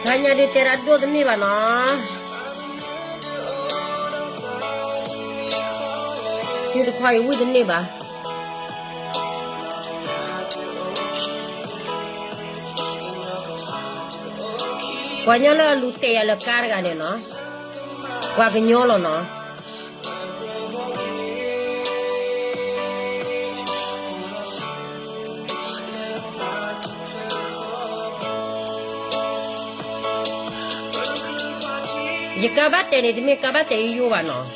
ဟါညါဒုးတဲဒၣ်ဒိၣ်တန့ၢ်ဘၣ်နီၤ, စုတခွါအံၤဝံၣ်တန့ၢ်ဘၣ်. ပှၤကညီလၢအလူၤတဲာ်ယၤလၢကါတဂၤန့ၣ်နီၤ, ပှၤကညီလီၤနီၤ. ယကါဘၣ်တဲာ်န့ၣ် တမ့ၢ်ကါဘၣ်တဲာ်ယိယိဘၣ်နီၤ,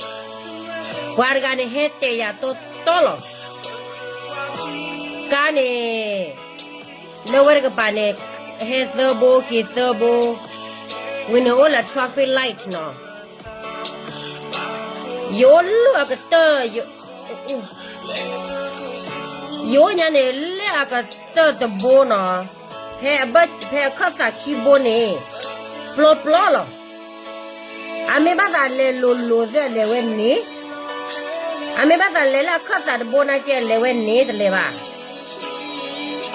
ပှၤတဂၤန့ၣ်ဟဲတဲာ်ယၤတီတီလီၤ. ကါန့ၣ် လၢဝဲတကပၤန့ၣ် ဟဲသၢဘိက့ၤသၢဘိ, ဝံၤန့ၣ်အိၣ်လၢ traffic light နီၤ. ယအိၣ်လၢအကတၢၢ်, ယအိၣ်ညါန့ၣ် လၢအကတၢၢ်တဘိနီၤ, ဖဲအဘၢၣ် ဖဲအခၢၣ်သးခံဘိန့ၣ် ပျီပျီလီၤ. အမ့ၢ်ဘၣ်သးလဲၤလိၤလိၤသ့ၣ်အလဲၤဝဲန့ၣ်, အမ့ၢ်ဘၣ်သးလဲၤလၢအခၢၣ်သးတဘိနာ်က့အလဲၤဝဲန့ၣ်တလဲၤဘၣ်.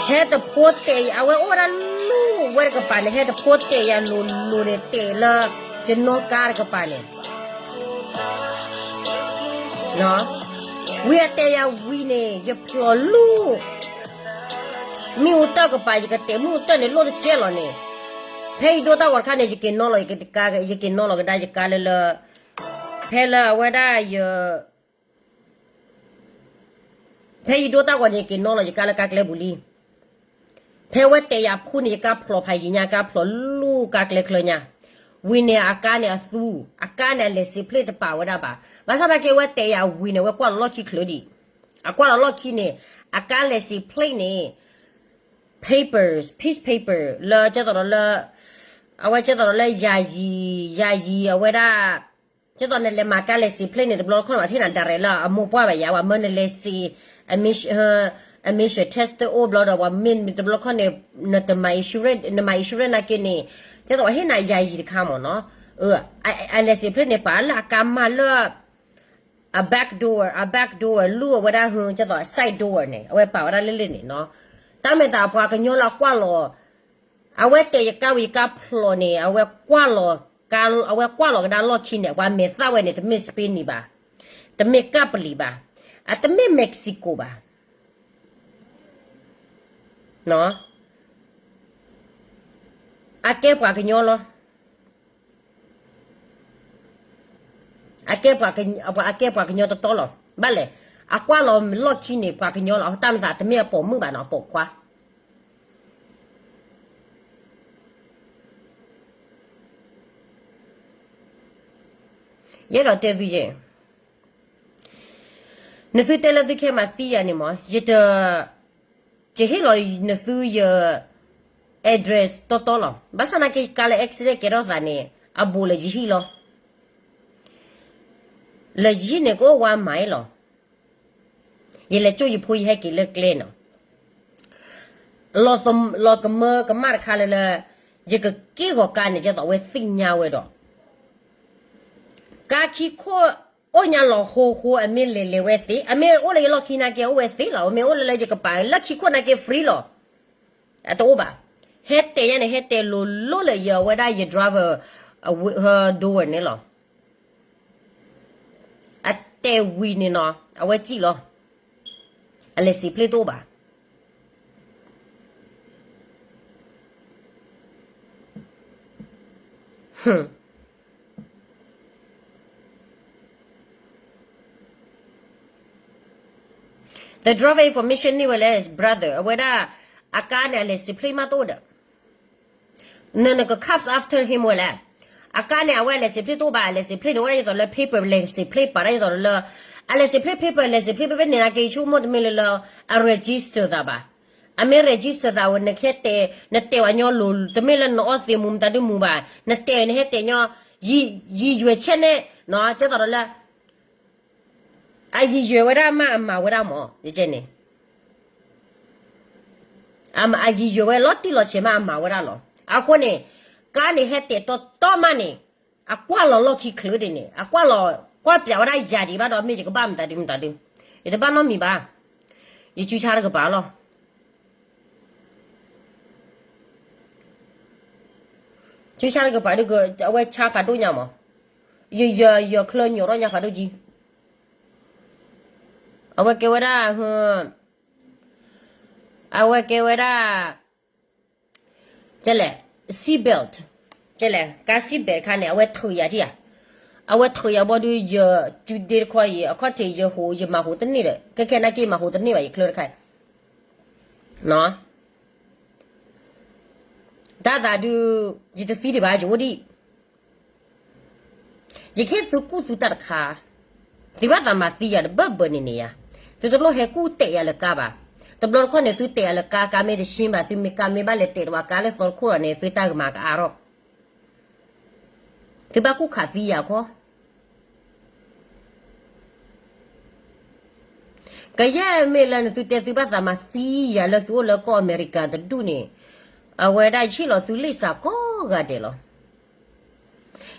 ဟဲတဖိတဲာ် အဝဲအိၣ်ဝဲဒၣ်လူၤဝဲတကပၤန့ၣ် ဟဲတဖိတဲာ်ယၤလိၤလိၤန့ၣ် တဲာ်လၢ ယနီၣ်ကါတကပၤန့ၣ် ဝံၤအတဲာ်ယၤဝံၤန့ၣ် ယဖျိးလူၤ မ့ၣ်အူတၢၢ်ကပၤ ယကတဲာ်မ့ၣ်အူတၢၢ်န့ၣ် လိၣ်တကဲလီၤန့ၣ်, ဖဲယဒိတၢ်ဂီၤတခါန့ၣ် ယက့ၤနီၣ်လီၤ ယက့ၤနီၣ်လီၤကဒါယကါလၢလၢ ဖဲလၢအဝဲဒၣ်ယ ဖဲယဒိတၢ်ဂီၤန့ၣ် ယက့ၤနီၣ်လီၤယကါလၢကါကျဲပူၤလံ. ဖဲဝဲတဲာ်ယၤဖုန့ၣ် ယကါဖျိးဖးယံၤညါ ကါဖျိးလူၤကါကျဲချၢညါ, ဝံၤန့ၣ်အကါန့ၣ်အသူ, အကါန့ၣ်အလဲၤစံးဖျ့တပာ်ဝဲဒၣ်ဘၣ်. ဘၣ်ဆၣ်သနာ်က့ဝဲတဲာ်ယၤဝံၤန့ၣ် ဝဲကွၢ်လီၤလီၢ်ခံချုးဒံး, အကွၢ်လီၤလီၢ်ခံန့ၣ် အကါလဲၤစံးဖျ့န့ၣ် papers, piece of paper လၢကဲသိးဒီးလၢ အဝဲကဲသိးဒီးလၢယၤယံၤ, ယၤယံၤအဝဲဒၣ် ကဲသိးနလဲၤမၤကါလဲၤစံးဖျ့န့ၣ် တဘျီလၢခီန့ၣ် ဘၣ်တဟ့ၣ်နၤ direct လၢအမိၢ်ပှၢ်ဘၣ်ယၤ ပှၤမၢနလဲၤစံး admission, admission test အိၣ်ဘျီဒီး ပှၤမ့ၢ်တဘျီလၢခီန့ၣ် နတမၤ insurance, နမၤ insurance နာ်က့န့ၣ် ကဲသိးပှၤဟ့ၣ်နၤယၤယံၤတခါမ့ၢ်နီၤ. အလဲၤစံးဖျ့န့ၣ် ပာ်လၢအကါမၤလၢ အ back door, အ back door လူၤအဝဲဒၣ် ကဲသိး side door န့ၣ် အဝဲပာ်ဝဲဒၣ်လၢလၢန့ၣ်နီၤ. တၢ်မဲာ်သးပှၤကညီလၢအကွၢ်လီၤ အဝဲတဲာ်ယကါဝံၤယကါဖျိးန့ၣ် အဝဲကွၢ်လီၤ အဝဲကွၢ်လီၤကဒါလီၢ်ခံန့ၣ် ပှၤမဲာ်သၣ်ဝဲန့ၣ် တမ့ၢ် Spain ဘၣ်, တမ့ၢ်ကၣ်ပလံၤဘၣ်, အတမ့ၢ် Mexico ဘၣ်. အကဲပှၤကညီလီၤ. အကဲပှၤကညီတတီလီၤ. ဘၣ်လဲၣ်, အကွၢ်လီၤလီၢ်ခံန့ၣ် ပှၤကညီလီၤ. တၢ်မၤသးတမ့ၢ်အပိာ်မုၣ်ဘၣ်နီၤ, အပိာ်ခွါ ယအဲၣ်ဒိးတဲသုယဲၢ်, နသုတဲလၢသုခဲမၤသံယၤန့ၣ်မး, ယတ, ယဟ့ၣ်လီၤနသုယ address တီတီလီၤ. ဘၣ်ဆၣ်သနာ်က့ ကါလၢ accident ကဲထီၣ်သးန့ၣ် အဘူးလၢယဟံၣ်လီၤ. လၢယဟံၣ်န့ၣ် ကအိၣ်ဝါမးလီၤ. ယလဲၤကၠိယဖိယဟဲက့ၤလၢကျဲနီၤ. လီၤကမၢကမၣ်တခါလၢလၢ ယကက့ၢ်ဂီၤကါန့ၣ် ကဲသိးအဝဲသ့ၣ်ညါဝဲဒီး ကါခံခိၣ်အိၣ်ညါလီၤဟိဟိ အမ့ၢ်လဲၤလဲၤဝဲသ့, အမ့ၢ်အိၣ်လၢယလီၢ်ခံနာ်က့အိၣ်ဝဲသ့လီၤ. အမ့ၢ်အိၣ်လၢလၢယကပၤလၢခံခိၣ်နာ်က့ free လီၤ. အတအိၣ်ဘၣ်. ဟဲတဲာ်ယဲန့ၣ် ဟဲတဲာ်လိၤလိၤလၢယဝဲဒၣ်ယ driver door န့ၣ်လီၤ. အတဲာ်ဝံၤန့ၣ်နီၤ အဝဲစံၣ်လီၤ. အလဲၤစံးဖျ့တအိၣ်ဘၣ်. The driver information န့ၢ်ဝဲလၢ brother အဝဲဒၣ် အကါန့ၣ် အလဲၤစံးဖျ့မးတအိၣ်ဒီး နနက cops after him ဝဲလဲၣ်. အကါန့ၣ် အဝဲအ license plate တအိၣ်ဘၣ်, အ license plate န့ၣ် အိၣ်ဒၣ်ဒ်သိးလၢ paper license plate ပာ်ဒၣ်ဒ်သိးလၢ အ license plate paper license plate ဖဲဖဲန့ၣ် နာ်က့ဆိကမိၣ်တမ့ၢ်လၢလၢ အ register သးဘၣ်. အမ့ၢ် register သးဝဲ နကဟဲတဲာ် နတဲာ်ဝဲညီလိၤ တမ့ၢ်လၢနအီသံးမူၤမတၤဒုမူၤဘၣ်, နတဲာ်နဟဲတဲာ်ညီ ရည်ရွယ်ချက်န့ၣ်နီၤ ကဲသိးဒီးလၢ အရည်ရွယ်ဝဲဒၣ်မးအမၤဝဲဒၣ်မး ယကဲန့ၣ် အရည်ရွယ်ဝဲလီၤတံၢ်လီၤဆဲးမးအမၤဝဲဒၣ်လီၤ. အဃိန့ၣ် ကါန့ၣ်ဟဲတဲာ်တီတီမးန့ၣ် အကွၢ်လီၤလီၢ်ခံချုးဒ်န့ၣ် အကွၢ်လီၤ ကွၢ်ပၠးဝဲဒၣ်ယၤဒံးဘၣ်ဒီး မ့ၢ်ယကဘၣ်မတၤဒုမတၤဒု, ယတဘၣ်နီတမံၤဘၣ်. ယကူစါတကပၤလီၤ. ကူစါတကပၤဒု အဝဲဆါဖးဒိၣ်ညါမး, ယ ယ ယချၢညိးထီၣ်ညါဖးဒိၣ်ကံ, အဝဲကဲဝဲဒၣ် အဝဲကဲဝဲဒၣ် ကဲလဲၣ် seat belt, ကဲလဲၣ် ကါ seat belt တခါန့ၣ် အဝဲထုးယၤထံၣ်ဧါ, အဝဲထုးယၤဘီဒု ယကူဒ့တခီအံၤ အခီၣ်ထံးယဟိး ယမၤဟိးတန့ၢ်ဒီး ခဲခဲနာ်က့မၤဟိးတန့ၢ်ဘၣ် ယချၢတခါအံၤ တၢ်သးဒု ယတသံဒံးဘၣ် ယအိၣ်ဒံး, ယကဟ့ၣ်သုကူၣ်သုတၢ်တခါ, သုဘၣ်သးမၤသံယၤတဘၢၣ်ဘၢၣ်န့ၣ်န့ၣ်ယၤ, သုတလိၣ်ဟဲကူၣ်တဲာ်ယၤလၢကါဘၣ်. တဘျီတခီၣ်န့ၣ် သုတဲာ်ယၤလၢကါ ကါမ့ၢ်တဆှံဘၣ် သုမ့ၢ်ကါမ့ၢ်ဘၣ်လဲၤတဲာ်တဝၤကါလၢသီတခိၣ်ဒီးန့ၣ် သုတၢ်ကမၤကအါထီၣ် သုဘၣ်ကူၣ်ခးသံယၤခီ, ကယဲၢ်မ့ၢ်လၢနသုတဲသုဘၣ်သးမၤသံယၤလၢသုအိၣ်လၢကီၢ်အမဲရကၤတဒူၣ်န့ၣ်, အဝဲဒၣ်ယဆ့ၣ်လီၤသုလံာ်စးကိးဂၤဒဲးလီၤ.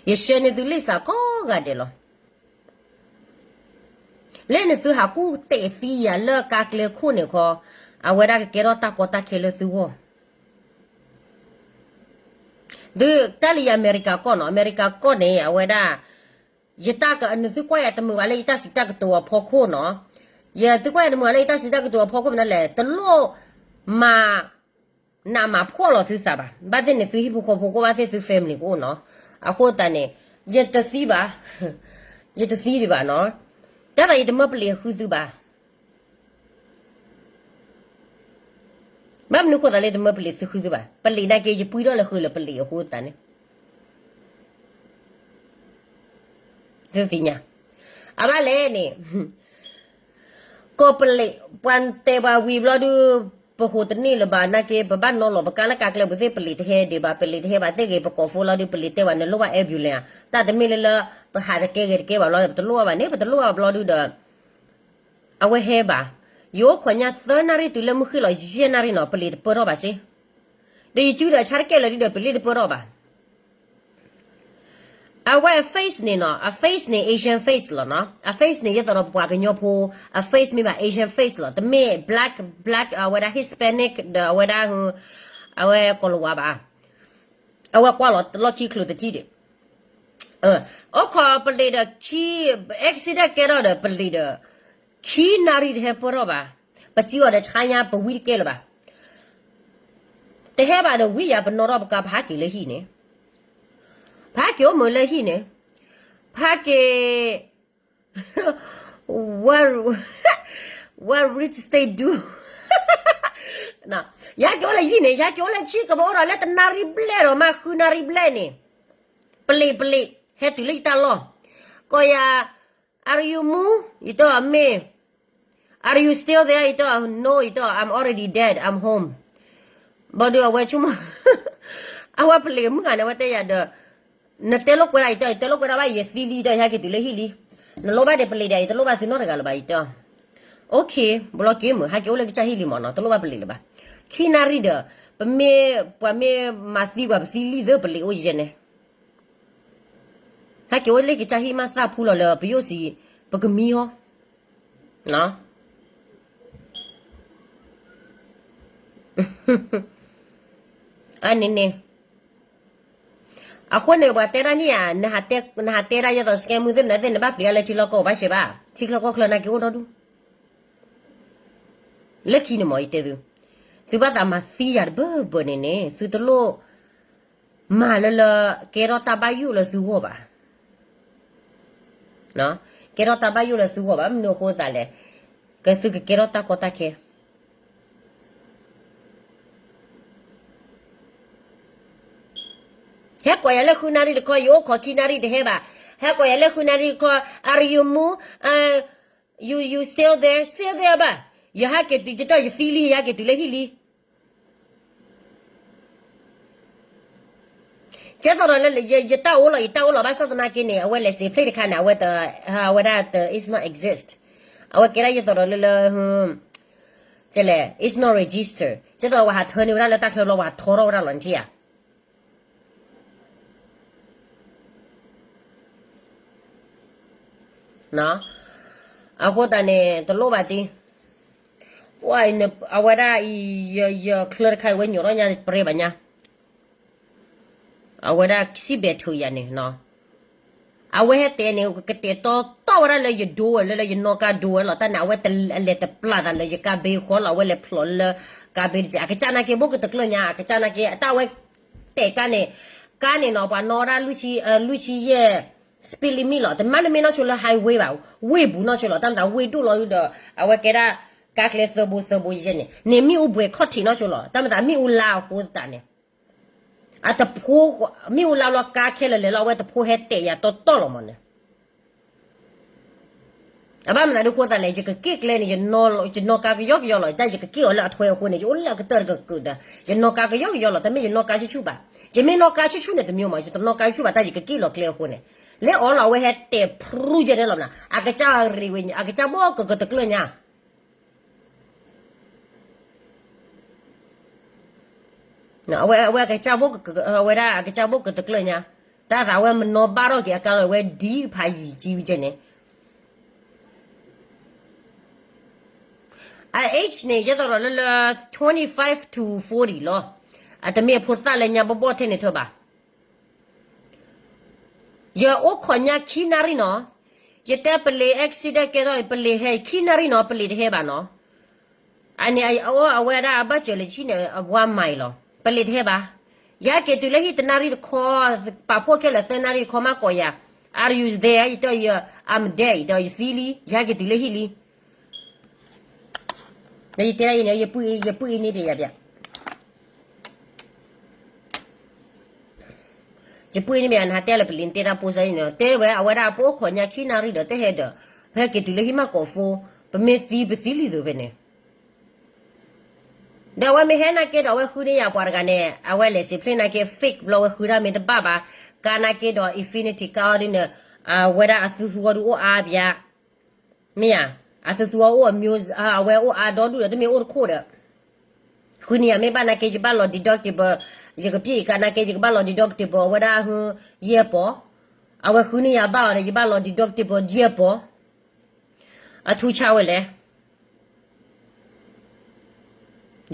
ယဆှၢန့ၢ်သုလံာ်စးကိးဂၤဒဲးလီၤ. လၢနသုဟးကူၣ်တဲာ်သံယၤလၢကါကျဲခိၣ်န့ၣ်ခီ, အဝဲဒၣ်ကကဲထီၣ်တၢ်ကီတၢ်ခဲလၢသုဂီၢ် ဒုးတၢ်လၢယအမဲရကၤကီၢ်နီၤ, အမဲရကၤကီၢ်န့ၣ် အဝဲဒၣ် ယတၢ်က နသုကွၢ်ယၤတမုာ်ဘၣ်လၢယတၢ်စံးတၢ်ကတိၤအဖီခိၣ်နီၤ, ယသုကွၢ်ယၤတမုာ်ဘၣ်လၢယတၢ်စံးတၢ်ကတိၤအဖီခိၣ်မနုၤလဲၣ်, တလိၣ်မၤနးမၤဖှီၣ်လီၤသုသးဘၣ်. ဘၣ်သ့ၣ်န့ၣ်သုဟံၣ်ဖိဃီဖိကအိၣ်, ဘၣ်သ့ၣ်သု family ကအိၣ်နီၤ. အဃိသတးန့ၣ် ယတသံဘၣ်, ယတသံဒံးဘၣ်နီၤ. တၢ်သးယတမၢပလံးဃုသုဘၣ်. ဘၣ်မနုၤဃိသးလၢယတမၢပလံးသုဃုသုဘၣ်, ပလံးနာ်က့ ယပှံထီၣ်လၢဃုာ်လၢပလံးအဃိသတးန့ၣ် သုသ့ၣ်ညါ, အဘၣ်လဲၣ်န့ၣ် ကီၢ်ပလံး ပှၤတဲပှၤဝံၤဘျီဒုး ပဟိးတန့ၢ်လၢၤဘၣ်နာ်က့ ပဘၣ်နီလီၤပကါလၢကါကျဲပူၤသ့ၣ် ပလံးတဟဲဒံးဘၣ်, ပလံးတဟဲဘၣ်သ့ၣ်ဂ့ၤ ပကိးဖိလီၤဒုး ပလံးတဲဘၣ်နလိၣ်ဘၣ် ambulance ဧါ, တၢ်တမ့ၢ်လၢလၢ ပဟးတကဲဂ့ၤတကဲဘၣ်ဘျီ ပတလိၣ်ဘၣ်ဘၣ်န့ၣ် ပတလိၣ်ဘၣ်ဘျီဒုးဒီး အဝဲဟဲဘၣ်, ယအိၣ်ခိးညါသၢနၣ်ရံၣ်တုၤလၢမုၢ်ဃ့ၢ်လီၤယဲၢ်နၣ်ရံၣ်နီၤ ပလံးတပၢၢ်ထီၣ်ဘၣ်စ့ၢ်, ဒီးယစုဒီးဆါတကဲလၢၤဒုးဒီး ပလံးတပၢၢ်ထီၣ်ဘၣ်. အဝဲအ face န့ၣ်နီၤ အ face န့ၣ် Asian face လီၤနီၤ, အ face န့ၣ် ယသိးဒီးပှၤကညီဖိ အ face မ့ၢ်ဘၣ် Asian face လီၤ, တမ့ၢ် black black အဝဲဒၣ် Hispanic ဒီးအဝဲဒၣ် အဝဲကီၤလၤဝါဘၣ်, အဝဲကွၢ်လီၤလီၢ်ခံချုးတထံၣ်ဒီး အိၣ်ခိးပလံးဒီးခံ accident ကဲထီၣ်ဒီးပလံးဒီး ခံနၣ်ရံၣ်တဟဲပၢၢ်ထီၣ်ဘၣ်, ပစုအီၤဒီးဆါညါပဝံတကဲလၢၤဘၣ်, တဟဲဘၣ်ဒီးဝံယၤပနီၣ်ထီၣ်ပကါ ပဟးက့ၤလၢဟံၣ်န့ၣ်, ပဟးက့ၤအိၣ်မုာ်လၢဟံၣ်န့ၣ်, ပဟးက့ၤ what what rich state do ယဟဲက့ၤအိၣ်လၢဟံၣ်န့ၣ် ယဟဲက့ၤအိၣ်လၢဆံးကဘီအိၣ်ဒီးလၢတနၣ်ရံၣ်ဘျဲၣ်ဒီးမး ဃုနၣ်ရံၣ်ဘျဲၣ်န့ၣ်, ပလံးပလံး ဟဲတုၤလၢယတၢ်လီၢ်, ကိးယၤ are you move ယတဲအီၤမ့ၢ်, are you still there ယတဲအီၤ no ယတဲအီၤ I'm already dead, I'm home. ဘၣ်ဒီးအဝဲဆိကမိၣ် အဝဲပလံးမုၣ်ဂၤန့ၣ် အဝဲတဲယၤဒီး နတဲလိာ်ကွဲဒၣ် ယတဲအီၤ ယတဲလိာ်ကွဲဒၣ်ဘၣ် ယသံလံဒီး ယဟဲက့ၤတုၤလၢဟံၣ်လံ, နလိၣ်ဘၣ်ဒီးပလံးဒီး ယတလိၣ်ဘၣ်သုနီတဂၤလၢၤဘၣ် ယတဲအီၤ, okay ဘျီက့ၤမုာ် ဟဲက့ၤအိၣ်လၢကစၢ်ဟံၣ်လံမ့ၢ်နီၤ တလိၣ်ဘၣ်ပလံးလၢၤဘၣ်, ခံနၣ်ရံၣ်ဒီး ပမ့ၢ်ပှၤမ့ၢ်မၤသံပှၤပသံလံသၢပလံးအိၣ်ယဲန့ၣ် ဟဲက့ၤအိၣ်လၢကစၢ်ဟံၣ်မးသၣ်ဖူလီၤလၢပယိၣ်စံး ပကမံဟီ အန့ၣ်န့ၣ်, အဃိန့ၣ် ပှၤတဲဒၣ်န့ၣ်ဧါ, နဟးတဲဒၣ်ယဲသိး scam မုၢ်သ့ၣ်မနုၤသ့ၣ် နဘၣ်ပျံၤအါလၢထံလီၢ်ကီၢ်ဘၣ်ရှဲဘၣ်, ထံချၢကီၢ်ချၢနာ်က့အိၣ်ဒီဒူၣ်, လၢခံန့ၣ်မ့ၢ်ယတဲသု, သုဘၣ်သးမၤသံယၤတဘၢဘၢန့ၣ်န့ၣ် သုတလိၣ် မၤလၢလၢ ကဲထီၣ်တၢ်ဘၣ်ယိၣ်လၢသုဂီၢ်ဘၣ်, ကဲထီၣ်တၢ်ဘၣ်ယိၣ်လၢသုဂီၢ်ဘၣ် မနုၤအဃိသးလဲၣ်, ကသုကကဲထီၣ်တၢ်ကီတၢ်ခဲ ဟဲက့ၤ ဟဲကိးယၤလၢဃုနၣ်ရံၣ်တခီ ယအိၣ်ခိးခံနၣ်ရံၣ်တဟဲဘၣ်. ဟဲကိးယၤလၢဃုနၣ်ရံၣ်တခီ are you move, you you still there, still there ဘၣ်. ယဟးက့ၤတုၤ ယတၢ်ယသံလံ ယဟးက့ၤတုၤလၢဟံၣ်လံ. ကဲသိးဒီးလၢ ယတၢ်အိၣ်လီၤ ယတၢ်အိၣ်လီၤ ဘၣ်ဆၣ်သနာ်က့န့ၣ် အဝဲလဲၤစ့ဖျ့ၣ်တခါန့ၣ် အဝဲ အဝဲဒၣ် it's not exist. အဝဲကဲဒၣ်ယသိးဒီးလၢလၢ ကဲလဲၣ် it's not register. ကဲသိးဒီးပှၤဟးထၢန့ၢ်ဝဲဒၣ်လၢတၢ်ချၢဘျီ ပှၤဟးထီထီၣ်ဝဲဒၣ်လီၤ နထံၣ်ဧါ. အဃိသတးန့ၣ် တလိၣ်ဘၣ်တံၢ်, အဝဲဒၣ်အံၤ ယချၢတခါအံၤ ဝဲညိးထီၣ်ညါ ပရ့ဘၣ်ညါ, အဝဲဒၣ်စံးဘဲးထုးယၤန့ၣ်, အဝဲဟဲတဲန့ၣ် ကတဲာ်တီတီဝဲဒၣ်လၢယဒိဝဲလၢ လၢယနီၣ်ကါဒိဝဲလီၤ. တၢ်န့ၣ် အဝဲလဲၤတပျၢ်သးလၢယကါဘ့ၣ်ဃီလီၤ, အဝဲလဲၤဖျိးလၢကါဘ့ၣ်တက့ၢ်. အကစၢ်နာ်က့ ဘိၣ်ကတကျၢၢ်ညါ, အကစၢ်နာ်က့ အတၢ်အဝဲတဲာ်ကါန့ၣ်, ကါန့ၣ်နီၤ ပှၤနီၣ်ဝဲဒၣ် လွံၢ်ဆံယဲၢ် speed limit လီၤ. တမ့ၢ်တမ့ၢ်နီၢ်ဆိလၢ highway ဘၣ်, ဝ့ၢ်ပူၤနီၢ်ဆိလီၤ. တၢ်မတၤဝ့ၢ်ဒိၣ်လီၤဒီး အဝဲကဲဒၣ် ကါကျဲသၢဘိသၢဘိယဲန့ၣ်, န့ၣ်မ့ၣ်အူဘှဲးခီၣ်ထံးနီၢ်ဆိလီၤ. တၢ်မတၤမ့ၣ်အူလါအဃိသတးန့ၣ်, အတဖိ, မ့ၣ်အူလါလီၤ ကါခဲလၢာ်လဲၤလီၤ အဝဲတဖိဟဲတဲာ်ယၤတီတီလီၤမးန့ၣ်. အဘၣ်မနုၤဒ်ဃိသတးလဲၣ်, ယကက့ၢ်ကျဲန့ၣ် ယနီၣ်ကါကယီကယီလီၤ. တၢ်ယကက့ၢ်အီၤလၢအထွဲအဃိန့ၣ် ယအိၣ်လၢအကတၢၢ်တကကုာ်ဒီး ယနီၣ်ကါကယီကယီလီၤ. တမ့ၢ်ယနီၣ်ကါဆူၣ်ဆူၣ်ဘၣ်. ယမ့ၢ်နီၣ်ကါဆူၣ်ဆူၣ်န့ၣ်တမ့ၢ်မး, ယတနီၣ်ကါဆူၣ်ဘၣ် တၢ်ယကက့ၢ်လီၤကျဲအဃိန့ၣ်. လဲၤအီၤလီၤ အဝဲဟဲတဲာ်ဖရူယဲန့ၣ်လီၤမး, အကစၢ်ရ့ဝဲ, အကစၢ်ဘိၣ်ကကတကျၢၢ်ညါ အဝဲအကစၢ်ဘိၣ်, အဝဲဒၣ်အကစၢ်ဘိၣ်ကတကျၢၢ်ညါ, တၢ်သးဝဲမနီၣ်ဘၣ်ထီၣ်က့ၤအကါလီၤ ဝဲဒ်ဖးယံၤကံဝံၤကဲန့ၣ်. အ age န့ၣ် ယဲသိးဒီးလၢလၢ twenty five to forty လီၤ. အတမ့ၢ်အဖိသၣ်လၢညါဘီၣ်ဘီၣ်ထဲန့ၣ်ထၢဘၣ်. ယအိၣ်ခိးညါခံနၣ်ရံၣ်နီၤ, ယတဲပလံၤ accident ကဲထီၣ် ပလံၤဟဲခံနၣ်ရံၣ်နီၤ ပလံၤတဟဲဘၣ်နီၤ. အန့ၣ်အအိၣ်အဝဲဒၣ်အဘၣ်စၢၤလၢဆံန့ၣ် အဝါမၤအံၤလီၤ, ပလံၤတဟဲဘၣ်. ယဟဲက့ၤတုၤလၢဟံၣ်တနၣ်ရံၣ်တခီ, ပာ်ဖှိၣ်ခဲလၢာ်သၢနၣ်ရံၣ်တခီ မ့ၢ်ကိးယၤ, are you there ယတဲယၤ I'm there ဒီးယသံလံ ယဟဲက့ၤတုၤလၢဟံၣ်လံ. ယတဲဒ်အံၤန့ၣ် ယပုၢ်အံၤန့ၣ်ပယၤပယၤ ယပုၢ်အံၤန့ၣ်မ့ၢ်နဟးတဲလၢပလံၤ နတဲတၢ်ပိစါအံၤန့ၣ် တဲဝဲအဝဲဒၣ်ပအိၣ်ခိးညါခံနၣ်ရံၣ်ဒီး တဟဲဒီး ဟဲက့ၤတုၤလၢဟံၣ်မးကိးဖိ, ပမ့ၢ်သံပသံလံသိးဖဲန့ၣ်. ဒီးအဝဲမ့ၢ်ဟဲနာ်က့ဒီး အဝဲဃုန့ၢ်ယၤပှၤတဂၤန့ၣ် အဝဲလဲၤစံးဖျ့ၣ်နာ်က့ fake ဘျီဝဲဃုဒၣ်မ့ၢ်တဘၣ်ဘၣ်, ကါနာ်က့ဒီး Infiniti ကါအီၤဒ်န့ၣ်, အဝဲဒၣ်အသူသူအီၤဒုအိၣ်အါဘၣ် မ့ၢ်ဧါ, အသူသူအီၤအိၣ်အမျိုး, အဝဲအိၣ်အါဒီဒူၣ်ဒီး တမ့ၢ်အိၣ်တခိၣ်ဒီး ဃုန့ၢ်ယၤမ့ၢ်ဘၣ်နာ်က့ ယဘၣ်လီၤ deductible, ယကပျ့ၢ်ယကါနာ်က့ ယကဘၣ်လီၤ deductible အဝဲဒၣ်ဟ, ယဲၢ်ပီၤ, အဝဲဃုန့ၢ်ယၤဘၣ်အီၤဒီး ယဘၣ်လီၤ deductible ယဲၢ်ပီၤ, အထူဆါဝဲလဲၣ်.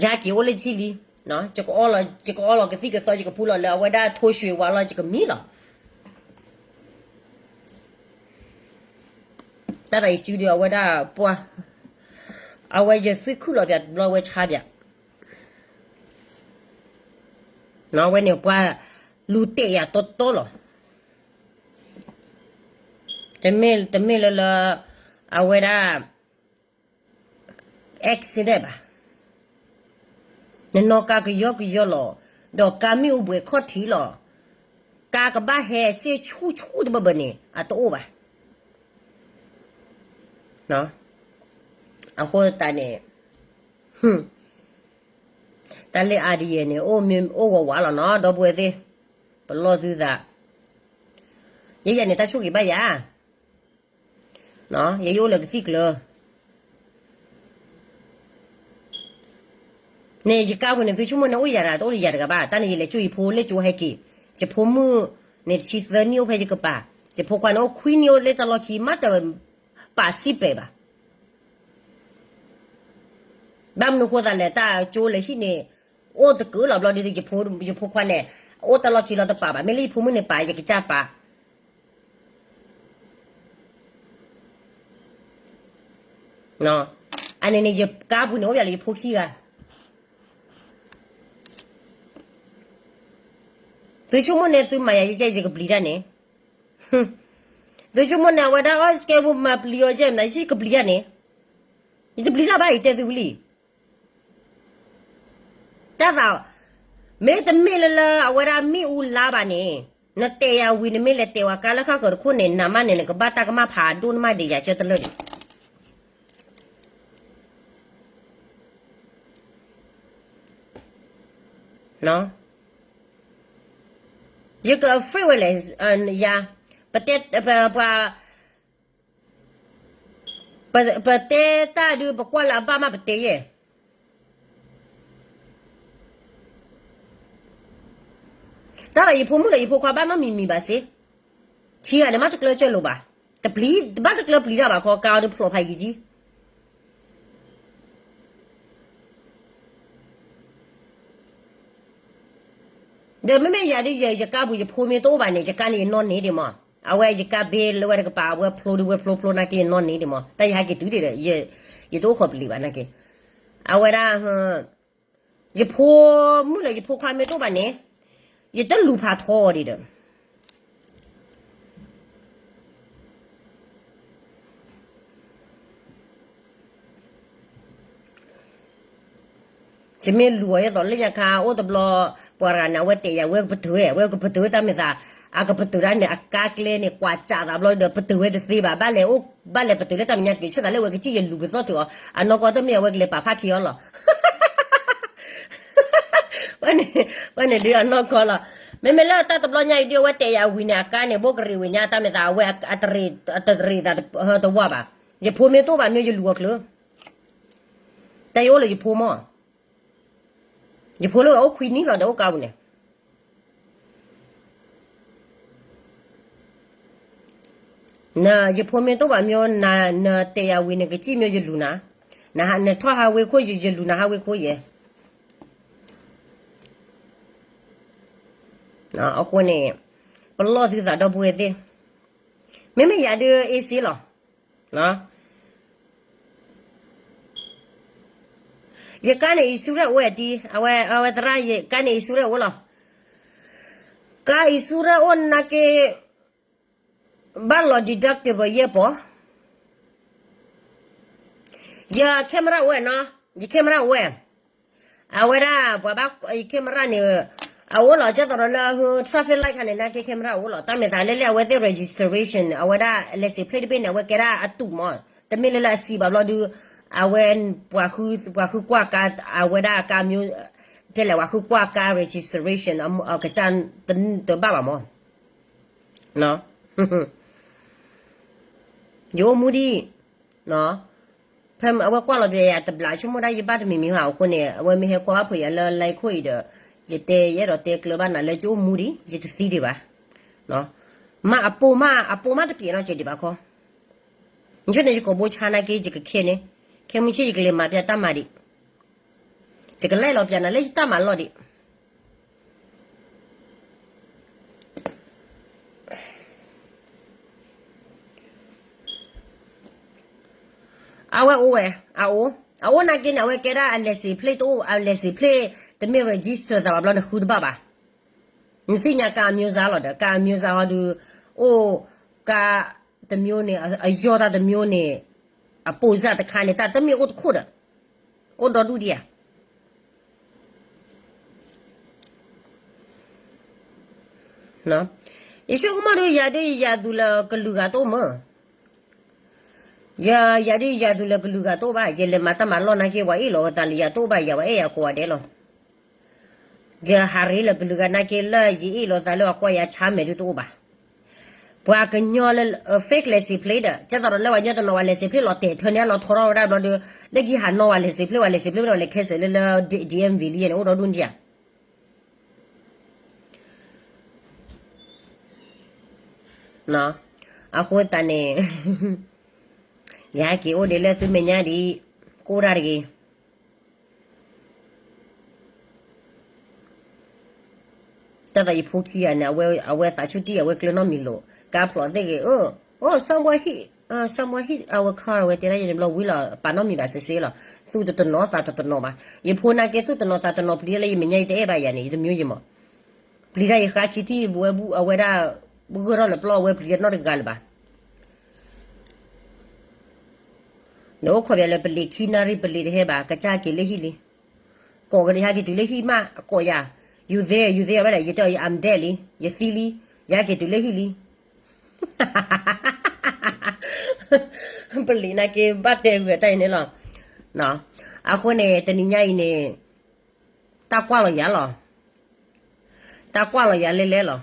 ယဟဲက့ၤအိၣ်လၢဆံလံ, ယကအီလီၤကသံၣ်ကသီ ယကဖူလီၤလၢအဝဲဒၣ်ထိၣ်ရွှ့ၤဝါလီၤ ယကမံလီၤ. တၢ်သးယစုဒီးအဝဲဒၣ်ပှၤ, အဝဲယသွံၣ်ခုၣ်လီၤပၠးတဘျီဝဲဆါပၠး, အဝဲန့ၣ်ပှၤလူၤတဲာ်ယၤတီတီလီၤ. တမ့ၢ်လၢလၢ အဝဲဒၣ် accident ဘၣ်. နနီၣ်ကါကယီကယီလီၤ, ဒီးကါမ့ၣ်အူဘှဲးခီၣ်ထံးလီၤ, ကါကဘၣ်ဟဲစ့ဆူၣ်ဆူၣ်တဘၢဘၢန့ၣ် အတအိၣ်ဘၣ်. အဃိသတးန့ၣ် တၢ်လၢ idea န့ၣ် အိၣ်ဂီၤဝးလီၤနီၤ ဒီပုၢ်ဝဲၢ်သ့ၣ်, ပလီၢ်သုသး, ယဲယၤန့ၣ် တၢ်ဆိၣ်ဂ့ၤဘၣ်ယၤ ယယအိၣ်လၢကသံၣ်ကျၢၤ န့ၣ် ယကါပူၤန့ၣ် သုဆိကမိၣ်န့ၣ် အိၣ်ယၤတဂၤ တအိၣ်လၢယၤတဂၤဘၣ်. တၢ်န့ၣ် ယလဲၤကၠိယဖိလၢကၠိဟဲက့ၤ, ယဖိမုၣ်န့ၣ် တဆံသၢနံၣ်အိၣ်ဖဲယကပၤ, ယဖိခွါန့ၣ် အိၣ်ခွံနံၣ်အိၣ်လၢတၢ်လီၢ်ခံ မ့ၢ်တပာ်စံးပဲာ်ဘၣ်. ဘၣ်မနုၤဃိသးလဲၣ် တၢ်ကၠိလၢဟံၣ်န့ၣ် အိၣ်တကုာ်လီၤဘျီဒ် ယဖိခွါန့ၣ် အိၣ်တၢ်လီၢ်ခံလီၤတပာ်ဘၣ်, မ့ၢ်လၢယဖိမုၣ်န့ၣ်ပာ် ယကစၢ်ပာ် အန့ၣ်န့ၣ် ယကါပူၤန့ၣ် အိၣ်ပၠးလၢယဖိခံဂၤ, သုဆိကမိၣ်န့ၣ် သုမၤယၤ ယကဲ ယကပျံၤတၢ်န့ၣ်, သုဆိကမိၣ်န့ၣ် အဝဲဒၣ် အီၣ် စကဲပူၤ မၤပျံၤအီၤယဲၢ်မနုၤ ယကပျံၤတၢ်န့ၣ်, ယတပျံၤတၢ်ဘၣ် ယတဲသုဝံၤလံ တၢ်သး, မ့ၢ် မ့တမ့ၢ်လၢလၢအဝဲဒၣ်မ့ၣ်အူလါဘၣ်န့ၣ်, နတဲယၤဝံၤနမ့ၢ်လဲၤတဲဝဲကါလၢခါကၢၤတခိၣ်န့ၣ် နၤမးန့ၣ် နကဘၣ်တၢ်ကမၣ်ဖးဒိၣ်နမးဒံးယၤကၢတလၢာ်ဒံး ယက afraid ဝဲလဲၣ်, ယၤ, ပတဲ, ပှၤ, ပတဲတၢ်ဒုး ပကွၢ်လၢအဘၣ်မးပတဲယဲၢ်, တၢ်လၢယဖိမုၣ်လၢယဖိခွါဘၣ်နီတမံၤမံၤဘၣ်စ့, ခံဂၤန့ၣ်မးတကျၢၤစၢၤလိာ်ဘၣ်, တပျံၤ, တဘၣ်တကျၢၤပျံၤတၢ်ဘၣ်ခီ ကါအီၤဒုးဖျိးဖးယံာ်ကံ ဒီးမ့မ့ၢ်ယၤဒ်ယဲ ယကါပူၤယဖိမ့ၢ်တအိၣ်ဘၣ်န့ၣ် ယကါန့ၣ်ယနီၣ်န့ၢ်ဒံးမး, အဝဲယကါဘ့လၢဝဲတကပၤ အဝဲဖျိဒုးဝဲဖျိဖျိနာ်က့ယနီၣ်န့ၢ်ဒံးမး, တၢ်ယဟဲက့ၤတုၤဒံးဒီး, ယတအိၣ်ခိးပလံၤဘၣ်နာ်က့, အဝဲဒၣ်, ယဖိမုၣ်လၢယဖိခွါမ့ၢ်တအိၣ်ဘၣ်န့ၣ်, ယတလူၤဖးထီအီၤဒံးဒီး ယမ့ၢ်လူၤအီၤယဲသိးလၢညါခါအိၣ်တဘျီ, ပှၤတဂၤန့ၣ် အဝဲတဲယၤဝဲကပတုာ်ဝဲ, ဝဲကပတုာ်ဝဲတၢ်မ့ၢ်သး, အကပတုာ်ဒၣ်န့ၣ် အကါကျဲန့ၣ် ကွၢ်စးသးဘျီဒီး ပတုာ်ဝဲတသ့ဘၣ်, ဘၣ်လဲၤအိၣ်, ဘၣ်လဲၤပတုာ်လၢတၢ်မဲာ်ညါတက့ၢ်, ဆၢသးလၢဝဲကစံၣ်ယလူၤပသီၣ်ထုးအီၤ, အနီၢ်ကီၢ်တမ့ၢ်အဝဲကလဲၤပာ်ဖးခံအီၤလီၤ ဝဲန့ၣ်, ဝဲန့ၣ်ဒုးအနီၢ်ကီၢ်လီၤ, မ့မ့ၢ်လၢတၢ်တဘျီညါအံၤဒုး အဝဲတဲယၤဝံၤန့ၣ် အကါန့ၣ် ဘိၣ်ကရံးဝံၤညါတၢ်မ့ၢ်သး အဝဲအတရံးသးတဝးဘၣ်, ယဖိမ့ၢ်တအိၣ်ဘၣ်မ့ၢ်ယလူၤအီၤချၢ, တၢ်ယအိၣ်လၢယဖိမး, ယဖိလၢအအိၣ်ခွံနံၣ်လီၤဒီးအိၣ်ကါပူၤန့ၣ် နယဖိမ့ၢ်တအိၣ်ဘၣ်မ့ၢ်, နတဲယၤဝံၤန့ၣ် ကစံၣ်မ့ၢ်ယလူၤနၤ, နထီၣ်ဟးဝ့ၢ်ခိၣ်ယလူၤနၤဟးဝ့ၢ်ခိၣ်ယဲၢ်, အဃိန့ၣ်, ပလီၢ်သုသးဒီပုၢ်ဝဲၢ်သ့ၣ်, မ့မ့ၢ်ယၤဒုးအ့စ့လီၤ ယကါန့ၣ် insurance အိၣ်ဝဲတံ, အဝဲ, အဝဲသရၣ် ယကါန့ၣ် insurance အိၣ်လီၤ, ကါ insurance အိၣ်နာ်က့, ဘၣ်လီၤ deductible ယဲၢ်ပီၤ, ယ camera အိၣ်ဝဲနီၤ, ယ camera အိၣ်ဝဲ, အဝဲဒၣ်ပှၤဘၣ်ယ camera န့ၣ်, အအိၣ်လီၤကဲသိးဒီးလၢ traffic light ခါန့ၣ် နာ်က့ camera အိၣ်လီၤ, တၢ်မ့ၢ်သးလၢလၢအဝဲသ့ၣ် registration အဝဲဒၣ် license plate တဘ့ၣ်န့ၣ် အဝဲကဲဒၣ်အတူးမး, တမ့ၢ်လၢလၢအစံးဘၣ်ဘျီဒုး, အဝဲ, ပှၤဃုကွၢ်ကါ, အဝဲဒၣ်ကါမ့ၢ်, ဖဲလဲၣ် ပှၤဃုကွၢ်ကါ registration ကစၢ်တဘၣ်ဘၣ်မး, ယအိၣ်မူဒံး, ဖဲအဝဲကွၢ်လီၤပယၤတဘျးဆိကမိၣ်ဒၣ်ယဘၣ်တမံၤမံၤဘၣ်အဃိန့ၣ် အဝဲမ့ၢ်ဟဲကွၢ်ဘၣ်ဖှဲးယၤလၢ line ခိၣ်အံၤဒီး, ယတဲယအဲၣ်ဒိးတဲကျၢၤဘၣ်နၤလၢယအိၣ်မူဒံး ယတသံဒံးဘၣ်, မ့ၢ်အပိာ်မး အပိာ်မးတပျဲးနီတစဲးဒံးဘၣ်ခီ, မ့ၢ်ဆိန့ၣ် ယကိာ်ဘိဆါနာ်က့ ယကခဲန့ၣ်, ခဲမုၢ်ဆ့ၣ်ယကလဲၤမၤပျးတၢ်မၤဒံး, ယကလဲၤလီၤပျးနၤလၢယတၢ်မၤလီၢ်ဒံး အဝဲအိၣ်ဝဲ, အအိၣ်, အအိၣ်နာ်က့န့ၣ် အဝဲကဲဒၣ်အ license plate တအိၣ်, အ license plate တမ့ၢ် register သးဘၣ်ဘျီနဃုတဘၣ်ဘၣ်, နသ့ၣ်ညါကါအမျိုးအစားလီၤဒီး ကါအမျိုးအစားဟီဒုး, အိၣ်, ကါတမျိုးန့ၣ် အယီၢ်တၢ်တမျိုးန့ၣ်, အပိာ်စၢ်တခါန့ၣ် တၢ်တမ့ၢ်အိၣ်တခိၣ်ဒီး, အိၣ်ဒီဒူၣ်ဒံးဧါ ယဆိကမိၣ်ဒုး ယၤဒုးယၤသူၣ်လၢကလုာ်ဂၤတအိၣ်မး, ယၤ, ယၤဒုးယၤသူၣ်လၢကလုာ်ဂၤတအိၣ်ဘၣ်, ယလဲၤမၤတၢ်မၤလီၢ်နာ်က့ ပှၤအ့ၣ်လိာ်သးလၢယၤတအိၣ်ဘၣ်, ယၤပှၤအဲၣ်ယၤကိးဂၤဒဲးလီၤ, ယဟးရ့လၢကလုာ်ဂၤနာ်က့ လၢယအ့ၣ်လိာ်သးလၢအကွၢ်ယၤဆါမဲာ်ဒုးတအိၣ်ဘၣ် ပှၤကညီလၢ fake license plate ဒီး ကဲသိးဒီးလၢပှၤကညီတနီၤပှၤ license plate လီၤတဲာ်ထၢန့ၣ် လီၤထီထီၣ်ဝဲဒၣ်ဘျီဒီး လၢကဟးနီၣ်ပှၤ license plate ပှၤ license plate ဒီးလဲၤခဲစၢၣ်လၢလၢ DMV လံန့ၣ် အိၣ်ဒီဒူၣ်ဒံးဧါ အဃိသတးန့ၣ် ယဟဲက့ၤအိၣ်ဒံးလၢသုမဲာ်ညါဒံး ကိၢ်တၢ်တဂ့ၤ တၢ်သးယဖိခံဂၤန့ၣ် အဝဲသးဆူၣ်တံၢ် အဝဲကျၢၤနီတမံၤလိာ် ကါဖျိးသ့ၣ်ဂ့ၤ အိၣ် someone hit, someone hit our car အဝဲတဲဒၣ်ယဲန့ၣ်ဘျီဝံၤလီၤ ပာ်နီတမံၤဘၣ်စ့ၢ်စ့ၢ်လီၤ သူၣ်တတနီၤသးတတနီၤဘၣ် ယဖိနာ်က့သူၣ်တနီၤသးတနီၤ ပျံၤတၢ်လၢယမဲာ်ညါယတအဲၣ်ဘၣ်ယၤန့ၣ် ယတမံၤယမး ပျံၤတၢ်ယဃါခံထံၣ် ဝဲဘူၣ်အဝဲဒၣ် ဂၢၢ်ထီၣ်လၢပျီ အဝဲပျံၤတၢ်နီတဂၤလၢၤဘၣ် နအိၣ်ခိးပှၤလၢပလံၤခံနၣ်ရံၣ်ပလံၤတဟဲဘၣ် ကစၢ်က့ၤလၢဟံၣ်လံ ကိးကဒံးဟဲက့ၤတုၤလၢဟံၣ်မး အကိးယၤ You there, you there ဝဲဒၣ် ယတဲအီၤ I'm dead လံ, ယသံလံ, ယဟဲက့ၤတုၤလၢဟံၣ်လံ. ပလံးနာ်က့ဘၣ်တဲဂုာ်တၢ်အံၤန့ၣ်လီၤ. အဃိန့ၣ် တနံၤညါအံၤန့ၣ် တၢ်ကွၢ်လီၤယၤလီၤ. တၢ်ကွၢ်လီၤယၤလဲလဲလီၤ.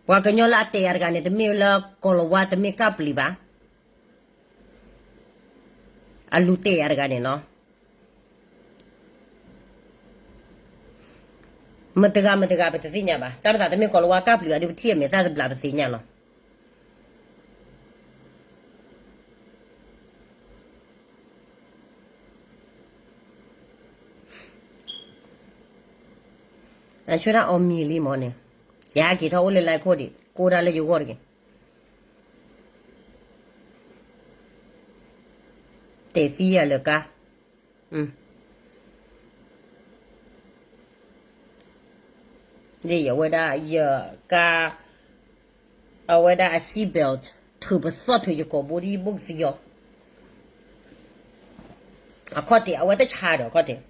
ပှၤကညီလၢအတဲယၤတဂၤန့ၣ် တမ့ၢ်လၢကီၤလၤဝါ တမ့ၢ်ကၢ်ပျံၤဘၣ်. အလူၤတဲယၤတဂၤန့ၣ်လီၤ. မတၤတဂၤမတၤတဂၤ ပတသ့ၣ်ညါဘၣ်. တၢ်မၤသးတမ့ၢ်ကီၤလၤဝါကၢ်ပျံၤဘၣ်ဒီး ပထံၣ်အမဲာ်သၣ်တဘျီပသ့ၣ်ညါလီၤ. အဆၢဒၣ်အီၣ်မံၤလံမ့ၢ်န့ၣ်, ယဟဲက့ၤထီၣ်အိၣ်လၢ line ခိၣ်ဒံး ကိးဒၣ်လၢယဂီၢ်တဂ့ၤ. တဲသံယၤလၢကါ, ဒ်အဝဲဒၣ်ယကါ, အဝဲဒၣ်အ seat belt ထုးပသီၣ်ထုးယကိာ်ဘိဒ်ဘိၣ်ကသံအီၤ, အခီၣ်ထံး အဝဲတဆါဒီးအခီၣ်ထံး,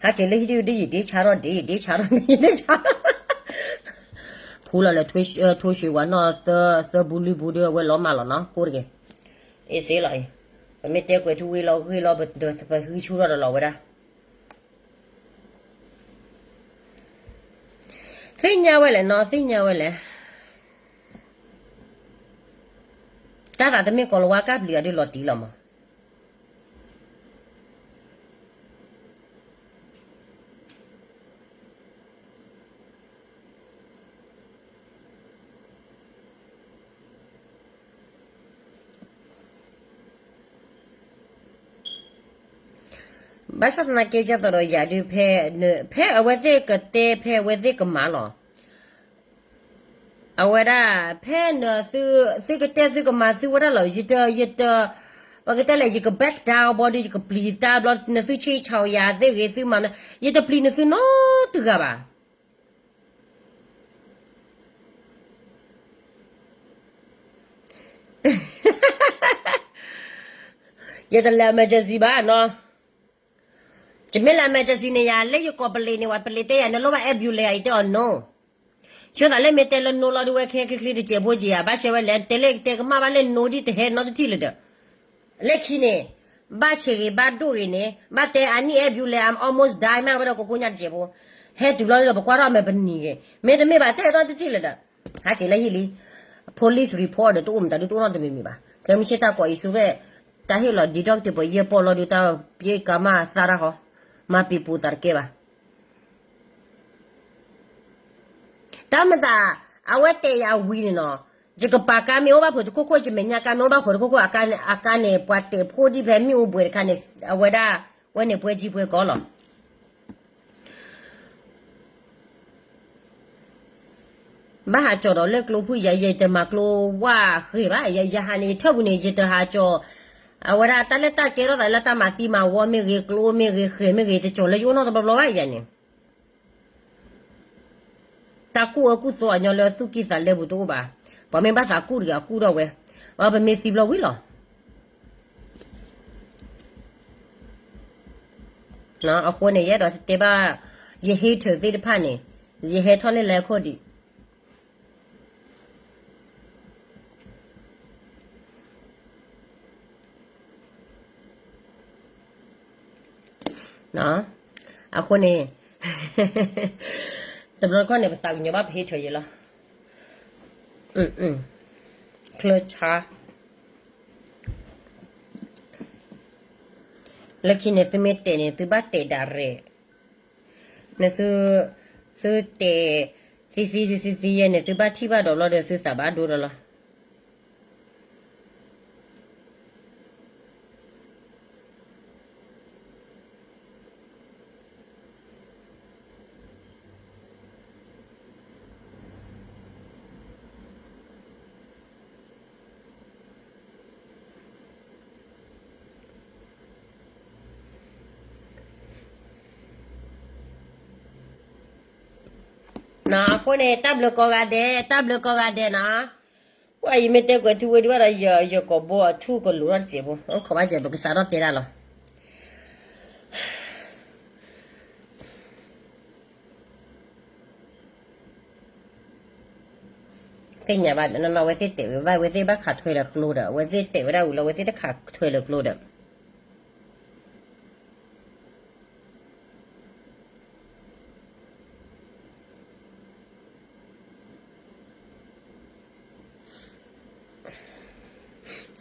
ဟဲက့ၤလၢဟံၣ်ဒ်ယဒ့ဆါထီၣ်ဒ့ ယဒ့ဆါထီၣ်ဒ့ ယဒ့ဆါထီၣ်, ဖူလီၤလၢ ထိၣ်ရွှ့ဝါနီၢ်သၢ သၢဘူးလွံၢ်ဘူးဒီး အဝဲလီၤမၢ်လီၤနီၤ ကိးတဂ့ၤ, အ့ၣ်စ့လီၤအံၤ, ပမ့ၢ်တဲကွဲးထူဝ့ၤလီၤဂ့ၢ်လီၤ ပဂံၢ်ဆူၣ်ထီၣ်ဒီးလီၤဝဲဒၣ် သ့ၣ်ညါဝဲလဲၣ်နီၤ သ့ၣ်ညါဝဲလဲၣ်, တၢ်သးတမ့ၢ်ကီၤလၤဝါကၢ်ပျံၤအီၤဒ်လီၤတံၢ်လီၤမး. ဘၣ်ဆၣ်သနာ်က့ ကၢ်သိးဒီးယၤဒုး ဖဲ ဖဲအဝဲသ့ၣ်ကတဲ ဖဲအဝဲသ့ၣ်ကမၤလီၤ. အဝဲဒၣ် ဖဲနသု သုကတဲသုကမၤသုဝဲဒၣ်လီၤ. ယတ ယတ ပကတဲလဲၣ် ယက back down ဘီဒုး ယကပျံၤတၢ်ဘျီ နသုဆ့ဆီယၤသ့ၣ်ဂ့ၤ သုမၤမနုၤ ယတပျံၤနသုနီတဂၤဘၣ်. ယတလဲၤ emergency ဘၣ်နီၤ. ယမ့ၢ်လဲၤ emergency န့ၣ် ယၤလၢယကိးပလံးန့ၣ် ဝဲပလံးတဲယၤ နလိၣ်ဘၣ် ambulance အံၤတဲအီၤ no. ဆိသးလၢမ့ၢ်တဲလၢ no လီၤဒုး ဝဲခဲချ့ချ့တစဲးဖိက့ၤဧါ ဘၣ်ဆၣ်ဝဲလဲၣ် တဲလၢတဲကမၣ်ဘၣ်လဲၣ် no ဒ်တဟဲနီတထံၣ်လၢၤဒီး လၢခံန့ၣ် ဘၣ်ဆ့းဂ့ၤ ဘၣ်ဒိၣ်ဂ့ၤန့ၣ် ဘၣ်တဲ I need ambulance, I'm almost die မ့ၢ်ဝဲဒီး ကိးကိးညါတစဲးဖိ ဟဲတုၤဘျီဒီး ပကွၢ်ထီၣ်အမဲာ်ပနံၤဂ့ၤ မ့တမ့ၢ်ဘၣ် တဲနီတထံၣ်လၢၤဒီး ဟဲက့ၤလၢဟံၣ်လံ. Police report ဒီး တအိၣ်မတၤဒုး တအိၣ်နီတမံၤမံၤဘၣ်. ခဲမုၢ်ဆ့ၣ်တၢ်ကိး insurance တၢ်ဟ့ၣ်လီၤ deductible ယဲၢ်ပီၢ်လီၤဒုး တၢ်ပျ့ကမၣ်သၣ်တၢ်ဃီ မၤပံၤပူၤသးတကဲဘၣ်. တၢ်မၤသး အဝဲတဲယၤဝံၤန့ၣ်နီၤ, ယကပၤကါမ့ၢ်အိၣ်ဘၣ်ဖုးတခိၣ်ခိၣ် ယမဲာ်ညါကါမ့ၢ်အိၣ်ဘၣ်ဖုးတခိၣ်ခိၣ် အကါန့ၣ် ပှၤတဲာ်ဖိဒံးဖဲမ့ၣ်အူဘှဲးတခါန့ၣ် အဝဲဒၣ် ဝဲန့ၣ်ပှဲၤကံပှဲၤကီလီၤ. ဘၣ်ဟးကၠီၤဒီးလၢကျိဖုၣ်ယၤ ယတမၤကျိဝၣ်ဃဲၤဘၣ်, ယဟးန့ၣ် ယထၢၣ်ပူၤန့ၣ် ယတဟးကၠီၤ အဝဲဒၣ်တၢ်လၢတၢ်ကဲထီၣ်သးလၢတၢ်မၤသံမၤဝီမ့ၢ်ဂ့ၤ ကျိမ့ၢ်ဂ့ၤ ဃဲၤမ့ၢ်ဂ့ၤ တကၠီၤလၢယအိၣ်နီတဘျီဘျီဘၣ်ယၤန့ၣ် တၢ်ကူၣ်အၢကူၣ်သီအညီလၢသူၣ်ကံၢ်သးလဲပူၤတအိၣ်ဘၣ်. ပှၤမ့ၢ်ဘၣ်သးကူၣ်တဂ့ၤ အကူၣ်ထီၣ်ဝဲ, ပမ့ၢ်သံဘျီဝံၤလီၤ. အဃိန့ၣ် ယအဲၣ်ဒိးတဲဘၣ် ယ hater သ့ၣ်တဖၣ်န့ၣ် ယဟဲထီၣ်လၢလဲၤခိၣ်ဒံး အဃိန့ၣ် တဘျီတခီၣ်န့ၣ် ပသးကညီၤဘၣ်ပ hater ယဲလီၤ. ချၢဆါ လၢခံန့ၣ် သုမ့ၢ်တဲာ်န့ၣ် သုဘၣ်တဲာ်ဒၣ်ရဲၣ်, နသု သုတဲာ် သံသံသံသံယဲန့ၣ် သုဘၣ်ထံၣ်ဘၣ်ဒီးဘျီဒီး သုသးဘၣ်ဒိဒီးလီၤ. အဃိန့ၣ် တၢ်ဘျုးကိးဂၤဒဲး တၢ်ဘျုးကိးဂၤဒဲးနီၤ. ပှၤယမ့ၢ်တဲကွဲးထူဝ့ၤဒံးဘၣ်ဒီး ယကိာ်ဘီအထူၣ်ကလိၤထီၣ်တစဲးဖိ ခီဘၣ်စဲး ပကစးထီၣ်တဲဒၣ်လီၤ. သ့ၣ်ညါဘၣ်နီၢ်နီၢ် အဝဲသ့ၣ်တဲာ်ဝဲဘၣ် အဝဲသ့ၣ်ဘၣ်ခးထွဲလၢကျိဒီး အဝဲသ့ၣ်တဲာ်ဝဲဒၣ်ဝံၤလီၤ အဝဲသ့ၣ်တခးထွဲလၢကျိဒီး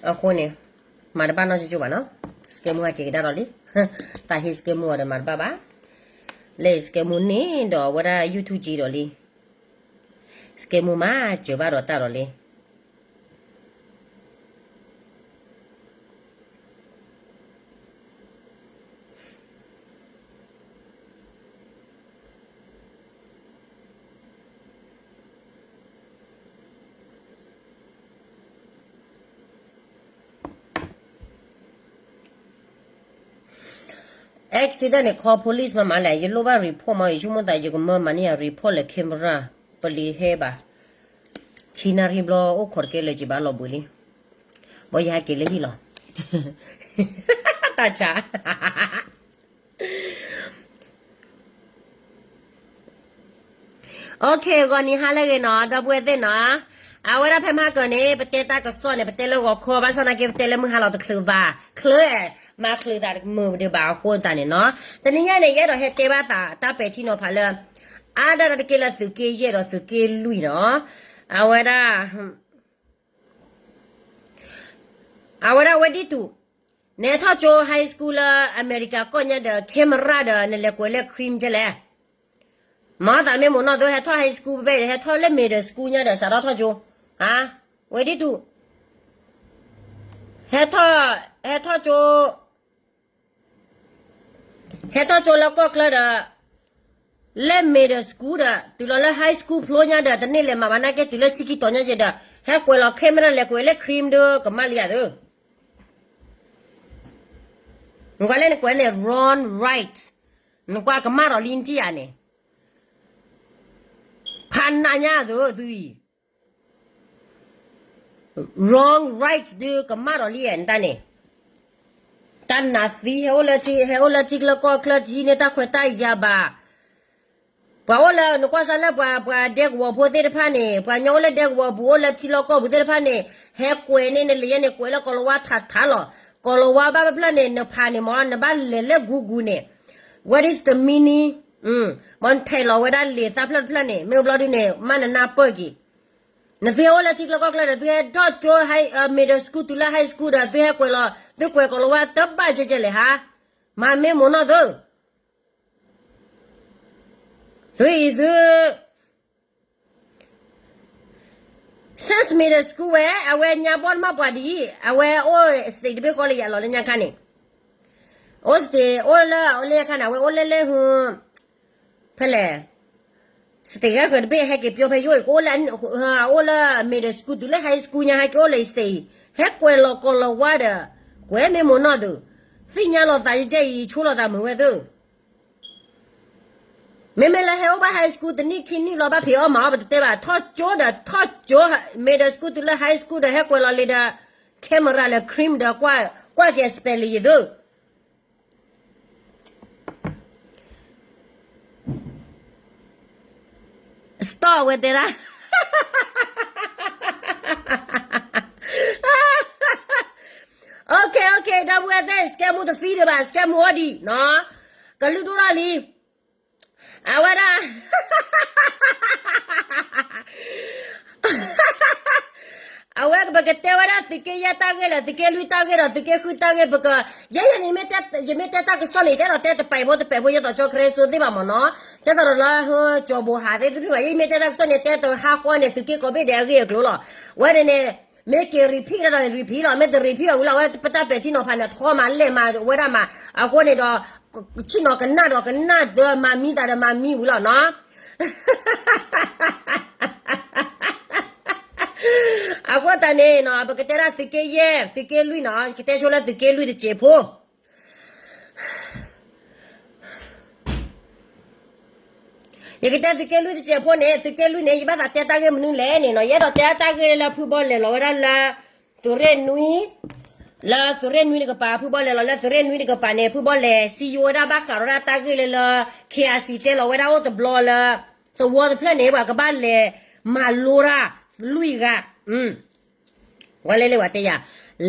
အဃိန့ၣ် မၤတဘၣ်နီတကၠိဘၣ်နီၤ, စကဲမူဟဲက့ၤကဒါဒီးလံ, တၢ်ဟ့ၣ်စကဲမူအီၤဒီးမၤတဘၣ်ဘၣ်, လၢစကဲမူန့ၣ်ဒီးအဝဲဒၣ် YouTube က့ၤဒီးလံ, စကဲမူမၤစၢၤဘၣ်ဒီးတၢ်ဒီးလံ. Accident န့ၣ် call police မးမးလဲၣ်, ယလိၣ်ဘၣ် report မး, ယဆိကမိၣ်သး ယကမၢမၤန့ၢ်ယၤ report လၢ camera ပလံၤဟဲဘၣ်, ခံနၣ်ရံၣ်ဘျီအိၣ်ခိးတကဲလၢၤ ယဘၣ်လီၤဘှံးလံ, ဘၣ်ယဟဲက့ၤလၢဟံၣ်လီၤ, တၢ်ဆါ OK ဂီၤနံၤဟါလၢအဂ့ၤနီၤ ဒီပုၢ်ဝဲၢ်သ့ၣ်နီၤ, အဝဲဒၣ်ဖဲမဟါကၢၤန့ၣ် ပတဲတၢ်ကစီၣ်န့ၣ် ပတဲလၢဂီၤခီ ဘၣ်ဆၣ်သနာ်က့ ပတဲလၢမုၢ်ဟါလီၤတချုးဘၣ်, ချုး, မၤချုးသးတမုာ်ဒံးဘၣ်အဃိသတးန့ၣ်နီၤ, တနံၤညါန့ၣ် ယအဲၣ်ဒိးဟဲတဲဘၣ်သး တၢ်ပဲာ်ထံနီၤဖးလၢ အါဒၣ်တက့ၢ်လၢသုးက့ယဲၢ်ဒီးသုးက့လွံၢ်နီၤ, အဝဲဒၣ် အဝဲဒၣ်ဝဲဒ်တူး, နဟဲထီၣ်ကၠိ high school လၢအမဲရကၤကီၢ်ညါဒီး camera ဒီး နလဲၤကွဲးလၢ cream ကဲလဲၣ်, မၤသးမ့ၢ်မိၢ်နီၢ်သိ ဟဲထီၣ် high school ဖဲ ဟဲထီၣ်လၢ middle school ညါဒီး စးထီၣ်ထီၣ်ကၠိ, ဝဲဒ်တူး, ဟဲထီၣ်, ဟဲထီၣ်ကၠိ ဟဲထီၣ်ကၠိလၢကီၢ်ချၢဒီး, လၢ middle school ဒီး တုၤလီၤလၢ high school ဖျိညါဒီး တန့ၢ်လဲၤမၤဘၣ်နာ်က့ တုၤလၢဆံခံတီၤညါက့ဒီး ဟဲကွဲးလီၤ camera လဲၤကွဲးလၢ cream ဒီး ကမၣ်လံယၤသု, နကွၢ်လၢနကွဲးန့ၣ် wrong right, နကွၢ်ကမၣ်ဒီးလံနထံၣ်ယၤန့ၣ်, ဖးနးညါသုသုအံၤ wrong right ဒုးကမၣ်ဒီးလံနတၢ်န့ၣ်, တၢ်နးသံ ဟဲအိၣ်လၢထံ, ဟဲအိၣ်လၢထံချၢကီၢ်ချၢ ထံန့ၢ်တၢ်ခွဲးတၢ်ယာ်ဘၣ်, ပှၤအိၣ်လၢ နကွၢ်စၢ်လၢပှၤ, ပှၤဒဲကဝီၤဖိသ့ၣ်တဖၣ်န့ၣ်, ပှၤကညီအိၣ်လၢဒဲကဝီၤပူၤ အိၣ်လၢထံလီၢ်ကီၢ်ပူၤသ့ၣ်တဖၣ်န့ၣ်, ဟဲကွဲးန့ၢ်နလံာ်ယဲန့ၣ် ကွဲးလၢကီၤလၤဝါထးထးလီၤ, ကီၤလၤဝါဘၣ်ဖျၢၣ်န့ၣ် နဖးန့ၣ်မ့ၢ် နဘၣ်လဲၤလၢ Google န့ၣ်, what is the meaning, မ့ၢ်နထဲးလီၤဝဲဒၣ်လံာ်သၣ်ဖျၢၣ်တဖျၢၣ်န့ၣ် မ့ၢ်ဘျီဒုန့ၣ် မ့ၢ်နနၢ်ပၢၢ်က့ၤ, နသုဟဲအိၣ်လၢထံချၢကီၢ်ချၢဒီး သုဟဲထီၣ်ကၠိ middle school တုၤလၢ high school ဒီး သုဟဲကွဲးလီၤ, သုကွဲးကီၤလၤဝါတဘၣ်ကဲကဲလဲၣ်ဟါ, မၤမ့ၢ်မိၢ်နီၢ်သု, သုအံၤသု Six Middle School ဝဲ အဝဲညါဘီၣ်မးပှၤဒ်အံၤ အဝဲအိၣ် state တဘ့ၣ်ဃီလၢယလီၤလၢညါခါန့ၣ်, အိၣ် state အိၣ်လၢ အိၣ်လၢညါခါန့ၣ် အဝဲအိၣ်လၢလၢဟု, ဖဲလဲၣ်, state ဂၤဃၢၤတဘ့ၣ်ဟဲက့ၤပၠီဖဲယိၣ်အံၤ ကအိၣ်လၢ အိၣ်လၢ middle school တုၤလၢ high school ညါ ဟဲက့ၤအိၣ်လၢ state အံၤ ဟဲကွဲးလီၤကီၤလၤဝါဒီး ကွဲးမ့ၢ်မိၢ်နီၢ်သု, သ့ၣ်ညါလီၤသးယဲအံၤ ဆိလီၤသးမုာ်ဝဲသု မ့မ့ၢ်လၢဟဲအိၣ်ဘၣ် high school တနံၣ်ခံနံၣ်လီၤ ဘၣ်ဖံးအီၣ်မၤအီၣ် ပတတဲဘၣ်, ထီၣ်ကၠိဒီးထီၣ်ကၠိ, middle school တုၤလၢ high school ဒီး ဟဲကွဲးလီၤလံဒီး camera လၢ cream ဒီး ကွၢ်က့ၤ spelling ယသု stop ဝဲတဲဒၣ် OK OK ဒီပုၢ်ဝဲၢ်သ့ၣ် စကဲမူတသံဒံးဘၣ် စကဲမူအိၣ်ဒံးနီၤ, ကလုၢ်ဒိၣ်ထီၣ်လံ အဝဲဒၣ် အဝဲပကတဲဝဲဒၣ်သုးက့ယဲၢ်တၢ်ဂ့ၢ်လၢ သုးက့လွံၢ်တၢ်ဂ့ၢ်ဒီး သုးက့ဃုတၢ်ဂ့ၢ် ပက ယဲယဲန့ၣ် ယမ့ၢ်တဲတၢ်ကစီၣ်န့ၣ် တဲဒီးတဲတပာ်ဖိတပာ်ဖိ ယဲသိးကၠီခရံစိသ့ၣ်ဘၣ်မ့ၢ်နီၤ, တဲသိးဒီးလၢဟၢကၠီဘိဟးသ့ၣ်တဖၣ်ဘၣ်, ယမ့ၢ်တဲတၢ်ကစီၣ်န့ၣ် တဲတဟါဃီန့ၣ် သုးက့ကိးဘ့ၣ်ဒဲးအဂ့ၢ်အကျိၤလီၤ, ဝဲန့ၣ်န့ၣ် မ့ၢ်က့ၤ repeat ဒီး repeat လီၤ, မ့ၢ်တ repeat အီၤဝံၤလီၤ အဝဲပတၢ်ပဲာ်ထံနီၤဖးန့ၣ် ထီမးလဲၣ်မး ဝဲဒၣ်မး, အဃိန့ၣ်ဒီး ဆ့ၣ်နီၤကနၣ်ဒီးကနၣ်ဒီးမၤမံသးဒီးမၤမံဝံၤလီၤနီၤ အဃိသတးန့ၣ်နီၤ ပကတဲဒၣ်သုးက့ယဲၢ် သုးက့လွံၢ်နီၤ ကတဲဆိလၢသုးက့လွံၢ်တစဲးဖိ ယကတဲသုးက့လွံၢ်တစဲးဖိန့ၣ် သုးက့လွံၢ်န့ၣ် ယဘၣ်သးတဲတၢ်ဂ့ၢ်မနုၤလဲၣ်န့ၣ်နီၤ ယအဲၣ်ဒိးတဲတၢ်ဂ့ၢ်လၢဖုဘီလဲၤလီၤဝဲဒၣ်လၢ သုးရ့ၣ်နွံ လၢသုးရ့ၣ်နွံတကပၤ ဖုဘီလဲၤလီၤလၢသုးရ့ၣ်နွံတကပၤန့ၣ် ဖုဘီလဲၤစံယိဝဲဒၣ်ဘၣ်ဃးဒီးတၢ်ဂ့ၢ်လၢလၢ KIC တဲလီၤဝဲဒၣ်အိၣ်တဘျီလၢ သဝီတဖျၢၣ်န့ၣ် ပှၤကဘၣ်လဲၤမၤလိတၢ် လွံၢ်ဂၤ, ကွၢ်လဲၣ်လၢပှၤတဲယၤ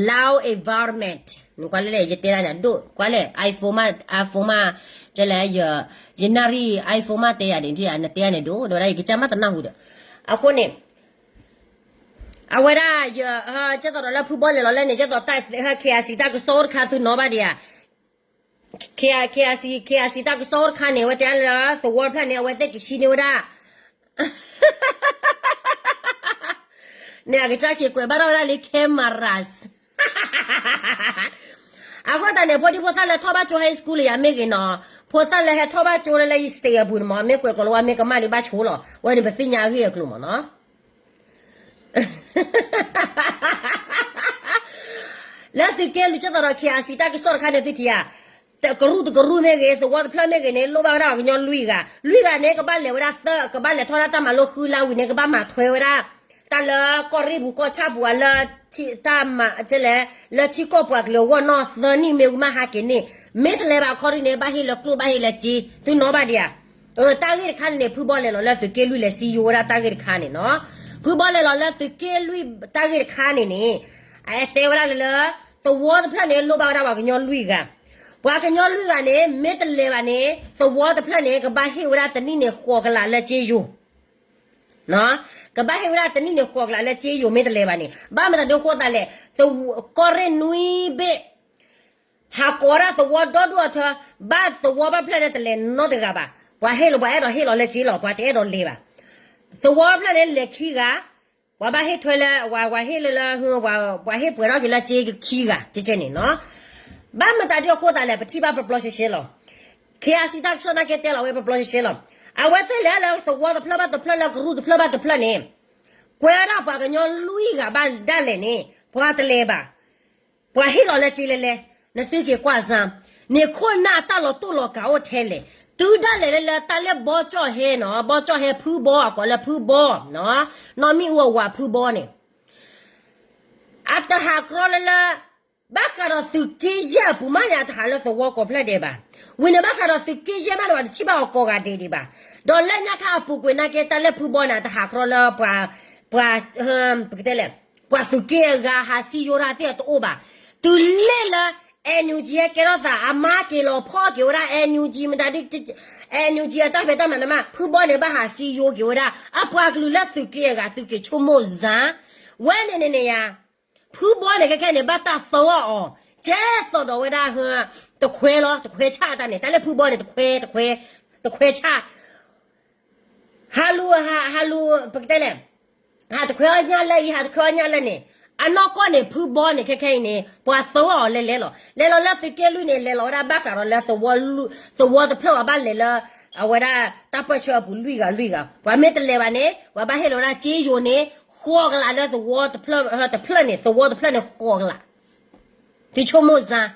loud environment, နကွၢ်လဲၣ်လၢယတဲဒၣ်န့ၣ် ဒိၣ်ကွၢ်လဲၣ် iPhone မး iPhone မး, ကဲလဲၣ်, ယနၣ်ရံၣ် iPhone မးတဲယၤဒ်ထံၣ်ဧါ, နတဲယၤန့ၣ်ဒိၣ် ဒီးဝဲဒၣ်ယကစၢ်မးတနၢ်ဟူဒီး, အဃိန့ၣ် အဝဲဒၣ်ယ ကဲသိးဒီးလၢဖုဘီလဲၤလီၤလၢန့ၣ် ကဲသိး KIC တၢ်ကစီၣ်အိၣ်တခါသုနီၣ်ဘၣ်ဒံးဧါ, KIC, KIC တၢ်ကစီၣ်အိၣ်တခါန့ၣ် အဝဲတဲလၢသဝီတဖျၢၣ်န့ၣ် အဝဲသ့ၣ်ကဆံန့ၢ်ဝဲဒၣ် န့ၣ် အကစၢ်က့ၤကွဲးဘၣ်ထီၣ်ဝဲဒၣ်လၢ cameras အဃိသတးန့ၣ် ဖိဒံဖိသၣ်လၢထီၣ်ဘၣ်ကၠိ high school လၢယၤမ့ၢ်ဂ့ၤနီၤ, ဖိသၣ်လၢဟဲထီၣ်ဘၣ်ကၠိလၢလၢယ state အပူၤန့ၣ်မး မ့ၢ်ကွဲးကီးလၢဝဲမ့ၢ်ကမၣ်ဒံးဘၣ်ဆိလီၤ, ဝဲန့ၣ်ပသ့ၣ်ညါအဂ့ၢ်အကျိၤမးနီၤ လၢသုးက့လွံၢ် ကဲသိးဒီး KIC တၢ်ကစီၣ်တခါန့ၣ်သုထံၣ်ဧါ, ကရူၢ်တကရူၢ်မ့ၢ်ဂ့ၤ သဝီတဖျၢၣ်မ့ၢ်ဂ့ၤန့ၣ် လိၣ်ဘၣ်ဝဲဒၣ်ပှၤကညီလွံၢ်ဂၤ, လွံၢ်ဂၤန့ၣ် ကဘၣ်လဲၤဝဲဒၣ်သၢ ကဘၣ်လဲၤထီၣ်ဒၣ်တၢ်မၤလိဃုလါဝံၤန့ၣ် ကဘၣ်မၤထွဲဝဲဒၣ် တၢ်လၢကီၢ်ရ့ၣ်ပူၤကီၢ်ဆၣ်ပူၤအလၢ တၢ်မၤကလဲၣ် လၢထံကီၢ်ပှၤကလုာ်အဂီၢ်နီၢ်သၢနံၣ်မ့ၢ်ဝံၤမးဟးက့ၤန့ၣ်, မ့ၢ်တလဲၤဘၣ်ခီဒ်န့ၣ် ဘၣ်ဟ့ၣ်လၢကျိၣ်ဘၣ်ဟ့ၣ်လၢစ့, သုနီၣ်ဘၣ်ဒံးဧါ. တၢ်ဂ့ၢ်တခါန့ၣ်န့ၣ် ဖုဘီလဲၤလီၤလၢသုးက့လွံၢ်လဲၤစံယိၤဝဲဒၣ်တၢ်ဂ့ၢ်တခါန့ၣ်နီၤ, ဖုဘီလဲၤလီၤလၢသုးက့လွံၢ်တၢ်ဂ့ၢ်တခါန့ၣ်န့ၣ်, အတဲဝဲဒၣ်လၢလၢ သဝီတဖျၢၣ်န့ၣ် လိၣ်ဘၣ်ဝဲဒၣ်ပှၤကညီလွံၢ်ဂၤ, ပှၤကညီလွံၢ်ဂၤန့ၣ် မ့ၢ်တလဲၤဘၣ်န့ၣ် သဝီတဖျၢၣ်န့ၣ် ကဘၣ်ဟ့ၣ်ဝဲဒၣ်တနံၣ်န့ၣ်ဃိးကလးလၢစ့ယိၤ ကဘၣ်ဟ့ၣ်ဝဲဒၣ်တနံၣ်န့ၣ်ဃိးကလးလၢစ့ယိၤမ့ၢ်တလဲၤဘၣ်န့ၣ် ဘၣ်မတၤဒုးဃိသးလဲၣ်, ကီၢ်ရ့ၣ်နွံဘ့ၣ် ဟးကိးဒၣ်သဝီဒီဒူၣ်အထၢ, ဘၣ်သဝီဘၣ်ဖျၢၣ်န့ၣ်တလဲၤနီတဂၤဘၣ်, ပှၤဟ့ၣ်လီၤပှၤအဲၣ်ဒိးဟ့ၣ်လီၤလၢစ့လီၤ ပှၤတအဲၣ်ဒိးလဲၤဘၣ်, သဝီဖျၢၣ်န့ၣ်လဲၤခံဂၤ, ပှၤဘၣ်ဟ့ၣ်ထွဲလၢ ပှၤဟ့ၣ်လၢလၢ ပှၤဟ့ၣ်ပှဲၤထီၣ်က့ၤလၢစ့ခံဂၤကဲကဲန့ၣ်နီၤ, ဘၣ်မတၤဒုးဃိသးလဲၣ် ပထံၣ်ဘၣ်ပျီပျီရှဲရှဲလီၤ, KIC တၢ်ကစီၣ်နာ်က့တဲလီၤဝဲပျီပျီရှဲရှဲလီၤ, အဝဲသ့ၣ်လဲၤလၢသဝီတဖျၢၣ်ဘၣ်တဖျၢၣ်လၢကရူၢ်တဖျၢၣ်ဘၣ်တဖျၢၣ်န့ၣ်, ကွဲဒၣ်ပှၤကညီလွံၢ်ဂၤဘၣ်ဒၣ်လဲာ်န့ၣ် ပှၤတလဲၤဘၣ် ပှၤဟ့ၣ်လီၤလၢစ့လဲၤလဲၤ, နသုက့ၤကွၢ်စၢ်, န့ၣ်ခိၣ်နၢ်တၢ်လီၤတိၢ်လီၤကးအိၣ်ထဲလဲၣ်, တုၤဒၣ်လဲာ်လၢလၢတၢ်လၢဘီကၠီၣ်ဟဲနီၤ, ဘီကၠီၣ်ဟဲဖုဘီအကိးလၢဖုဘီ, နီၢ်မ့ၣ်အူအဝၤဖုဘီန့ၣ်, အတဟးကြီလၢလၢ ဘၣ်ဃးဒီးသုးက့ယဲၢ်အပူၤမးန့ၣ် အတဟးလၢသဝီကိးဖျၢၣ်ဒဲးဘၣ်, ဝံၤန့ၣ်ဘၣ်ဃးဒီးသုးက့ယဲၢ်မးန့ၣ် ပှၤတထံၣ်ဘၣ်အီၤကိးဂၤဒဲးဒံးဘၣ်, ဒီးလၢညါခါအပူၤကွံာ်နာ်က့ တၢ်လၢဖုဘီန့ၣ် အတဟးကြီလၢ ပှၤ ပကတဲလဲၣ်, ပှၤသုးက့အဂၤဟးစံယိၤတၢ်သ့ၣ်အတအိၣ်ဘၣ်, တုၤလၢလၢ NUG ဟဲကဲထီၣ်သး အမါက့ၤလီၤဖီၣ်က့ၤဝဲဒၣ် NUG မတၤဒ် NUG အတၢ်ဖံးတၢ်မၤန့ၣ်မး ဖုဘီန့ၣ်ဘၣ်ဟးစံယိၤက့ၤဝဲဒၣ် အပှၤကလုာ်လၢသုးက့အဂၤ သုးက့ဆိကမိၣ်စၢ်, ဝဲန့ၣ်န့ၣ်န့ၣ်ယါ ဖုဘီန့ၣ်ခဲခဲန့ၣ် ဘၣ်တၢ်သီအီၤ, ကဲသိးဒီးဝဲဒၣ် တခွဲလီၤ တခွဲဆၣ်တၢ်န့ၣ် တၢ်လၢဖုဘီန့ၣ် တခွဲ တခွဲ တခွဲဆၣ် ဟးလူၤ ဟးလူၤ ပကတဲလဲၣ်, ဟးတခွဲအီၣ်ညၣ်လၢအံၤ ဟးတခွဲအီၣ်ညၣ်လၢန့ၣ်, အနီၢ်ကီၢ်န့ၣ် ဖုဘီန့ၣ် ခဲခဲအံၤန့ၣ် ပှၤသီအီၤလဲၤလဲၤလီၤ. လဲၤလီၤလၢသုးက့လွံၢ်န့ၣ် လဲၤလီၤဝဲဒၣ်ဘၣ်ဃးဒီးလၢ သဝီတဖျၢၣ်အဘၣ်လဲၤလၢ အဝဲဒၣ်တၢ်ပၢၢ်ဆၢအပူၤလွံၢ်ဂၤလွံၢ်ဂၤ, ပှၤမ့ၢ်တလဲၤဘၣ်န့ၣ် ပှၤဘၣ်ဟ့ၣ်လီၤဝဲဒၣ်စ့ယိၤန့ၣ် ဃိးကလးလၢသဝီတဖျၢၣ်န့ၣ် သဝီတဖျၢၣ်န့ၣ်ဃိးကလး, သုဆိကမိၣ်စၢ်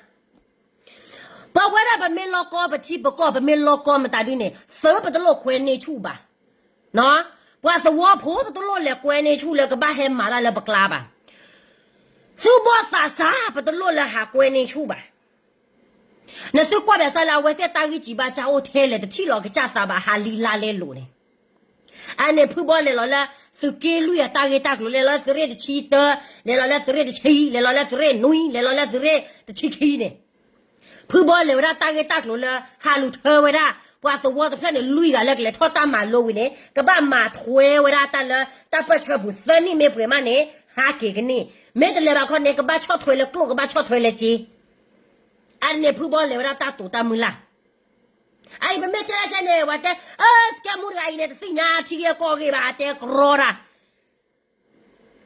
ပဝဲဒၣ်ပမ့ၢ်လီၤကီပထံပကီၢ် ပမ့ၢ်လီၤကီမတၤဒ်န့ၣ် သုပတလိၣ်ကွဲန့ၢ်ဆူၣ်ဘၣ်. ပှၤသဝီဖိပတလိၣ်လဲၤကွဲန့ၢ်ဆူၣ်လၢကဘၣ်ဟဲမၤတၢ်လၢပကျါဘၣ်. သူၣ်ဘီၣ်သးစၢ် ပတလိၣ်လၢဟးကွဲန့ၢ်ဆူၣ်ဘၣ်. နသုကွၢ်ဘၣ်ဆၣ်လၢအဝဲသ့ၣ်တၢ်ဂံၢ်စံးဘၣ်စၢ်အိၣ်ထဲလဲၣ် တထံၣ်လီၤကစၢ်သးဘၣ် ဟးလံလါလဲလိာ်န့ၣ် အန့ၣ်ဖုဘီလဲၤလီၤလၢ သုးက့လွံၢ်အတၢ်ဂ့ၢ်တၢ်ကျိၤ လဲၤလီၤလၢသုးရ့ၣ်တဆံတၢ, လဲၤလီၤလၢသုးရ့ၣ်တဆံ, လဲၤလီၤလၢသုးရ့ၣ်နွံ, လဲၤလီၤလၢသုးရ့ၣ်တဆံခံန့ၣ်, ဖုဘီလဲၤဝဲဒၣ်တၢ်ဂ့ၢ်တၢ်ကျိၤလၢ ဟးလူၤထၢဝဲဒၣ် ပှၤသဝီတဖျၢၣ်န့ၣ် လွံၢ်ဂၤလၢကလဲၤထီၣ်တၢ်မၤလိဝံၤန့ၣ် ကဘၣ်မၤထွဲဝဲဒၣ်တၢ်လၢ တၢ်ပၢၢ်ဆၢပူၤ သၢနံၣ်မ့ၢ်ပှဲၤမးန့ၣ် ဟးက့ၤကန့ၢ်, မ့ၢ်တလဲၤဘၣ်ခီန့ၣ် ကဘၣ်ဆီၣ်ထွဲလၢကျိၣ် ကဘၣ်ဆီၣ်ထွဲလၢစ့ အန့ၣ်ဖုဘီလဲၤဝဲဒၣ်တၢ်တိာ်တၢ်မုၢ်လၢ် အအံၤပမ့ၢ်တဲဒ်န့ၣ် ပှၤတဲ စကဲမူတဂၤအံၤန့ၣ် တသ့ၣ်ညါထံဂ့ၢ်ကီၢ်ဂ့ၢ်ဘၣ် တဲကရီတၢ်,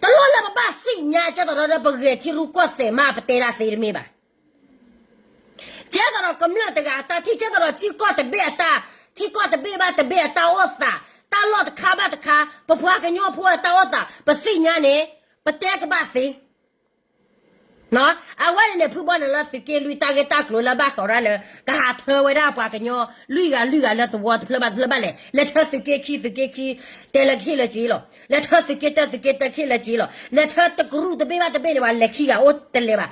တလိၣ်လၢပဘၣ်သ့ၣ်ညါ ကဲသိးဒီးပဂဲၤထံရူၢ်ကီၢ်သဲးမး ပတဲဒၣ်သ့တမ့ၢ်ဘၣ်. ကဲသိးဒီးကမျၢၢ်တဂၤအတၢ်ထံၣ် ကဲသိးဒီးထံကီၢ်တဘ့ၣ်အတၢ်, ထံကီၢ်တဘ့ၣ်ဘၣ်တဘ့ၣ်အတၢ်အိၣ်သး, တၢ်လီၢ်တခါဘၣ်တခါ, ပပှၤကညီဖိအတၢ်အိၣ်သး ပသ့ၣ်ညါန့ၣ် ပတဲကဘၣ်သ့ အဝဲန့ၣ်န့ၣ် ဖုဘီန့ၣ်လၢသုးက့လွံၢ်တၢ်ဂ့ၢ်တၢ်ကျိၤလၢဘၣ်ဃးဝဲဒၣ်လၢ ကဟးထၢဝဲဒၣ်ပှၤကညီ လွံၢ်ဂၤလွံၢ်ဂၤလၢသဝီတဖျၢၣ်ဘၣ်တဖျၢၣ်ဘၣ်လဲၣ်, လဲၤထၢသုးက့ခံ သုးက့ခံ တဲလၢကဟ့ၣ်လၢစ့လီၤ, လဲၤထၢသုးက့တၢ သုးက့တၢကဟ့ၣ်လၢစ့လီၤ, လဲၤထၢတကရူၢ်တဘ့ၣ်ဘၣ်တဘ့ၣ်န့ၣ် ပှၤလဲၤခံဂၤအိၣ်တလဲၤဘၣ်,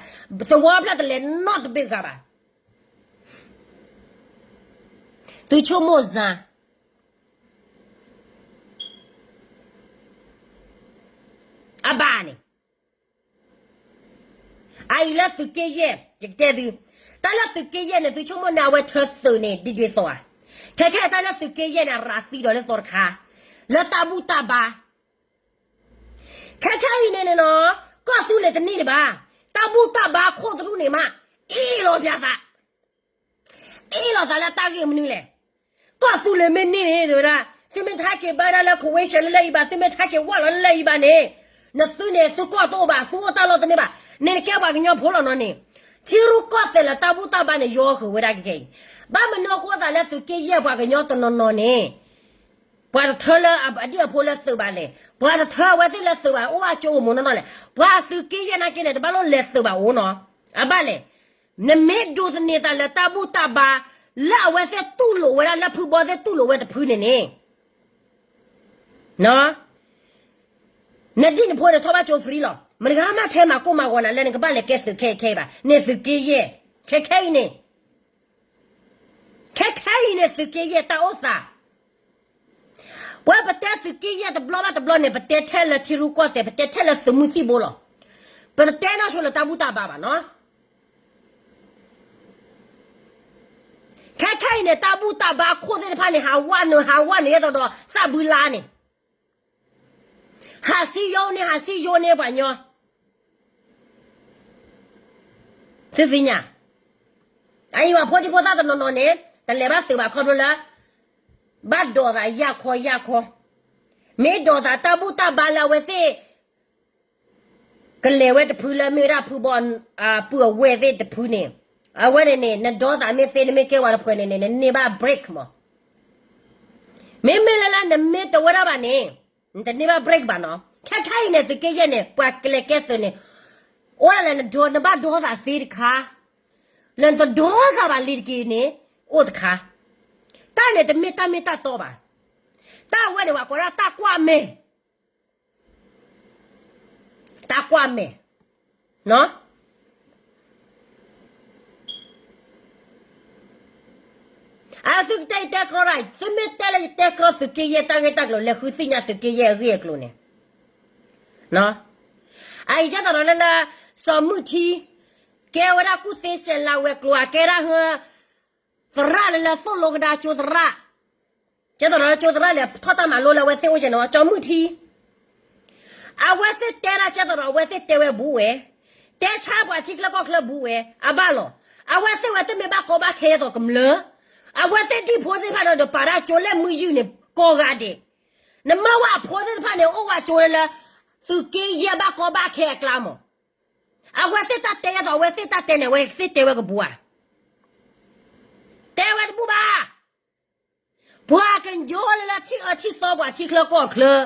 သဝီဖျၢၣ်တလဲၤနီတဘ့ၣ်ဂၤဘၣ်. သုဆိကမိၣ်စၢ် ပ အဘၣ်န့ၣ် အအံၤလၢသုးက့ယဲၢ် ယကတဲသု, တၢ်လၢသုးက့ယဲၢ်န့ၣ် သုဆိကမိၣ်န့ၣ် အဝဲထၢသုးန့ၣ် ဒ်ဒ်သိးဧါ. ခဲခဲအံၤတၢ်လၢသုးက့ယဲၢ်န့ၣ် ရၤသံဒီးလၢသီတခါ, လၢတၢ်ဘူၣ်တၢ်ဘါ ခဲခဲအံၤန့ၣ်န့ၣ်နီၤ, ကီၢ်သူလ့ၤတန့ၢ်ဒံးဘၣ်, တၢ်ဘူၣ်တၢ်ဘါခိၣ်တရူၢ်န့ၣ်မး, အ့ၣ်လိာ်ပၠးသး အ့ၣ်လိာ်သးလၢတၢ်ဂ့ၢ်မနုၤလဲၣ်. ကီၢ်သူလ့ၤမ့ၢ်န့ၢ်န့ၣ် တဲဝဲဒၣ်, သုမ့ၢ်ထါက့ၤဘါဒၣ်လၢ convention လၢလၢအံၤဘၣ်, သုမ့ၢ်ထါက့ၤဝၢ်လီၤလၢလၢအံၤဘၣ်န့ၣ်, နသုန့ၣ် သုကီၢ်တအိၣ်ဘၣ်, သုအိၣ်တၢ်လီၢ်တန့ၢ်ဘၣ်, န့ၣ်နကဲပှၤကညီဖိလီၤနီၤန့ၣ်. ထံရူၢ်ကီၢ်သဲးလၢတၢ်ဘူၣ်တၢ်ဘါန့ၣ် ယီဃုာ်ဝဲဒၣ်ခဲခဲအံၤ, ဘၣ်မနုၤအဃိသးလၢသုးက့ယဲၢ်ပှၤကညီတနီၤနီၤန့ၣ် ပှၤတထၢလၢအဒံၣ်အဖိလၢသုးဘၣ်လဲၣ်, ပှၤတထၢအဝဲသ့ၣ်လၢသုးဘၣ် အိၣ်အကၠိအိၣ်မူနီၢ်နီၢ်လဲၣ်. ပှၤသုးက့ယဲၢ်နာ်က့န့ၣ် တဘၣ်လိၣ်လဲၤသုးဘၣ်အိၣ်နီၤ, အဘၣ်လဲၣ်. နမ့ၢ်ဒိးသန့ၤသးလၢတၢ်ဘူၣ်တၢ်ဘါ လၢအဝဲသ့ၣ်တူၢ်လိာ်ဝဲဒၣ် လၢဖုဘီသ့ၣ်တူၢ်လိာ်ဝဲတဖုန့ၣ်န့ၣ် နဒံၣ်နဖိန့ၣ် ထီၣ်ဘၣ်ကၠိ free လီၤ. မတဂၤမးထဲမၤကိၢ်မၤဂီၤနၤလၢနကဘၣ်လဲၤကဲသုးခဲခဲအံၤဘၣ်. န့ၣ်သုးက့ယဲၢ် ခဲခဲအံၤန့ၣ်, ခဲခဲအံၤန့ၣ် သုးက့ယဲၢ်တၢ်အိၣ်သး ပဝဲပတဲသုးက့ယဲၢ်တဘျီဘၣ်တဘျီန့ၣ် ပတဲထဲလၢထံရူၢ်ကီၢ်သဲး, ပတဲထဲလၢသုးမုၢ်သံၣ်ဘိလီၤ. ပတတဲနီၢ်ဆိလၢတၢ်ဘူၣ်တၢ်ဘါဘၣ်နီၤ. ခဲခဲအံၤန့ၣ် တၢ်ဘူၣ်တၢ်ဘါခိၣ်သ့ၣ်တဖၣ်န့ၣ် ဟးဝဲနုာ် ဟးဝဲနုာ် ယဲသိးဒီးသၣ်ဘုလါန့ၣ် ဟးစံယိန့ၢ် ဟးစံယိန့ၢ်ပှၤကညီ, သုသ့ၣ်ညါ, အအံၤပှၤဖိဒံဖိသၣ်တနီၤနီၤန့ၣ် တလဲၤဘၣ်သုးဘၣ်ခီဖျိလၢ ဘၣ်ဒိးသးယၢ်ခီယၢ်ခီ, မ့ၢ်ဒိးသးတၢ်ဘူၣ်တၢ်ဘါလၢအဝဲသ့ၣ် ကလဲၤဝဲတဖုလၢမ့ၢ်ဝဲဒၣ်ဖုဘီ ပုၢ်အဝဲၢ်သ့ၣ်တဖုန့ၣ်, အဝဲန့ၣ်န့ၣ် နဒိးသးမ့ၢ်သ့ နမ့ၢ်ကဲဝဲတဖုန့ၣ်န့ၣ် နန့ၢ်ဘၣ် break မး. မ့မ့ၢ်လၢလၢနမ့ၢ်တဝဲဒၣ်ဘၣ်န့ၣ် နတန့ၢ်ဘၣ် break ဘၣ်နီၤ. ခဲခဲအံၤန့ၣ် သုးက့ယဲၢ်န့ၣ် ပှၤကလဲၤကဲသုးန့ၣ် အိၣ်ဒၣ်လဲာ် နဒိး နဘၣ်ဒိးသးသ့တခါ, လၢနတဒိးသးဘၣ်လံတက့ၢ်န့ၣ် အိၣ်တခါ, တၢ်န့ၣ်တမ့ၢ်တၢ်မ့ၢ်တၢ်တီဘၣ်. တၢ်ဝဲန့ၣ် ပှၤကိးဒၣ်တၢ်ကွၢ်မဲာ် တၢ်ကွၢ်မဲာ်, အသုကတဲယတဲကြီရၣ်, သုမ့ၢ်တဲလၢယတဲကြီသုးက့ယဲၢ်တၢ်ဂ့ၢ်တၢ်ကျိၤ လဲၤဃုသ့ၣ်ညါသုးက့ယဲၢ်အဂ့ၢ်အကျိၤန့ၣ်, အအံၤကဲသိးဒီးလၢလၢ စီၤမုၢ်ထံ ကဲဝဲဒၣ်ကူၣ်သ့စဲးလၤဝဲၤကျိၤ အကဲဒၣ်ဟၢ သရၣ်လၢလၢသိၣ်လိကဒါကၠိသရၣ်, ကဲသိးဒီးလၢကၠိသရၣ်လဲၤထီၣ်တၢ်မၤလိလၢအဝဲသ့ၣ်အိၣ်ကဲန့ၣ် စီၤမုၢ်ထံ အဝဲသ့ၣ်တဲဒၣ်ကဲသိးဒီး အဝဲသ့ၣ်တဲဝဲဘူးဝဲ, တဲဆါပှၤထံချၢကီၢ်ချၢဘူးဝဲ အဘၣ်လီၤ. အဝဲသ့ၣ်ဝဲတမ့ၢ်ဘၣ်ကီဘၣ်ခဲအသိးကမျၢၢ်, အဝဲသ့ၣ်ဒံၣ်ဖိသ့ၣ်တဖၣ်ဒီး ပာ်ဒၣ်ကၠိလၢမုၢ်ယုၢ်န့ၣ် ကိးဂၤဒဲး, နမ့ၢ်ဝဲအဖိသ့ၣ်တဖၣ်န့ၣ် အိၣ်ဝဲကၠိလၢလၢ သုးက့ယဲၢ်ဘၣ်ကီဘၣ်ခဲအကျါမး, အဝဲသ့ၣ်တၢ်တဲအသိး အဝဲသ့ၣ်တၢ်တဲန့ၣ် အဝဲသ့ၣ်တဲဝဲကဘူးဧါ, တဲဝဲတဘူးဘၣ်. ပှၤကညီလၢလၢထံၣ်အၢထံၣ်သီပှၤထံချၢကီၢ်ချၢ,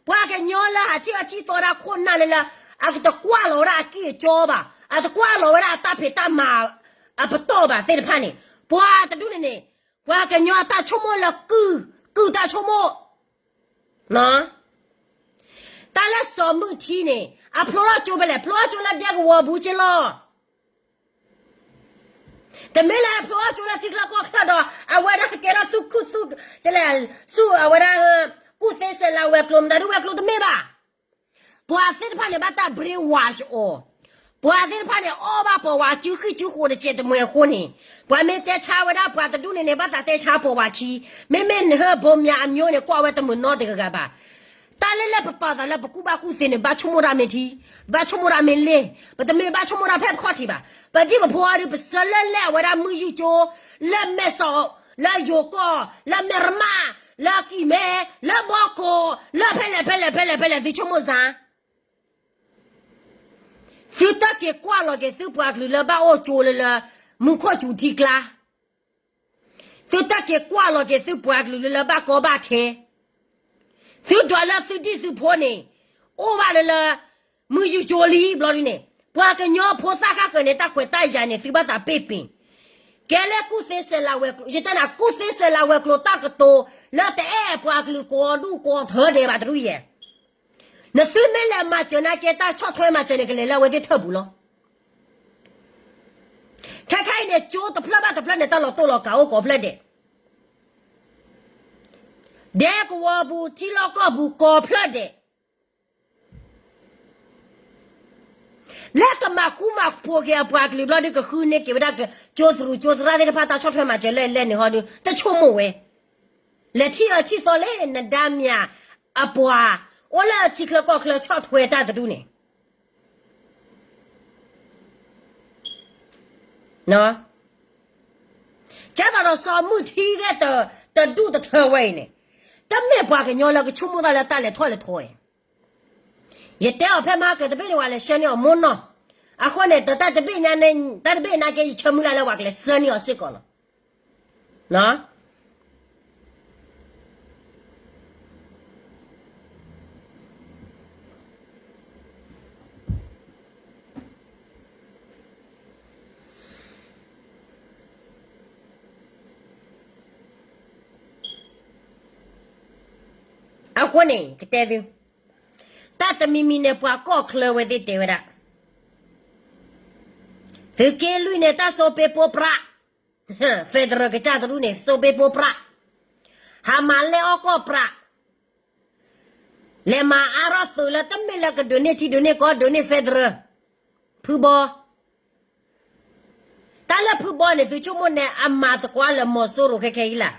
ပှၤကညီလၢဟးထံၣ်အၢထံၣ်သီဒၣ်ခိၣ်နၢ်လၢလၢ အတကွၢ်လီၤဝဲဒၣ်အကံၢ်အကၠီဘၣ်, အတကွၢ်လီၤဝဲဒၣ်အတၢ်ဖံးတၢ်မၤ အပတီၢ်ဘၣ်သ့ၣ်တဖၣ်န့ၣ်, ပှၤတဒူၣ်န့ၣ်န့ၣ်, ပှၤကညီအတၢ်ဆိကမိၣ်လၢကုၢ်, ကုၢ်တၢ်ဆိကမိၣ် တၢ်လၢစီၤမုၢ်ထံန့ၣ် အဖျိထီၣ်ကၠိဖဲလဲၣ်, ဖျိထီၣ်ကၠိလၢဒဲကဝီၤပူၤက့လီၤ. တမ့ၢ်လၢအဖျိထီၣ်ကၠိလၢထံချၢကီၢ်ချၢဒီး အဝဲဒၣ်ကဲထီၣ်သုးခုၣ်သုး, ဆူအဝဲဒၣ် ကူၣ်သ့စဲးလၤဝဲၤကျိၤ မတၤဒုဝဲၤကျိၤတမ့ၢ်ဘၣ်. ပှၤသ့ၣ်တဖၣ်န့ၣ် ဘၣ်တၢ် brainwash အီၤ, ပှၤသ့ၣ်တဖၣ်န့ၣ် အီၣ်ဘၣ်ပှၤဝၤစုဃံစုဃိးတစဲးတမှဲၤအဃိန့ၣ်, ပှၤမ့ၢ်တဲဆါဝဲဒၣ်ပှၤတဒူၣ်န့ၣ်န့ၣ် ဘၣ်သးတဲဆါပိာ်ဝၤခံ, မ့မ့ၢ်နဟၢဘိမၠးအမျိုးန့ၣ် ကွၢ်ဝဲတမုာ်နီတဂၤဂၤဘၣ်. တၢ်လၢလၢပပာ်သးလၢပကူၣ်ဘၣ်ကူၣ်သ့န့ၣ် ဘၣ်ဆိကမိၣ်တၢ်မ့ၢ်ထံ, ဘၣ်ဆိကမိၣ်တၢ်မ့ၢ်လ့ၢ်, ပတမ့ၢ်ဘၣ်ဆိကမိၣ်တၢ်ဖဲပခီၣ်ထံးဘၣ်. ပဒံၣ်ပဖိအံၤဒုး ပဆၢလၢလဲၣ်အဝဲဒၣ်မုၢ်ယုၢ်ကၠိ, လၢမဲာ်စီး, လၢယိၤကီၢ်, လၢမဲၢ်ရမး, လၢကံၢ်မဲ, လၢဘီကီး, လၢဖဲလဲၣ်ဖဲလဲၣ်ဖဲလဲၣ်ဖဲလဲၣ် သုဆိကမိၣ်စ့ၢ် သုတၢ်က့ၤကွၢ်လီၤက့ၤသုပှၤကလုာ်လၢဘၣ်အိၣ်ကၠိလၢ လၢမူခိၣ်စူၤထံကျါ, သုတၢ်က့ၤကွၢ်လီၤက့ၤသုပှၤကလုာ်လၢ လၢဘၣ်ကီဘၣ်ခဲ, သုဒွးလၢသုဒံၣ်သုဖိန့ၣ် အိၣ်ဘၣ်လၢလၢ မုၢ်ယူၤကၠိလံဘျီဒ်န့ၣ်, ပှၤကညီဖိသၣ်ဃၣ်ဃၢၤန့ၣ် တၢ်ခွဲးတၢ်ယာ်န့ၣ် သုဘၣ်သးပ့ၢ်ပ့ၢ်, ကဲလၢကူၣ်သ့စဲးလၤဝဲၤကျိၤ, ယတဲနၤ ကူၣ်သ့စဲးလၤဝဲၤကျိၤတၢ်ကတိၤ လၢတအဲၣ်ပှၤကလုာ်ကိးဒူၣ်ကိးထၢဒဲးဘၣ်တဒူၣ်ယဲၢ် နသုမ့ၢ်လဲၤမၤစၢၤနာ်က့ တၢ်ဆီၣ်ထွဲမၤစၢၤန့ၣ် ကလဲၤလၢအဝဲသ့ၣ်ထၢၣ်ပူၤလီၤ. ခဲခါအံၤန့ၣ် ကၠိတဖျၢၣ်ဘၣ်တဖျၢၣ်န့ၣ် တၢ်လီၤတိၢ်လီၤကးအိၣ်ကိးဖျၢၣ်ဒဲး, ဒဲကဝီၤပူၤ ထံလီၢ်ကီၢ်ပူၤကိးဖျၢၣ်ဒဲး, လၢကမၤဃူမၤဖိးက့ၤအပှၤကလုာ်ဘျီဒုး ကဃုန့ၢ်က့ၤဝဲဒၣ်ကၠိသရူးကၠိသရၣ်သ့ၣ်တဖၣ်တၢ်ဆီၣ်ထွဲမၤစၢၤလၢလဲၣ်န့ၣ်ဟီဒုး တဆိကမိၣ်ဝဲ, လဲၤထံၣ်အၢထံၣ်သီလၢ နဒါမၠးအပှၤ အိၣ်လၢထံချၢကီၢ်ချၢဆီၣ်ထွဲတၢ်တဒူၣ်န့ၣ် ကဲသိးဒီးစီၤမုၢ်ထံသ့ၣ်တဒူၣ်တထၢဝဲအံၤန့ၣ်, တမ့ၢ်ပှၤကညီလၢကဆိကမိၣ်တၢ်လၢတၢ်လဲၤထီၣ်လဲၤထီအံၤ, ယတဲအီၤဖဲမဟါကၢၤတဘ့ၣ်န့ၣ် ပှၤလဲၤဆှၢန့ၢ်အီၤမိၢ်နီၢ်, အဃိန့ၣ် တၢ်တဘ့ၣ်ညါန့ၣ် တၢ်တဘ့ၣ်နာ်က့ ယဆၢမုၢ်လၢ်လၢပှၤကလဲၤဆှၢန့ၢ်အီၤစ့ၢ်ကီးလီၤ. အဃိန့ၣ် ကတဲသု, တၢ်တမံၤမံၤန့ၣ် ပှၤကီၢ်ချၢဝဲသ့ၣ်တဲဝဲဒၣ်, သုးက့လွံၢ်န့ၣ် တၢ်စိပ့ပိပြး, federal ကစၢ်တရူးန့ၣ် စိပ့ပိပြး, ဟးမၤလဲၢ်အီၣ်ကီၢ်ပြး, လဲၤမၤအါထီၣ်သုးလၢတမ့ၢ်လၢကဒုးန့ၢ်ထံဒုးန့ၢ်ကီၢ်ဒုးန့ၢ် federal, ဖုဘီ တၢ်လၢဖုဘီန့ၣ် သုဆိကမိၣ်န့ၣ် အမၤသကွၢ်လၢမီၤစိရိၤခဲခဲအံၤလၢ်,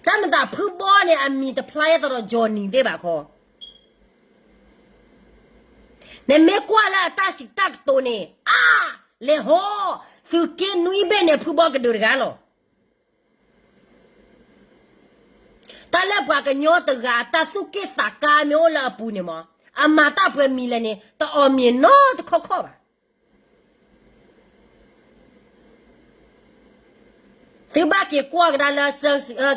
တၢ်မၤသးဖုဘီန့ၣ် အမံၤတဖျါယဲသိးဒီး Johnny သ့ၣ်ဘၣ်ခီ, နမ့ၢ်ကွၢ်လၢအတၢ်စံးတၢ်ကတိၤန့ၣ် အါ, လဲၤဟီ, သုးက့နွံဘ့ၣ်န့ၣ် ဖုဘီကဒုးတဂၤလီၤ. တၢ်လၢပှၤကညီတဂၤ တၢ်သူၣ်က့ၣ်သးကါမ့ၢ်အိၣ်လၢအပူၤန့ၣ်မး, အမၤတၢ်ပှဲၤမံၤလဲၣ်န့ၣ် တအီၣ်မ့ၢ်နီတခီခီဘၣ်. သုဘၣ်က့ၤကွၢ်ကဒါလၢ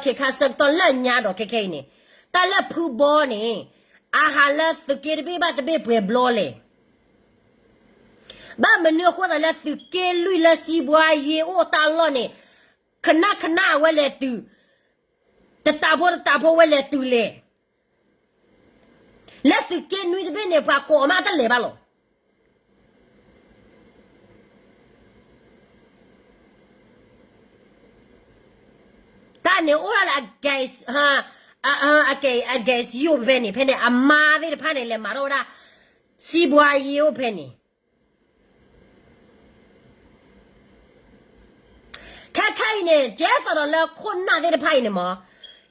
ခ့ခါဆၢကတီၢ်လၢညါဒီးခဲခဲအံၤန့ၣ်, တၢ်လၢဖုဘီန့ၣ် အဟးလၢသုးက့တဘ့ၣ်ဘၣ်တဘ့ၣ်ပှဲၤဘျီလဲၣ်. ဘၣ်မနုၤအဃိသတးလၢသုးက့လွံၢ်လၢစံးဘှါယ့အိၣ်တၢ်လီၢ်န့ၣ် ခနၣ်ခနၣ်အဝဲလဲၤတုၤ, တတးဖိတတးဖိဝဲလဲၤတုၤလဲၣ်. လၢသုးက့နွံတဘ့ၣ်န့ၣ် ပှၤကိးမးတလဲၤဘၣ်လီၤ. တၢ်န့ၣ်အိၣ်ဒၣ်လၢ အကဲး, အကဲးယိာ်ဖဲန့ၣ်, ဖဲန့ၣ် အမါသ့ၣ်တဖၣ်န့ၣ် လဲၤမၤထီၣ်ဝဲဒၣ် စံးဘှါယ့အိၣ်ဖဲန့ၣ်. ခဲခဲအံၤန့ၣ် ကဲသိးဒီးလၢခိၣ်နၢ်သ့ၣ်တဖၣ်အံၤန့ၣ်မး,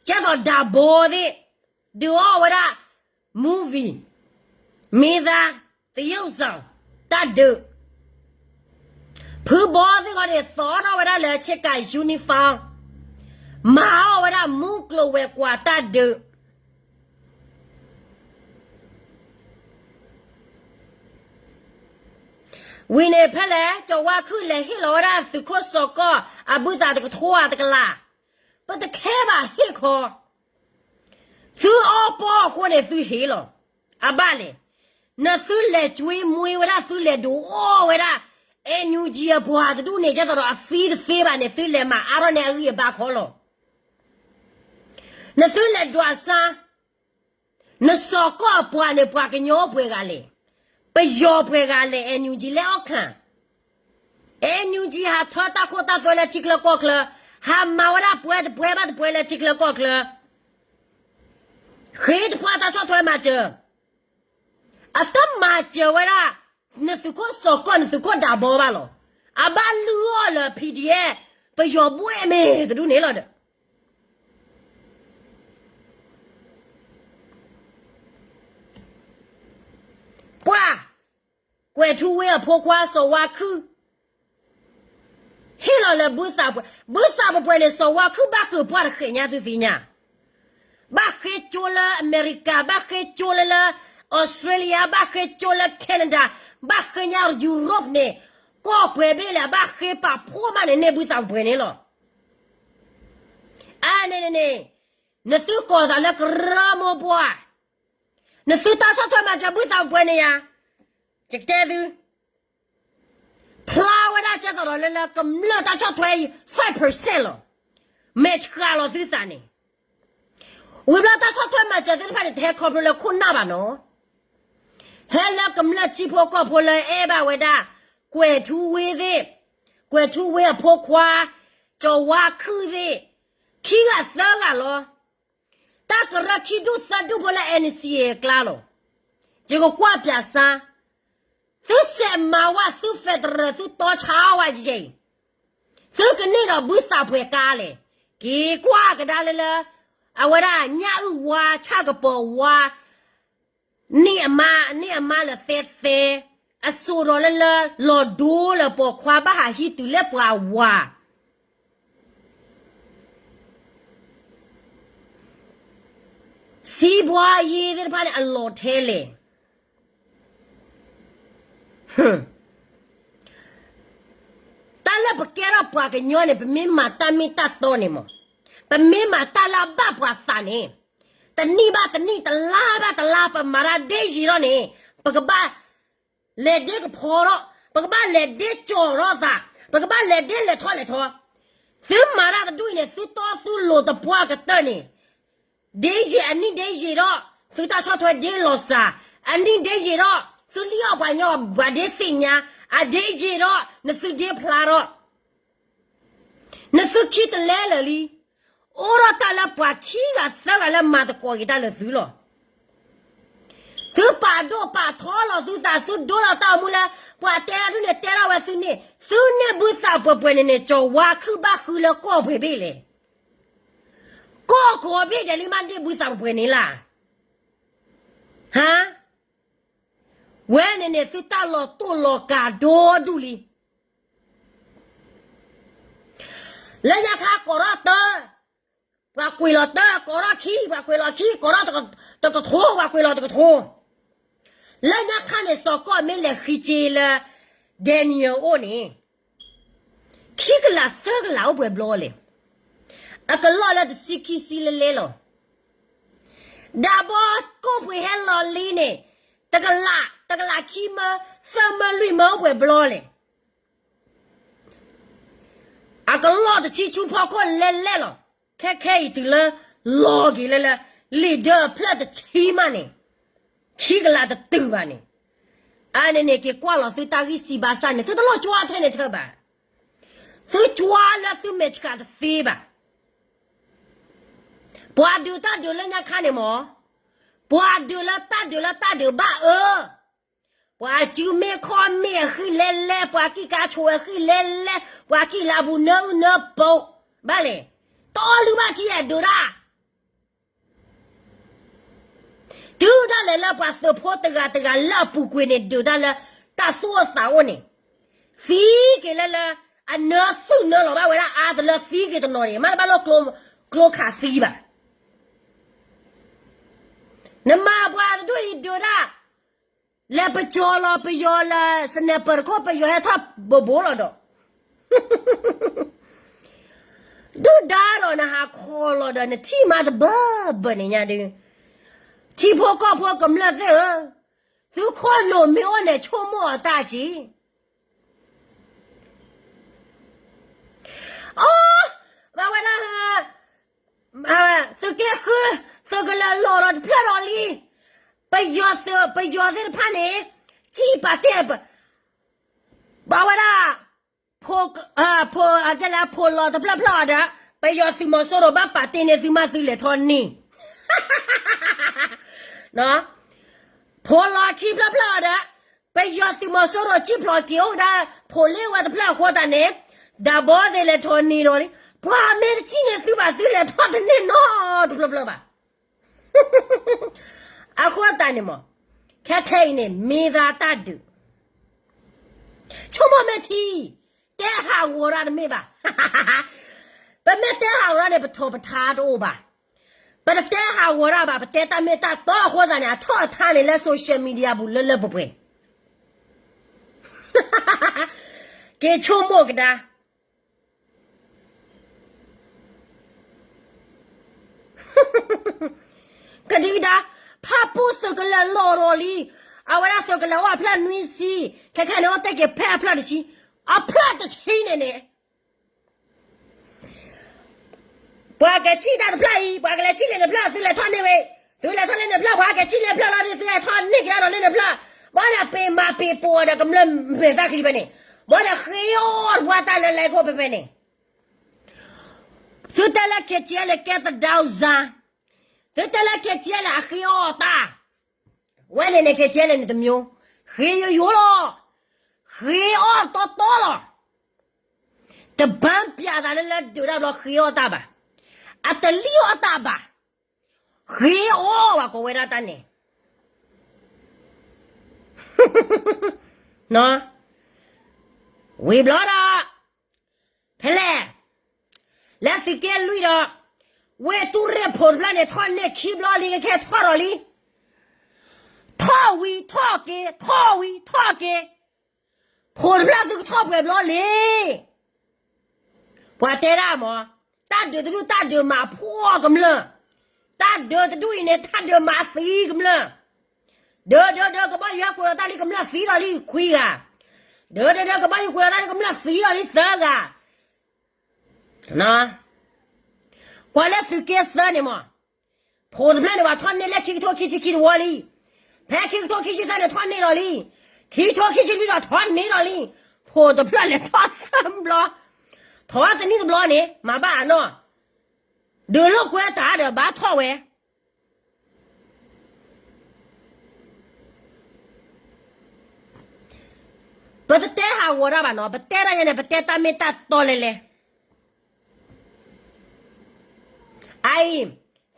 ကဲသိးဒၣ်ဘီသ့ၣ် ဒုးအီၣ်ဝဲဒၣ် movie, မ့ၢ်သး, သရုပ်ဆောင်, တၢ်ဒုး, ဖုဘီသ့ၣ်ဃီန့ၣ် သိးထီၣ်ဝဲဒၣ်လၢဆ့ကၤ uniform, မၤအီၣ်ဝဲဒၣ်မူကျိၤဝဲၤကွာ်တၢ်ဒုး ဝံၤန့ၣ်ဖဲလဲၣ် ကၠီၤဝါခုၣ်လဲၤဟ့ၣ်လီၤဝဲဒၣ်သုးခိၣ်စီၤကီၢ် အဘုသးတကထိတကလး, ပတခဲဘၣ်ဟ့ၣ်ခီ, သုအီၣ်ပီၣ်အဃိန့ၣ်သုဟ့ၣ်လီၤ, အဘၣ်လဲၣ်, နသုလဲၤကွ့မွ့ဝဲဒၣ် သုလဲၤဒုးအီၣ်ဝဲဒၣ် NUG အပှၤတဒူၣ်န့ၣ် ကဲသိးဒီးအသံတသ့ဘၣ်န့ၣ် သုလဲၤမၤအါထီၣ်န့ၢ်အဂံၢ်အဘါခီလီၤ. နသုလဲၤဒွးစါ နစီၤကီၢ်အပှၤန့ၣ် ပှၤကညီပှဲၤဂၤလဲၣ်, ပယီၤပှဲၤဂၤလဲၣ်, NUG လဲၤအီၣ်ခၣ်, NUG ဟးထၢတၢ်ခိတၢ်သွဲလၢထံချၢကီၢ်ချၢ, ဟးမၤဝဲဒၣ်ပှဲၤတပှဲၤဘၣ်တပှဲၤလၢထံချၢကီၢ်ချၢ, ဃ့တပှၢ်တၢ်ဆီၣ်ထွဲမၤစၢၤ, အတမၤစၢၤဝဲဒၣ် နသုးခိၣ်စီၤကီၢ် နသုးခိၣ်ဒၣ်ဘီဘၣ်လီၤ. အဘၣ်လုၢ်အီၣ်လၢ PDF ပယီၤဘှဲၣ်မ့ၢ်တဒူၣ်န့ၣ်လီၤဒီး ပှၤ ကွဲၤထူဝ့အဖိခွါစီၤဝါခုၣ် ဟ့ၣ်လီၤလၢဘုသးပှဲၤ, ဘုသးပှဲၤပှဲၤန့ၣ် စီၤဝါခုၣ်ဘၣ်ကၢၤပှၢ်တဃဲးညါသုသ့ၣ်ညါ, ဘၣ်ဃ့ကၠိလၢအမဲရကၤ, ဘၣ်ဃ့ကၠိလၢလၢ Australia, ဘၣ်ဃ့ကၠိလၢ Canada, ဘၣ်ဃ့ညါ Europe န့ၣ်, ကီၢ်ပှဲၤဘ့ၣ်လဲၣ် အဘၣ်ဃ့ပာ်ဖှိၣ်မးန့ၣ် န့ၢ်ဘုသးပှဲၤပှဲၤန့ၣ်လီၤ. အန့ၣ်န့ၣ်န့ၣ်, နသုကိးသးလၢကရၢမိၢ်ပှၢ်, နသုတၢ်ဆီၣ်ထွဲမၤစၢၤဘုသးပှဲၤပှဲၤန့ၣ်ယါ, ယကတဲသု ဖျါဝဲဒၣ်ကဲသိးဒီးလၢလၢကမျၢၢ်တၢ်ဆီၣ်ထွဲအံၤ five percent လီၤ. မဲာ်ဆှးလီၤသုသးန့ၣ်, ဝံၤဘျီတၢ်ဆီၣ်ထွဲမၤစၢၤသ့ၣ်တဖၣ်န့ၣ် တဟဲခီဖျိလၢခိၣ်နၢ်ဘၣ်နီၤ, ဟဲလၢကမျၢၢ်ထံဖိကီၢ်ဖိလၢအဲၣ်ဘၣ်ဝဲဒၣ် ကွဲၤထူဝ့သ့ၣ်, ကွဲၤထူဝ့အဖိခွါ, ကၠီၤဝါခုၣ်သ့ၣ်, ခံဂၤသၢဂၤလီၤ. တၢ်ကရၢခံဒူၣ်သၢဒူၣ်ဖိလၢ NCA အကျါလီၤ. ယကကွၢ်ပၠးစါ, သုစဲးမၤဝဲသု federal သုတီဆါဝဲယဲအံၤ, သုကန့ၢ်ဒီးဘုသးပှဲၤကါလဲၣ်. က့ၤကွၢ်ကဒါလၢလၢ အဝဲဒၣ်ညၣ်အုၣ်ဝါ ဆၣ်ကပီၤဝါ န့ၢ်အမါ န့ၢ်အမါလၢသဲသဲ, အစိာ်ဒီးလၢလၢ လီၤဒိလၢပိာ်ခွါဘၣ်ဟးဟံးတုၤလၢပှၤဝၤ စံးဘှါယ့သ့ၣ်တဖၣ်န့ၣ် အလီၤထဲလဲၣ်. တၢ်လၢပကဲထီၣ်ပှၤကညီန့ၣ် ပမ့ၢ်မၤတၢ်မ့ၢ်တၢ်တီန့ၣ်မး, ပမ့ၢ်မၤတၢ်လၢအဘၣ်ပှၤသးန့ၣ်, တနံၣ်ဘၣ်တနံၣ် တလါဘၣ်တလါ ပမၤတၢ်ဒ့ယံာ်ထီၣ်န့ၣ်, ပကဘၣ်လဲၤဒ့ကဖီထီၣ်, ပကဘၣ်လဲၤဒ့ကၠီၤထီၣ်သး, ပကဘၣ်လဲၤဒ့လဲၤထီၣ်လဲၤထီ. သုမၤတၢ်တဒူၣ်အံၤန့ၣ် သုတီသုလိၤသပှၢ်ကတၢၢ်န့ၣ် ဒ့ယံာ်အနံၣ်ဒ့ယံာ်ဒီး သုတၢ်ဆီၣ်ထွဲဒ့လီၤစှၤ, အနံၣ်ဒ့ယံာ်ဒီး သုလံၣ်အီၣ်ပှၤညီပှၤဒ့သ့ၣ်ညါ, အဒ့ယံာ်ဒီး နသုဒ့ဖျါထီၣ်, နသုခံတလဲလၢာ်လံ, အိၣ်ဒီးတၢ်လၢပှၤခံဂၤသၢဂၤလၢမၤသကိးက့ၤတၢ်လၢသုလီၤ. သုပာ်ဒိၣ်ပာ်ထီလီၤသုသး, သုဒိလီၤတၢ်အိၣ်မူလၢ ပှၤတဲဒၣ်ဒုန့ၣ် တဲထီၣ်ဝဲသုန့ၣ်, သုန့ၢ်ဘုသးပှဲၤပှဲၤန့ၣ်န့ၣ် ကၠီၤဝါခုၣ်ဘၣ်ဃုလၢကီၢ်ပှဲၤဘ့ၣ်လဲၣ်. ကီၢ်ကိးဘ့ၣ်ဒဲးလံမးန့ၢ်ဘုသးပှဲၤပှဲၤန့ၣ်လၢ်. ဟါ, ဝဲန့ၣ်န့ၣ် သုတၢ်လီၤတိၢ်လီၤကၤဒိဒူၣ်လံ. လၢညါခါကိးထီၣ်တၢ, ပှၤကွံာ်လီၤတၢ, ကိးထီၣ်ခံ, ပှၤကွံာ်လီၤခံ, ကိးထီၣ်တကထိ, ပှၤကွံာ်လီၤတကထိ. လၢညါခါန့ၣ် စီၤကီၢ်မ့ၢ်လဲၤဃံစ့လၢ Daniel အိၣ်န့ၣ်, ခံကလးသၢကလးအိၣ်ပှဲၤဘျီလဲၣ်. အကလီၢ်လၢတဆံခံဆံလဲလဲလီၤ. ဒၣ်ဘီကိၣ်ပှ့ၤဟဲလီၤလံန့ၣ်, တကလး, တကလးခံမၢ, သၢမၢလွံၢ်မၢအိၣ်ပှဲၤဘျီလဲၣ်. အကလီၢ်တဆံဆူဖီခိၣ်လဲလဲလီၤ. ခဲခဲအံၤတုၤလၢ လီၤက့ၤလၢလၢ လံာ်ဒၢအဖျၢၣ်တဆံမးန့ၣ်, ခံကလးတတုၤဘၣ်န့ၣ်, အန့ၣ်န့ၣ် က့ၤကွၢ်လီၤသုတၢ်ဂံၢ်စၢ်ဘါစၢ်န့ၣ် သုတလိၣ်ကွၢ်ထဲန့ၣ်ထၢဘၣ်. သုကွၢ်လၢသုမဲာ်ဆှးတသ့ဘၣ်. ပှၤဒုးတၢ်ဒုးလၢညါခါန့ၣ်မး, ပှၤဒုးလၢတၢ်ဒုးလၢတၢ်ဒုးဘၣ်အၢ, ပှၤစုမ့ၢ်ခီၣ်မ့ၢ်အဃံလဲလဲ, ပှၤကံၣ်ကါဆိးအဃံလဲလဲ, ပှၤကံၣ်လၢအပူၤနၢအုၣ်နၢပူၤ, ဘၣ်လဲၣ်, တအီၣ်လုၢ်ဘၣ်ထံအဲၣ်ဒုးတၢ် တုၤဒၣ်လဲာ်လၢပှၤသုးဖိတဂၤတဂၤလၢအပူၤကွံာ်န့ၣ် ဒုးတၢ်လၢတၢ်သူၣ်အိၣ်သးအိၣ်န့ၣ်, သံက့ၤလၢလၢ အနၢသုၣ်နၢလီၤဘၣ်ဝဲဒၣ်အါတလၢသံက့ၤတနီၤန့ၣ် မ့တဘၣ်လိၣ်ကျိခးသံဘၣ်. နမၤပှၤတဒူၣ်အံၤဒုးဒၣ်, လဲၤပကၠီၤလီၤပယီၤလၢ sniper တခိၣ် ပယီၤဟဲထီၣ်ဘိးဘိးလီၤဒီး ဒုၣ်ဒါဒီးနဟးခီလီၤဒီး နထံၣ်မးတဘၢဘၢန့ၣ်ညါဒုး, ထံဖိကီၢ်ဖိကမျၢၢ်သ့ၣ်ဧၢ, သုခိၣ်လိာ်မ့ၢ်အိၣ်န့ၣ် ဆိကမိၣ်အီၤတၢ်က့ၤ. အိ, ဘၣ်ဝဲဒၣ်, သုးက့ဃု, သုးကလၢၤလီၤဒီးတဖျၢၣ်ဒီးလံ, ပယီၤသုး, ပယီၤသ့ၣ်တဖၣ်န့ၣ်, စံၣ်ပာ်တ့ၢ်, ဘၣ်ဝဲဒၣ်, ဖိ, ဖိ, တဲလၢဖိလီၤတဖျၢၣ်ဖျၢၣ်အီၤဒီး, ပယီၤသုးမီၤစိရိၤဘၣ်ပာ်တ့ၢ်န့ၢ်သုမးသုလဲၤထီၣ်န့ၢ် ဖိလီၤခံဖျၢၣ်ဖျၢၣ်အီၤဒီး, ပယီၤသုးမီၤစိရိၤစံၣ်ဖျိးက့ၤအိၣ်ဝဲဒၣ်, ဖိလ့ၣ်ဝဲတဖျၢၣ်အဃိသတးန့ၣ်, ဒီးဘီသ့ၣ်လဲၤထီၣ်န့ၢ်ဒီးလံ, ပှၤမ့ၢ်တစံၣ်န့ၢ်သုဘၣ်သုလဲၤထီၣ်တန့ၢ်နီတဖျၢၣ်ဖျၢၣ်ဘၣ်. အဃိသတးန့ၣ်မး, ခဲခဲအံၤန့ၣ် မ့ၢ်သးတၢ်ဒုး ဆိကမိၣ်မ့ၢ်ထံ, တဲဟးဂီၤတၢ်တမ့ၢ်ဘၣ်. ပမ့ၢ်တဲဟးဂီၤတၢ်န့ၣ် ပထီၣ်ပထါတအိၣ်ဘၣ်. ပတတဲဟးဂီၤတၢ်ဘၣ်, ပတဲတၢ်မ့ၢ်တၢ်တီအဃိသတးန့ၣ် အထီၣ်အထါန့ၣ်လၢ social media ပူၤလၢလၢပှဲၤပှဲၤ က့ၤဆိကမိၣ်ကဒါ ကဒံကဒါ, ဖၣ်ပူၣ်သုးကလၢၤလီၤဒီးလံ, အဝဲဒၣ်သုးကလၢၤအိၣ်အဖျၢၣ်နွံဆံ, ခဲခဲန့ၣ်အိၣ်တ့ၢ်က့ၤဖဲအဖျၢၣ်တဆံ, အဖျၢၣ်တဆံန့ၣ်န့ၣ် ပှၤကစံၣ်တၢ်တဖျၢၣ်အံၤ, ပှၤကလဲၤစံၣ်လၢနဖျၢၣ်, သုလဲၤထီၣ်န့ၢ်ဝဲ, သုလဲၤထီၣ်လၢနဖျၢၣ်, ပှၤကစံၣ်လၢနဖျၢၣ်လီၤဒီး သုလဲၤထီၣ်န့ၢ်ကဒါဒီးလၢနဖျၢၣ်, ဘၣ်ဒီးပ့ၤမၤပ့ၤပိာ်အီၤဒီးကမျၢၢ်မဲာ်သၣ်ချံဖဲန့ၣ်, ဘၣ်ဒီးဃ့အီၣ်တပှၢ်တၢ်လၢလဲၤခိၣ်ဖဲဖဲန့ၣ်, သုတဲလၢ KTLA ကဲသဒၢစါ, သုတဲလၢ KTLA အဃ့အီၣ်တၢ် ဝဲန့ၣ်န့ၣ် ခဲကဲလဲၣ်န့ၣ်တမျိုး, ဃ့ယိယိလီၤ, ဃ့အီၣ်တီတီလီၤ. တဘၣ်ပျးသးလၢလၢဒုးတၢ်ဘျီဃ့အီၣ်တၢ်ဘၣ်, အတလံၣ်အီၣ်တၢ်ဘၣ်, ဃ့အီၣ်ဘၣ်ကိးဝဲဒၣ်တၢ်န့ၣ် ဝံၤဘျီဒီး ဖဲလဲၣ်, လၢသုးက့လွံၢ်ဒီး ဝ့ၢ်တူၢ်ရ့ၣ်ဖိတဖျၢၣ်န့ၣ် ထီၣ်န့ၢ်ခံဘျီလံ ကခဲထီၣ်ဒီးလံ, ထီၣ်ဝံၤထီၣ်က့ၤ ထီၣ်ဝံၤထီၣ်က့ၤ, ဖိတဖျၢၣ်သုကထီၣ်ပှဲၤဘျီလံ. ပှၤတဲဒၣ်မး, တၢ်ဒုးတဒူၣ်တၢ်ဒုးမၤဖှီၣ်ကမျၢၢ်, တၢ်ဒုးတဒူၣ်အံၤန့ၣ် တၢ်ဒုးမၤသံကမျၢၢ်, ဒုးဒုးဒုး ကဘီယူၤဟဲကွံာ်လီၤတၢ်လံ ကမျၢၢ်သံဒီးလံ ခွံဂၤ, ဒုးဒုးဒုး ကဘီယူၤကွံာ်လီၤတၢ်လံ ကမျၢၢ်သံဒီးလံသၢဂၤ, ကွၢ်လၢသုးက့သၢန့ၣ်မး, ဖိတဖျၢၣ်န့ၣ် ပှၤထီၣ်န့ၢ်လၢခံကထိခံဆံခံတဝီလံ, ဖဲခံကထိခံဆံသၢန့ၣ်ထီၣ်န့ၢ်ဒီးလံ, ခံကထိခံဆံလွံၢ်ဒီးထီၣ်န့ၢ်ဒီးလံ, ဖိတဖျၢၣ်လဲၤထီၣ်သၢဘျီ, ထီၣ်တနံၣ်တဘျီန့ၣ် မၤဘၣ်အနီၢ်, ဒုးလိာ်ကွဲတၢ်ဒီးဘၣ်ထီၣ်ဝဲ ပတတဲဟးဂီၤတၢ်ဘၣ်နီၤ, ပတဲတၢ်ညါန့ၣ် ပတဲတၢ်မ့ၢ်တၢ်တီလဲၣ်လဲၣ်. အအံၤ,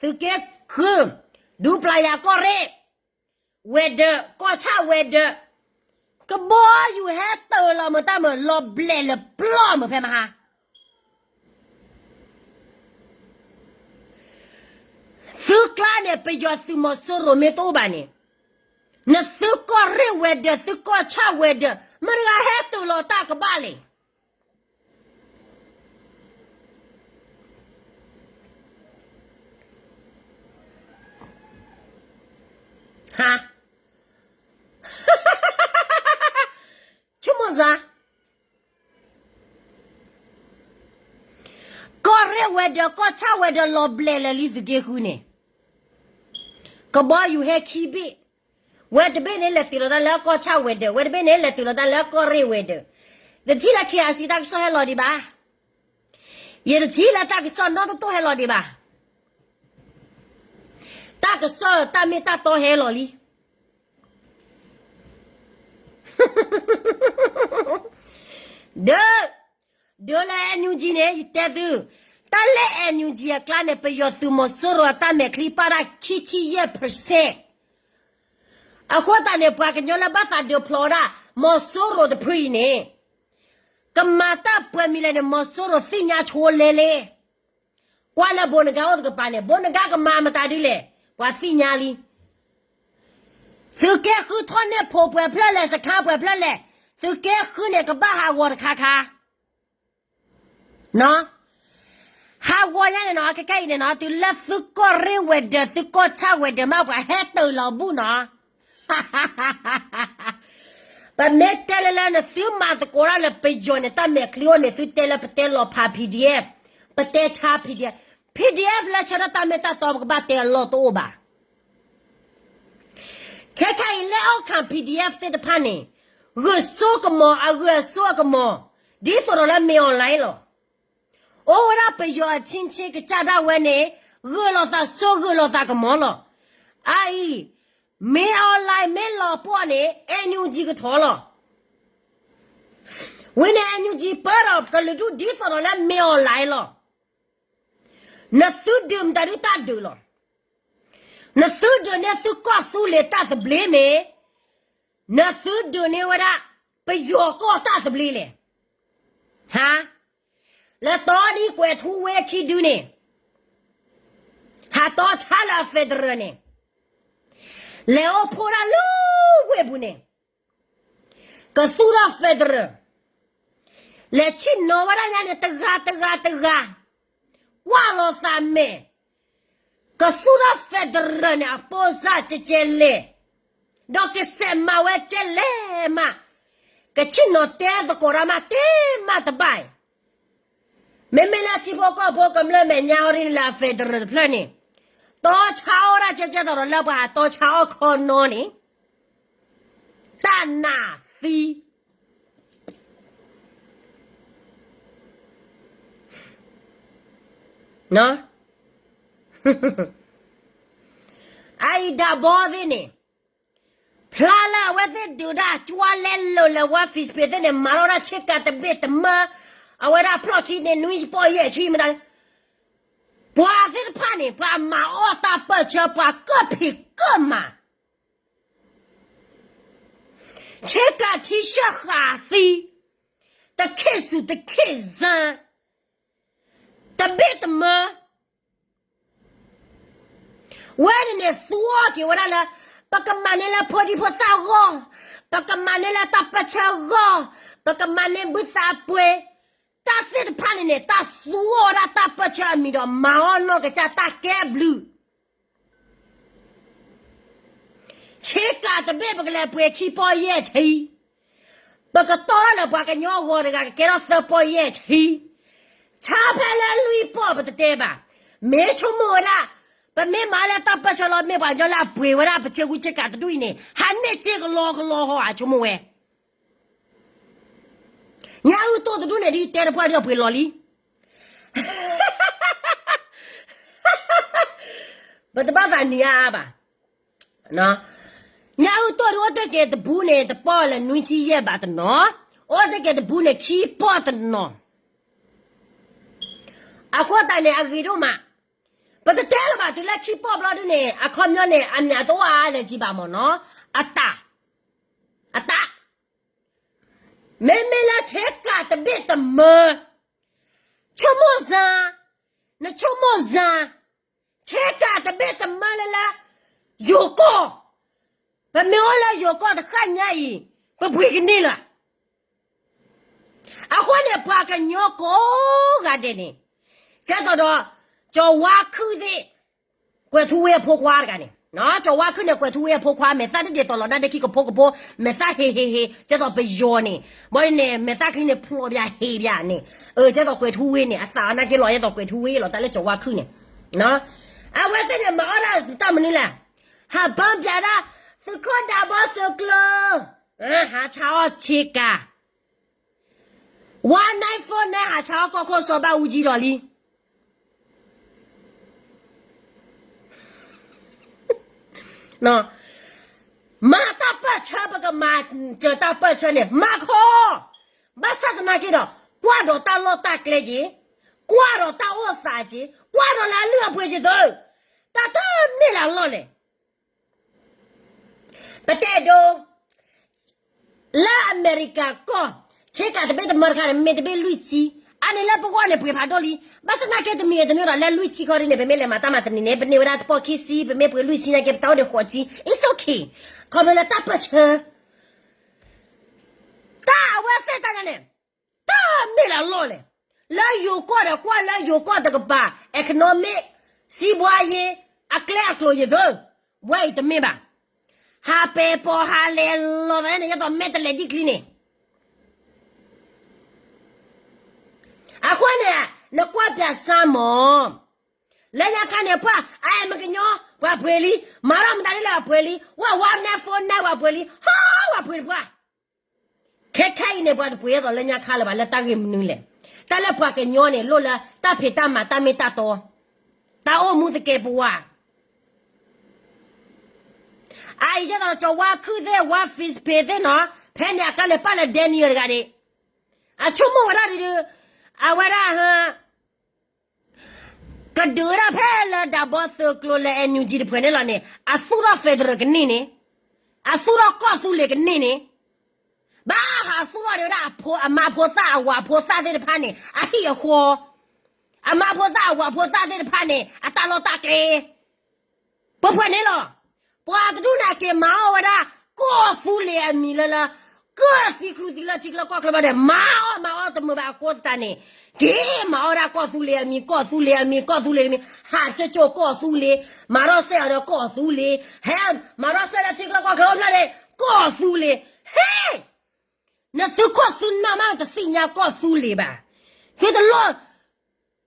သုးက့ဃု, ဒူပျၢ်ယၤကီၢ်ရ့ၣ်, ဝဲၤဒၢး, ကီၢ်ဆၣ်ဝဲၤဒၢး, ကဘီယူၤဟဲတၢၤလီၤမုာ်တၢ်မုာ် လီၤဘျဲးလၢပျီၢ်မုာ်ဖဲမဟါ သုကျါန့ၣ် ပယီၤသုးမီၤစိရိၤမ့ၢ်တအိၣ်ဘၣ်န့ၣ်, နသုကီၢ်ရ့ၣ်ဝဲၤဒၢး သုကီၢ်ဆၣ်ဝဲၤဒၢး မတၤဂၤဟဲတၢၤလီၤတၢ်ကဘၣ်လဲၣ်. ဟါ, ဆိကမိၣ်စ့ၢ် ကီၢ်ရ့ၣ်ဝဲၤဒၢး ကီၢ်ဆၣ်ဝဲၤဒၢး လီၤဘျဲးလၢာ်လံသုးက့ဃုန့ၣ်, ကဘီယူၤဟဲခံဘ့ၣ်, ဝဲတဘ့ၣ်န့ၣ် လဲၤတုၤလီၤတၢ်လၢကီၢ်ဆၣ်ဝဲၤဒၢး, ဝဲတဘ့ၣ်န့ၣ် လဲၤတုၤလီၤတၢ်လၢကီၢ်ရ့ၣ်ဝဲၤဒၢး, တထံၣ်လၢ KIC တၢ်ကစီၣ်ဟဲလီၤဒံးဘၣ်, ယတထံၣ်လၢတၢ်ကစီၣ်နီတတိၢ်ဟဲလီၤဒံးဘၣ်, တၢ်ကစီၣ်တၢ်မ့ၢ်တၢ်တီဟဲလီၤလံ ဒီး, ဒီးလၢ NUG န့ၣ် ယတဲသု, တၢ်လၢ NUG အကျါန့ၣ် ပယီၤသုးမီၤစိရိၤအတၢ်မဲာ်ချံပာ်တၢ်ခံဆံယဲၢ် percent, အဃိသတးန့ၣ် ပှၤကညီလၢဘၣ်သးဒုးဖျိးဝဲဒၣ် မီၤစိရိၤတဖုအံၤန့ၣ်, ကမၤတၢ်ပှဲၤမံၤလဲၣ်န့ၣ် မီၤစိရိၤသ့ၣ်ညါဆိလဲလဲ ကွၢ်လၢဘိးနဂၤအိၣ်တကပၤန့ၣ် ဘိးနဂၤကမၤမတၤဒ်လဲၣ် ပှၤသ့ၣ်ညါလံ. သုးက့ဃုထီၣ်န့ၢ်ဖိပှဲၤဖျၢၣ်လဲၣ် စခါပှဲၤဖျၢၣ်လဲၣ်, သုးက့ဃုန့ၣ် ကဘၣ်ဟးဂီၤတခါခါ, ဟးဂီၤယါန့ၣ်နီၤ ခဲခဲအံၤန့ၣ်နီၤ တုၤလၢသုကီၢ်ရ့ၣ်ဝဲၤဒၢး သုကီၢ်ဆၣ်ဝဲၤဒၢးမး ပှၤဟဲတၢၤလီၤဘူၣ်နီၤ ပမ့ၢ်တဲလၢလၢ နသုမၤသကိးတၢ်လၢပယီၤန့ၣ် တၢ်မဲာ်ချံအိၣ်န့ၣ် သုတဲလၢပတဲလီၤဖး PDF, ပတဲဆါ PDF, PDF လၢဆၢထၢၣ်တၢ်မ့ၢ်တၢ်တီ ပကဘၣ်တဲအလီၢ်တအိၣ်ဘၣ်. ခဲခဲအံၤ လၢအီၣ်ခၣ် PDF သ့ၣ်တဖၣ်န့ၣ် ဂုာ်စိကမီၤ အဂုာ်အစိအကမီၤ ဒ်သိးဒီးလၢ မင်းအောင်လှိုင် လီၤ. အိၣ်ဝဲဒၣ်ပယီၤအဆ့ဆ့ ကစၢ်ဒၣ်ဝဲန့ၣ် ဂုာ်လိာ်သးစိ ဂုာ်လိာ်သးကမီၤလီၤ. အအံၤ မင်းအောင်လှိုင် မ့ၢ်လီၤပှီၢ်န့ၣ် NUG ကထီၣ်လီၤ. ဝံၤန့ၣ် NUG ပၢဒီးကလုာ်ဒူၣ်ဒ်သိးဒီးလၢ မင်းအောင်လှိုင် လီၤ. နသုဒုးမတၤဒုးတၢ်ဒုးလီၤ. နသုဒုးန့ၢ်သုကီၢ်သူလ့ၤတၢ်သဘျ့မ့ၢ်, နသုဒုးန့ၢ်ဝဲဒၣ် ပယီၤကီၢ်တၢ်သဘျ့လဲၣ်. ဟါ, လၢတီနံၤကွဲးထူဝ့ခံဒုန့ၣ် ဟးတီဆါလၢအ federal န့ၣ်, လဲၤအိၣ်ဖှိၣ်ဒၣ်လၢဝ့ၢ်ပူၤန့ၣ်, ကသူၣ်ထီၣ် federal, လဲၤဆ့ၣ်နီၤဝဲဒၣ်ညါန့ၣ် တဂၤတဂၤတဂၤ, ကွၢ်လီၤသးမဲာ်, ကသူၣ်ထီၣ် federal န့ၣ် အပိၢ်စၢ်ကဲကဲလဲၣ်, ဒီးကစဲးမၤဝဲကဲလဲၣ်မး, ကဆ့ၣ်နီၤတဲသကိးတၢ်မး တဲမးတဘၣ်အံၤ မ့မ့ၢ်လၢထံဖိကီၢ်ဖိကမျၢၢ်မဲာ်ညါအီၤဒ်န့ၣ်လၢအ federal တဖျၢၣ်န့ၣ်, တီဆါအီၣ်ဒၣ်ကဲကဲသးဒီးလၢပှၤဟးတီဆါအီၣ်ခီနီန့ၣ်, တၢ်နးသံ အအံၤဒၣ်ဘီသ့ၣ်န့ၣ်, ဖျါလၢအဝဲသ့ၣ်ဒုးဒၣ်ကွၢ်လဲလိာ်လၢဝါ Facebook သ့ၣ်န့ၣ် မၤထီၣ်ဒၣ်ဆ့ကၤတဘ့ၣ်တမၢ, အဝဲဒၣ်ဖျီၣ်ခံန့ၣ် နွံဆံပီၢ်ယဲၢ်ဆံမတၤ, ပှၤသ့ၣ်တဖၣ်န့ၣ် ပှၤမၤအီၣ်တၢ်ပၢၢ်ဆၢ ပှၤကၢၣ်ဖံးကၢၣ်မၤ ဆ့ကၤထံဆၢဃာ်သံ, တခ့ၣ်စူၣ်တခ့ၣ်စၢ, တဘ့ၣ်တမၢ, ဝဲန့ၣ်န့ၣ်သူအီၣ်က့ၤဝဲဒၣ်လၢ ပကမၤန့ၢ်လၢဖိဒံဖိသၣ်ဂီၢ်, ပကမၤန့ၢ်လၢတၢ်ပၢၢ်ဆၢဂီၢ်, ပကမၤန့ၢ်ဘုသးပှ့ၤ, တၢ်သ့ၣ်တဖၣ်န့ၣ်န့ၣ် တၢ်သူအီၣ်ဝဲဒၣ်တၢ်ပၢၢ်ဆၢအမံၤဒီး မၤအီၣ်နီၢ်ကစၢ်တၢ်ကဲဘျုး ဆ့ကၤတဘ့ၣ် ပကလဲၤပှ့ၤခံပီၢ်ယဲၢ်ဆံ, ပကတီၢ်ထီၣ်လၢပှၤကညီအဂီၤတဂၤ ကကဲထီၣ်သၢပီၢ်ယဲၢ်ဆံ, ဆါဖဲလၢလွံၢ်ပီၢ်ပတတဲဘၣ်, မ့ၢ်ဆိကမိၣ်ဝဲဒၣ်, ပမ့ၢ်မၤလၢတၢ်ပၢၢ်ဆၢလီၤ မ့ၢ်ပှၤကညီလၢအပှ့ၤဝဲဒၣ်ပဆ့ကူဆ့ကၤတဒူၣ်အံၤန့ၣ် ဟးန့ၢ်စ့ကလီကလီဟီ အဆိကမိၣ်ဝဲ ညၣ်အုၣ်တိၢ်တဒူၣ်န့ၣ် ဒ်တဲတပှၢ်ဒ်အပှ့ၤလီၤလံ ပတဘၣ်သးနံၤအါအါဘၣ်. ညၣ်အုၣ်တိၢ်ဒ်အိၣ်တ့ၢ်က့ၤတဘူးန့ၣ် တပီၢ်လၢနွံဆံယဲၢ်ဘးတနီၤ, အိၣ်တ့ၢ်က့ၤတဘူးန့ၣ် ခံပီၢ်တနီၤ, အဃိသတးန့ၣ် အဂ့ၤဒိၣ်မး, ပတတဲလၢၤဘၣ် တုၤလၢခံပီၢ်ဘျီဒ်န့ၣ် အခီပညီန့ၣ် အမ့ၢ်အတအိၣ်အါလၢၤကံဘၣ်မ့ၢ်နီၤ, အတၢ်, အတၢ် မ့မ့ၢ်လၢဆ့ကၤတဘ့ၣ်တမၢ, ဆိကမိၣ်စၢ်, နဆိကမိၣ်စၢ်, ဆ့ကၤတဘ့ၣ်တမၢလၢလၢ ယိၤကီၢ်, ပမ့ၢ်အိၣ်လၢယိၤကီၢ်တဃၣ်ညါအံၤ, ပပှ့ၤကန့ၢ်လၢၤ အဃိန့ၣ် ပှၤကညီကိးဂၤဒဲးန့ၣ်, ကဲသိးဒီး ကၠီၤဝါခုၣ်သ့ၣ်, ကွဲၤထူဝ့အဖိခွါတဂၤန့ၣ်, ကၠီၤဝါခုၣ်န့ၣ် ကွဲၤထူဝ့အဖိခွါ မဲာ်သၣ်ဒ်ဒ်သိးလီၤဒၣ်ဒ်ကဖိကဖိ, မဲာ်သၣ်ဟ့ဟ့ဟ့, ကဲသိးပယီၤန့ၣ်, ဘီန့ၣ် မဲာ်သၣ်ချံန့ၣ်ဖျိးဘၣ်ဟ့ဘၣ်န့ၣ်, ကဲသိးကွဲၤထူဝ့န့ၣ် အသးနာ်က့လီၤ ကဲသိးကွဲၤထူဝ့လီၤ တၢ်လၢကၠီၤဝါခုၣ်န့ၣ်, အဝဲသ့ၣ်န့ၣ် မၤအီၣ်ဒၣ်တၢ်မနုၤလဲၣ်, ဟးဘၣ်ပၠးဒၣ် သုးခိၣ်ဒးဘီသုးကျိၤ, ဟးဆါအီၣ်ဆ့ကၤ ဝါနၢၣ်ဖိနၢၣ် ဟးဆါအီၣ်ကီၢ်ခိၣ်စီၤဘၣ်အူကၠံဒီးလံ. မၤတၢ်ပၢၢ်ဆၢ ပကမၤစၢၤတၢ်ပၢၢ်ဆၢန့ၣ် မၤခီ, ဘၣ်ဆၣ်သနာ်က့ဒီး ကွၢ်ဒီးတၢ်လီၢ်တၢ်ကျဲက့ၤ, ကွၢ်ဒီးတၢ်အိၣ်သးက့ၤ, ကွၢ်ဒီးလၢအလုၢ်အပှ့ၤက့ၤသု, တၢ်တမ့ၢ်လၢအလီၢ်လဲၣ် ပတဲဒိ လၢအမဲရကၤကီၢ်, ဆ့ကၤတဘ့ၣ်တမၢတခါန့ၣ် မ့ၢ်တဘ့ၣ်လွံၢ်ဆံ, အန့ၣ်လၢပဂီၢ်န့ၣ် ပှ့ၤဖးဒိၣ်လံ, ဘၣ်ဆၣ်သနာ်က့တမံၤတမံၤဒီး လၢလွံၢ်ဆံခီဒ်န့ၣ် ပမ့ၢ်လဲၤမၤတၢ်မၤတနံၤန့ၣ် ပန့ၢ်ဝဲဒၣ်တပီၢ်ခံဆံ, ပမ့ၢ်ပှ့ၤလွံၢ်ဆံနာ်က့ ပတၢ်အိၣ်ဒံးဃိးဆံ, it's okay, ခီဖျိလၢတၢ်ပၢၢ်ဆၢ တၢ်အဝဲသ့ၣ်တၢ်ညါန့ၣ်, တၢ်မ့ၢ်လၢအလီၢ်လဲၣ်, လၢယိၤကီၢ်ဒီးကွၢ်လၢယိၤကီၢ်တကပၤ, economic, စီးပွားရေး, အကျဲအကျိၤယသၢ, ဝဲအံၤတမ့ၢ်ဘၣ်, ဟးပဲာ်ပိာ်ဟးလဲၤလီၤသးန့ၣ် ယသိးမဲာ်တလဲၤဒံၣ်ချံန့ၣ် အဃိန့ၣ်, နကွၢ်ပၠးစၢ်မး, လၢညါခါန့ၣ် ပှၤအဲၣ်မကညီ ပှၤပှ့ၤလံ, မၤထီၣ်မတၤဒ်လဲၣ်ပှၤပှ့ၤလံ, ဝဲဝါနဲၣ်ဖိန့ၣ် ပှၤပှ့ၤလံ, ဟီ ပှၤပှ့ၤတပှၢ်, ခဲခါအံၤန့ၣ် ပှၤတပှ့ၤအသိးလၢညါခါလၢၤဘၣ် လၢတၢ်ဂ့ၢ်မနုၤလဲၣ်, တၢ်လၢပှၤကညီန့ၣ် လိၣ်လၢတၢ်ဖံးတၢ်မၤတၢ်မ့ၢ်တၢ်တီ, တၢ်အိၣ်မူသကဲးပဝး အအံၤယဲသိးကၠီၤဝါခုၣ်သ့ၣ် ဝါ Facebook သ့ၣ်နီၤ, ဖဲန့ၣ်အကါလဲၤပာ်လၢ Daniel တဂၤန့ၣ်, အဆိကမိၣ်ဝဲဒၣ်ဒုး, အဝဲဒၣ်ဟ, ကဒုးဝဲဒၣ်ဖဲလၢဒးဘီသုးကျိၤလၢ NUG တဖုန့ၣ်လီၤန့ၣ် အသူၣ်ထီၣ် federal ကန့ၢ်န့ၣ်, အသူၣ်ထီၣ်ကီၢ်သူလ့ၤကန့ၢ်န့ၣ်, ဘၣ်ဟးသူၣ်ထီၣ်ဒံးဝဲဒၣ်အဖိ, အမါဖိသၣ်အဝၤဖိသၣ်သ့ၣ်တဖၣ်န့ၣ် အဟံၣ်အဃီ, အမါဖိသၣ်အဝၤဖိသၣ်သ့ၣ်တဖၣ်န့ၣ် အတၢ်လီၢ်တၢ်ကျဲ, ပှဲၤပှဲၤန့ၣ်လီၤ. ပှၤတဒူၣ်န့ၣ် အက့ၤမၤအီၣ်ဝဲဒၣ် ကီၢ်သူလ့ၤအမံၤလၢလၢ, ကၢၢ်သံကျူသံလၢထံချၢကီၢ်ချၢဘၣ်ဒီး မၤအီၣ်မၤအီၣ်တမုာ်ဘၣ်အဃိသတးန့ၣ်, က့ၤမၤအီၣ်ဝဲဒၣ်ကီၢ်သူလ့ၤအမံၤ, ကီၢ်သူလ့ၤအမံၤ, ကီၢ်သူလ့ၤအမံၤ, ဟးကၠိကၠိကီၢ်သူလ့ၤ, မၤထီၣ်စဲအီၤဒီးကီၢ်သူလ့ၤ, ဟဲ, မၤထီၣ်စဲလၢထံချၢကီၢ်ချၢဘၣ်ဒီး ကီၢ်သူလ့ၤ, ဟဲ နသုခိၣ်သုနၢ်မး တသ့ၣ်ညါကီၢ်သူလ့ၤဘၣ်. သုတလိၣ်,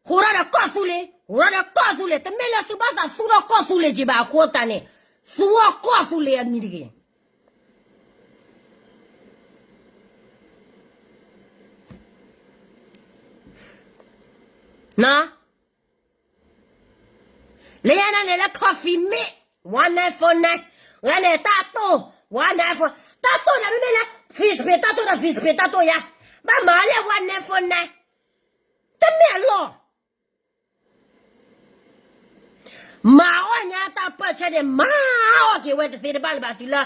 ဟူးထီၣ်ဒီးကီၢ်သူလ့ၤ, ဟူးထီၣ်ဒီးကီၢ်သူလ့ၤ, တမ့ၢ်လၢသုဘၣ်သးသူၣ်ထီၣ်ကီၢ်သူလ့ၤက့ၤဘၣ်အဃိသတးန့ၣ်, သူအီၣ်ကီၢ်သူလ့ၤအမံၤတဂ့ၤ. လၢညါန့ၣ်လၢ coffee mate, one nine four nine, ဂၤန့ၣ်တၢ်တိၢ်, ဝါနဲဖိ တၢ်တိၢ်ဒီးမ့မ့ၢ်လၢ Facebook တၢ်တိၢ်ဒီး Facebook တၢ်တိၢ်ယါ, ဘၣ်မၤလၢဝါနဲဖိနဲ, တမ့ၢ်အလီၢ် မၤအီၣ်ညါတၢ်ပၢၢ်ဆၢန့ၣ် မၤအီၣ်က့ၤဝဲတသ့တဘၣ်လၢၤဘၣ် တုၤလၢ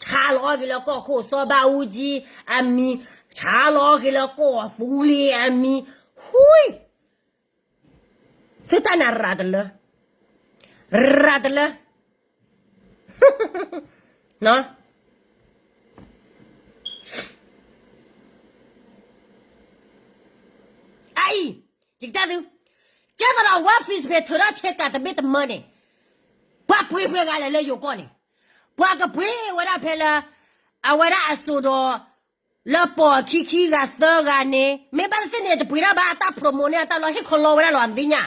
ဆါလီၤအီၣ်က့ၤလၢကီၢ်ခိၣ်စီၤဘးအူကၠံအမံၤ, ဆါလီၤအီၣ်က့ၤလၢကီၢ်သူလ့ၤအမံၤ, ဟူ, သုတၢ်န့ၣ်ရၤတလၢ, ရၤတလၢ, အအံၤ, ယကတဲသု, ကဲသိးဒီးဝါ Facebook ထုးထီၣ်ဆ့ကၤတဘ့ၣ်တမၢန့ၣ်, ပှၤပှ့ၤပှဲၤဂၤလဲၣ်လၢယိၤကီၢ်န့ၣ်, ပှၤကပှ့ၤဝဲဒၣ်ဖဲလၢ အဝဲဒၣ်အစိၤဒီး လၢပိာ်အခံခံဂၤသၢဂၤန့ၣ် မ့ၢ်ဘၣ်သ့ၣ်သ့ၣ်န့ၣ် တပှ့ၤတၢ်ဘၣ် အတၢ် promote န့ၣ် အတၢ်လီၤဟ့ၣ်ခီလီဝဲဒၣ်လီၤ အသ့ၣ်ညါ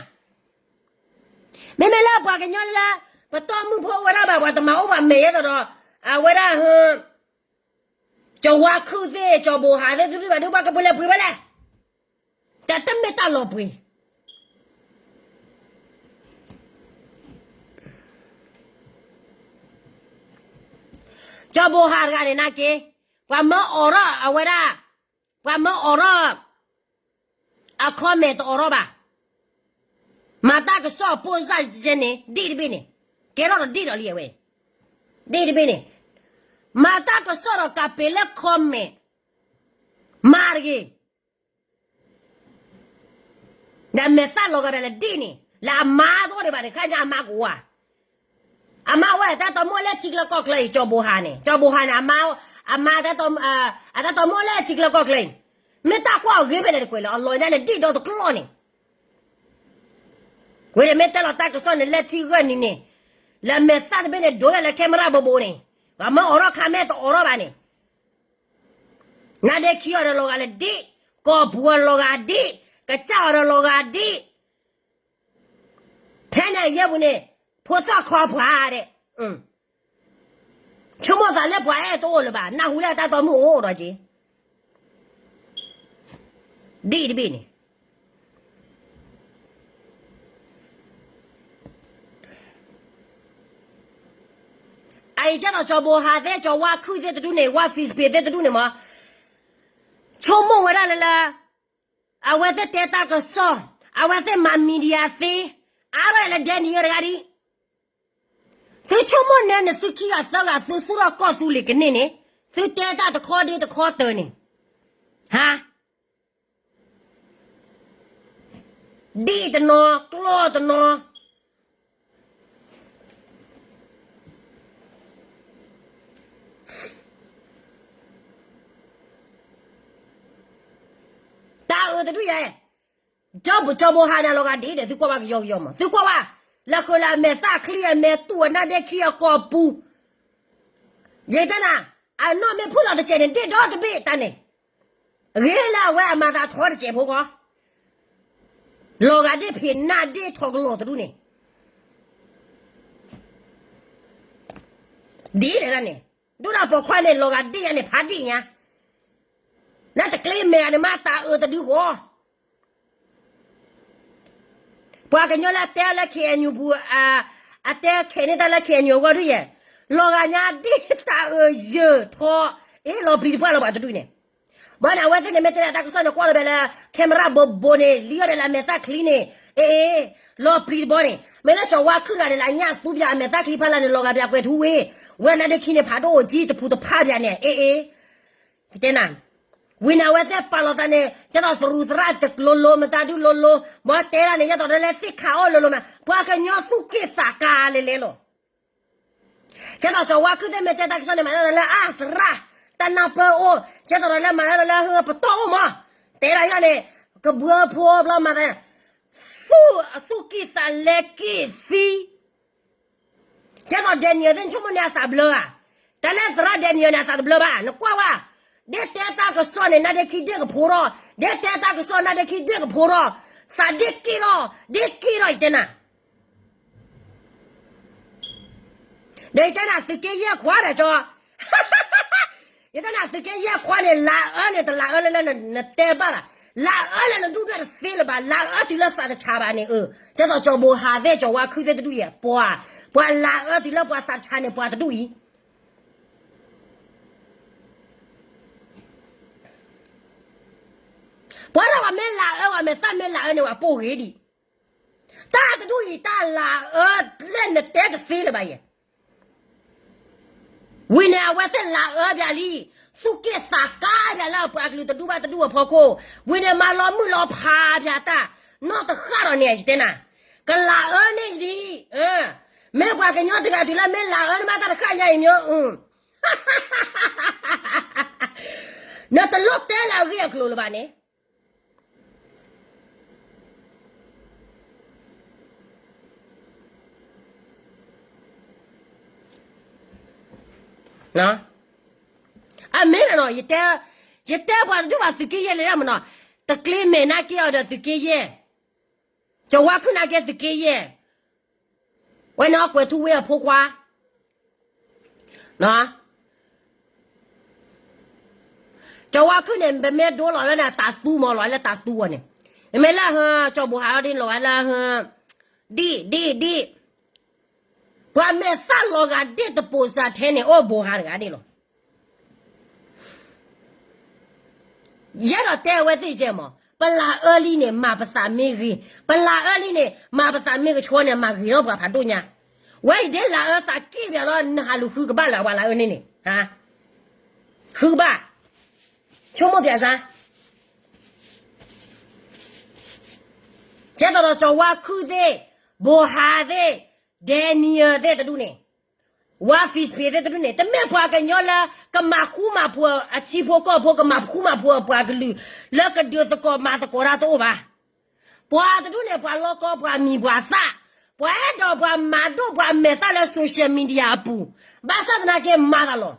မ့မ့ၢ်လၢပှၤကညီလၢ ပတီၢ်မုၢ်ဖိအိၣ်ဝဲဒၣ်ဘၣ် ပှၤတမၤအိၣ်ဘၣ်မဲာ်ယဲသိးဒီး အဝဲဒၣ် ကၠီၤဝါခုၣ်သ့ၣ် ကၠီၤဘိၤဟးသ့ၣ် တဒုဘၣ်ဒု ပှၤကပှ့ၤလဲၤပှ့ၤဝဲလဲၣ်, တၢ်တမ့ၢ်တၢ်လီၤပှ့ၤ ကၠီၤဘိၤဟးတဂၤန့ၣ် နာ်က့, ပှၤမၢအိးထီၣ်အဝဲဒၣ်, ပှၤမၢအိးထီၣ် အ comment တအိးထီၣ်ဘၣ်, မၤတၢ်ကစီၣ်ပိၢ်စၢ်ကဲန့ၣ် ဒ့ၣ်တဘ့ၣ်န့ၣ်, ကဲထီၣ်ဒီးဒ့ၣ်ဒီးလံဝဲ, ဒ့ၣ်တဘ့ၣ်န့ၣ်, မၤတၢ်ကစီၣ်ဒီးကးပ့ၤလၢ comment မၤတဂ့ၤ ဒီးမဲာ်သၣ်လီၤဂာ်ဘၣ်လၢဒ့ၣ်န့ၣ် လၢအမါတအိၣ်ဒံးဘၣ်န့ၣ် ခါညါအမါကဝၤ, အမါဝဲတၢ်တမီၢ်လၢထံကျၢကီၢ်ကျၢအံၤ ကၠီၤဘိၤဟးန့ၣ်, ကၠီၤဘိၤဟးန့ၣ် အမါ, အမါ, အတၢ်တမီၢ်လၢထံကျၢကီၢ်ကျၢအံၤ, မ့ၢ်တၢ်ကွၢ်အဂ့ၤဖဲန့ၣ်တကွဲးလၢၤ အလီၤညါန့ၣ် ဒ့ၣ်ဒီတကျီၢ်န့ၣ် ဝဲန့ၣ်မ့ၢ်တဲလီၤတၢ်ကစီၣ်န့ၣ် လၢထံဂၢၢ်နံၤန့ၣ်, လၢမဲာ်သၣ်တဘ့ၣ်န့ၣ် ဒိးဝဲလၢ camera ဘိးဘိးန့ၣ်, ပှၤမၢအိးထီၣ် comment တအိးထီၣ်ဘၣ်န့ၣ်, နါဒ့ခံအီၤဒီးလီၤဂာ်လၢဒ့ၣ်, ကီၢ်ပူၤအီၤလီၤဂာ်ဒ့ၣ်, ကစၢ်အီၤဒီးလီၤဂာ်ဒ့ၣ်, ဖဲန့ၣ်ယဲၢ်ပူၤန့ၣ်, ဖိသၣ်ခွါပှၤဒဲး, ဆိကမိၣ်သးလၢပှၤအဲၣ်တအိၣ်လၢၤဘၣ် နၢ်ဟူလၢတၢ်တီမုၣ်အိၣ်ဒီးက့ၤ ဒ့ၣ်တဘ့ၣ်န့ၣ်, အအံၤကဲသိး ကၠီၤဘိၤဟးသ့ၣ် ကၠီၤဝါခုၣ်သ့ၣ်တဒူၣ်န့ၣ် ဝါ Facebook သ့ၣ်တဒူၣ်န့ၣ်မး, ဆိကမိၣ်ဝဲဒၣ်လၢလၢ အဝဲသ့ၣ်တဲတၢ်ကစီၣ်, အဝဲသ့ၣ်မၤ media သ့, အါထီၣ်လၢဒဲနံၤအတဂၤဒံး, သုဆိကမိၣ်န့ၣ်န့ၣ် သုခံဂၤသၢဂၤ သုသူၣ်ထီၣ်ကီၢ်သူလ့ၤကန့ၢ်န့ၣ်, သုတဲတၢ်တခီဒ့တခီတၢၤန့ၣ်, ဟါ ဒ့ၣ်တနီၤ ကျီၢ်တနီၤ, တၢ်အၢတဒူၣ်ယဲ, ကၠီၤဘိၤဟးန့ၣ် အလီၤဂာ်ဒ့ၣ်ဒီး သုကွၢ်ဘၣ်ကယီကယီမး, သုကွၢ်ဘၣ်, လၢဃုာ်လၢအမဲာ်သၣ်ချံ အမဲာ်တူၢ် အနါဒ့ခံ အကီၢ်ပူၤ, ယတဲနၤ, အနီၢ်မ့ၢ်ဖုၣ်လီၤတစဲးန့ၣ် ဒ့ၣ်ဒီတဘ့ၣ်တၢ်န့ၣ်, ဂ့ၤလၢအဝဲအမၤသးထီတစဲးဖိဃီ, လီၤဂာ်ဒ့ၣ်ဖံးနါဒ့ၣ်ထီၣ်ကလီၤတဒူၣ်န့ၣ် ဒ်လဲၣ်န့ၣ်, ဒိၣ်ဒီးပိာ်ခွါန့ၣ် လီၤဂာ်ဒ့ၣ်ယါန့ၣ် ဖးဒ့ၣ်ညါ, လၢတကျ့မဲာ်န့ၣ်မး တၢ်အၢတဒုဃီ, ပှၤကညီလၢအတဲလၢ KNU ပူၤ, အတဲခဲန့ၢ်တၢ်လၢ KNU အဂီၢ်ဒုယဲ, လီၤဂာ်ညါဒ့ၣ်တၢ်အၢယၢၤထီ, အ့ လီၤပျံၤတပှၢ်လီၤဘၣ်တဒူၣ်န့ၣ်, ဘၣ်န့ၣ် အဝဲသ့ၣ်န့ၣ် မ့ၢ်တဲလၢတၢ်ကစီၣ်န့ၣ် ကွၢ်လီၤဘၣ်လၢ camera ဘိးဘိးန့ၣ် လံအီၤဒီးလၢအမဲာ်သၣ်ချံန့ၣ်, အ့ အ့ လီၤပျံၤတဘီန့ၣ်, မ့ၢ်လၢကၠီၤဝါခုၣ်တဂၤန့ၣ် လၢအညၣ်သူပၠးအမဲာ်သၣ်ချံဖးလၢ်န့ၣ် လီၤဂာ်ပၠးကွဲးထူဝ့, ဝဲနါဒ့ခံန့ၣ် ဖးဒိၣ်အိၣ်ကံတပူၤတဖးပၠးန့ၣ် အ့ အ့ ယတဲနၤ, ဝံၤန့ၣ်အဝဲသ့ၣ်ပာ်လီၤသးန့ၣ် ကဲသိးသရူးသရၣ်တကျိၤလိၤ မတၤဒုလိၤလိၤ, မ်တဲဒၣ်န့ၣ် ယဲသိးဒီးလၢသ့ၣ်ခးအီၣ်လိၤလိၤမး ပှၤကညီသူၣ်က့ၣ်သးကါလဲၤလဲၤလီၤ. ကဲသိးကၠီၤဝါခုၣ်သ့ၣ်မ့ၢ်တဲတၢ်ကစီၣ်န့ၣ် မၤဒၣ်ဒီးလၢအသရၣ် တၢ်နၢ်ပၢၢ်အိၣ်, ကဲသိးဒီးလၢမၤဒၣ်ဒီးလၢပတီၢ်အိၣ်မး, တဲဒၣ်ယၤန့ၣ် ကဘှၢဖိဘျီမၤသး, သူၣ်အသူၣ်က့ၣ်သးလဲက့ၣ်သံ ကဲသိး Daniel သ့ၣ် နဆိကမိၣ်န့ၣ်အသးဘျၢဧါ, တၢ်လၢသရၣ် Daniel န့ၣ် အသးတဘျၢဘၣ်, နကွၢ်ဝဲ, ဒ်တဲတၢ်ကစီၣ်န့ၣ် နါဒ့ခံဒ့ၣ်ကဖိထီၣ်, ဒ်တဲတၢ်ကစီၣ် နါဒ့ခံဒ့ၣ်ကဖိထီၣ်, သးဒ့ၣ်က့ၣ်ထီၣ်, ဒ့ၣ်က့ၣ်ထီၣ် ယတဲနၤ, ဒီးယတဲနၤ သုးက့ယဲၢ်ခွါဒီးကၠီ ယတဲနၤ သုးက့ယဲၢ်ခွါန့ၣ် လၤအၢန့ၣ် တလၤအၢလၢလၢ နတဲဘၣ်ဘၣ်, လၤအၢလၢနဒူၣ်ဒွဲၣ်တသ့လၢၤဘၣ်, လၤအၢတုၤလၢသးတဆးဘၣ်န့ၣ်, အၢ, ကဲသိးကၠီၤဘိၤဟးသ့ၣ် ကၠီၤဝါခုၣ်သ့ၣ်တဒူၣ်အံၤ ပှၤ, ပှၤလၤအၢတုၤလၢပှၤသးတဆးန့ၣ် ပှၤတဒူၣ်အံၤ, ပှၤဒၣ်ဝဲမ့ၢ်လၤအၢ ဝဲမဲာ်သၣ်မ့ၢ်လၤအၢန့ၣ် ဝဲပိၢ်ဂ့ၤဒံး, တၢ်တဒူၣ်အံၤတၢ်လၤအၢလၢနတဲတသ့လၢၤဘၣ်ယဲ. ဝံၤန့ၣ် အဝဲသ့ၣ်လၤအၢပၠးလံ, သူၣ်က့ၣ်သးကါပၠးလၢပှၤကလုာ်တဒူၣ်ဘၣ်တဒူၣ်အဖီခိၣ်, ဝံၤန့ၣ် မၤလီၤမုၢ်လီၤဖးပၠးတၢ်, နီၢ်တဃၣ်ဒီးန့ၣ် ယတဲနၤ, ကလၤအၢန့ၢ်လံ, မ့ၢ်ပှၤကညီတဂၤတုၤလၢမ့ၢ်လၤအၢန့ၣ်မး တၢ်တဃၣ်ညါအံၤမ့ၢ်, နတလိၣ်တဲလၢအဂ့ၢ်အကျိၤလၢၤဘၣ်န့ၣ် အမ့ၢ်လီၤနီၤ, ယတဲပှၤတဒူၣ်ဘၣ်သုးက့ယဲၢ်လဲၣ်ဒၣ်မနီၤ, တကျ့မဲာ်နာ်က့အီၤဒီးသုးက့ယဲၢ်, ကၠီၤဝါခုၣ်နာ်က့သုးက့ယဲၢ်, ဝဲန့ၣ်အကွဲးထူဝ့အဖိခွါ ကၠီၤဝါခုၣ်န့ၣ် ပမ့ၢ်ဒိလီၤလၢန့ၣ် တၢ်သူမးလီၤလၢတၢ်သူဝဲန့ၣ်, မ့မ့ၢ်လၢဟၢ ကၠီၤဘိၤဟးအီၤဒ်လီၤဝဲလၢဟၢ ဒ်ဒ်ဒ်, ပှၤမဲာ်သၣ်လီၤဂာ်ဒ့ၣ်တပိာ်စၢၤထဲန့ၣ် အိၣ်ဘိၤဟးတဂၤဒ်လီၤ. ယအဲၣ်ဒိးတဲအဝဲသ့ၣ်ကဲမး, ပလၤအၢလံန့ၣ် မၤပသးမ့ၢ်ဂ့ၤ, ပလၤအၢလံန့ၣ် မၤပသးမ့ၢ်ကဆှီန့ၣ် မၤဂ့ၤထီၣ်ပှၤဖးဒိၣ်ညါ, ဝဲအံၤဒ်လၤအၢသးက့ၣ်ပၠးလီၤ နဟးလူၤဃုကဘၣ်လၢအဝဲလၤအၢန့ၣ်န့ၣ်, ဃုကဘၣ်, ဆိကမိၣ်ပၠးစါ ကဲသိးဒီးကၠီၤဝါခုၣ်သ့ၣ်, ဘိၤဟးသ့ၣ်, Daniel သ့ၣ်တဒူၣ်န့ၣ်, ဝါ Fishpay သ့ၣ်တဒူၣ်န့ၣ် တမ့ၢ်ပှၤကညီလၢ ကမၤဃူမၤဖိးအထံဖိကီၢ်ဖိ ကမၤဃူမၤဖိးအပှၤကလုာ် လၢကဒုးသကိးမၤသကိးတၢ်တအိၣ်ဘၣ်. ပှၤတဒူၣ်န့ၣ် ပှၤလီကီပှၤမံၤပှၤသၣ်, ပှၤအဲၣ်ဒိးပှၤမၤဒိၣ်ပှၤအမဲာ်သၣ်လၢ social media အပူၤ, ဘၣ်ဆၣ်သနာ်က့မၤသးလီၤ.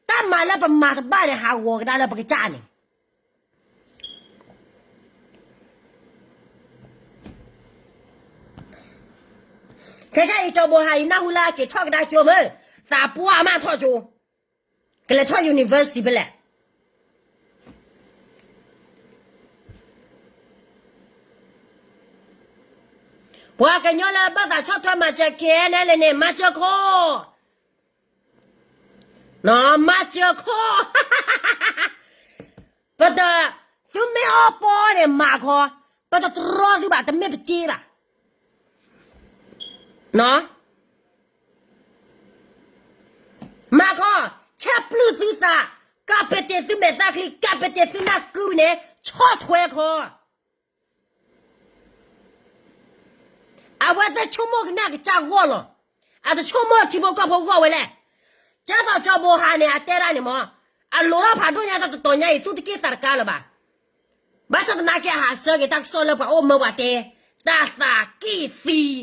တၢ်မၤလၢပမၤတဘၣ်န့ၣ် ဟးဂီၤကဒါလၢပကစၢ်န့ၣ် ခဲခါအံၤ ကၠီၤဘိၤဟးအံၤ နၢ်ဟူလၢအက့ၤထီၣ်ကဒါကၠိမ့ၢ်, သးပှၢ်မးထီၣ်ကၠိ, ကလဲၤထီၣ် university ဖဲလဲၣ်. ပှၤကညီလၢဘၣ်သးဆီၣ်ထွဲမၤစၢၤ K N L န့ၣ် မၤစၢၤခီ, မၤစၢၤခီ ပတ, သုမ့ၢ်အီပီန့ၣ်မၤခီ, ပတတြီသုဘၣ် တမ့ၢ်ပစ့ဘၣ်. မၤခီ, ဆဲးပျုၢ်သုသး, ကးပတ့ၢ်သုမဲာ်သၣ်ချံ, ကးပတ့ၢ်သုနၢ်ကုန့ၣ် ဆီၣ်ထွဲခီ အဝဲသ့ၣ်ဆိကမိၣ်ကနၣ်ကစၢ်ဂီၢ်လီၤ. အတဆိကမိၣ်ထံဖိကီၢ်ဖိဂီၢ်ဝဲလဲၣ်. ကဲသိးကၠီၤဘိၤဟးန့ၣ် အတဲဒၣ်န့ၣ်မး, အလိၤထီၣ်ဖးဒိၣ်ညါတတီၤညါအံၤ သူၣ်တက့ၢ်သးတကါလၢၤဘၣ်. ဘၣ်ဆၣ်သနာ်က့ အဟးဆၢက့ၤတၢ်ကစီၣ်လၢပှၤအိၣ်မၢပှၤတဲ, တၢ်သးကံၢ်သံ,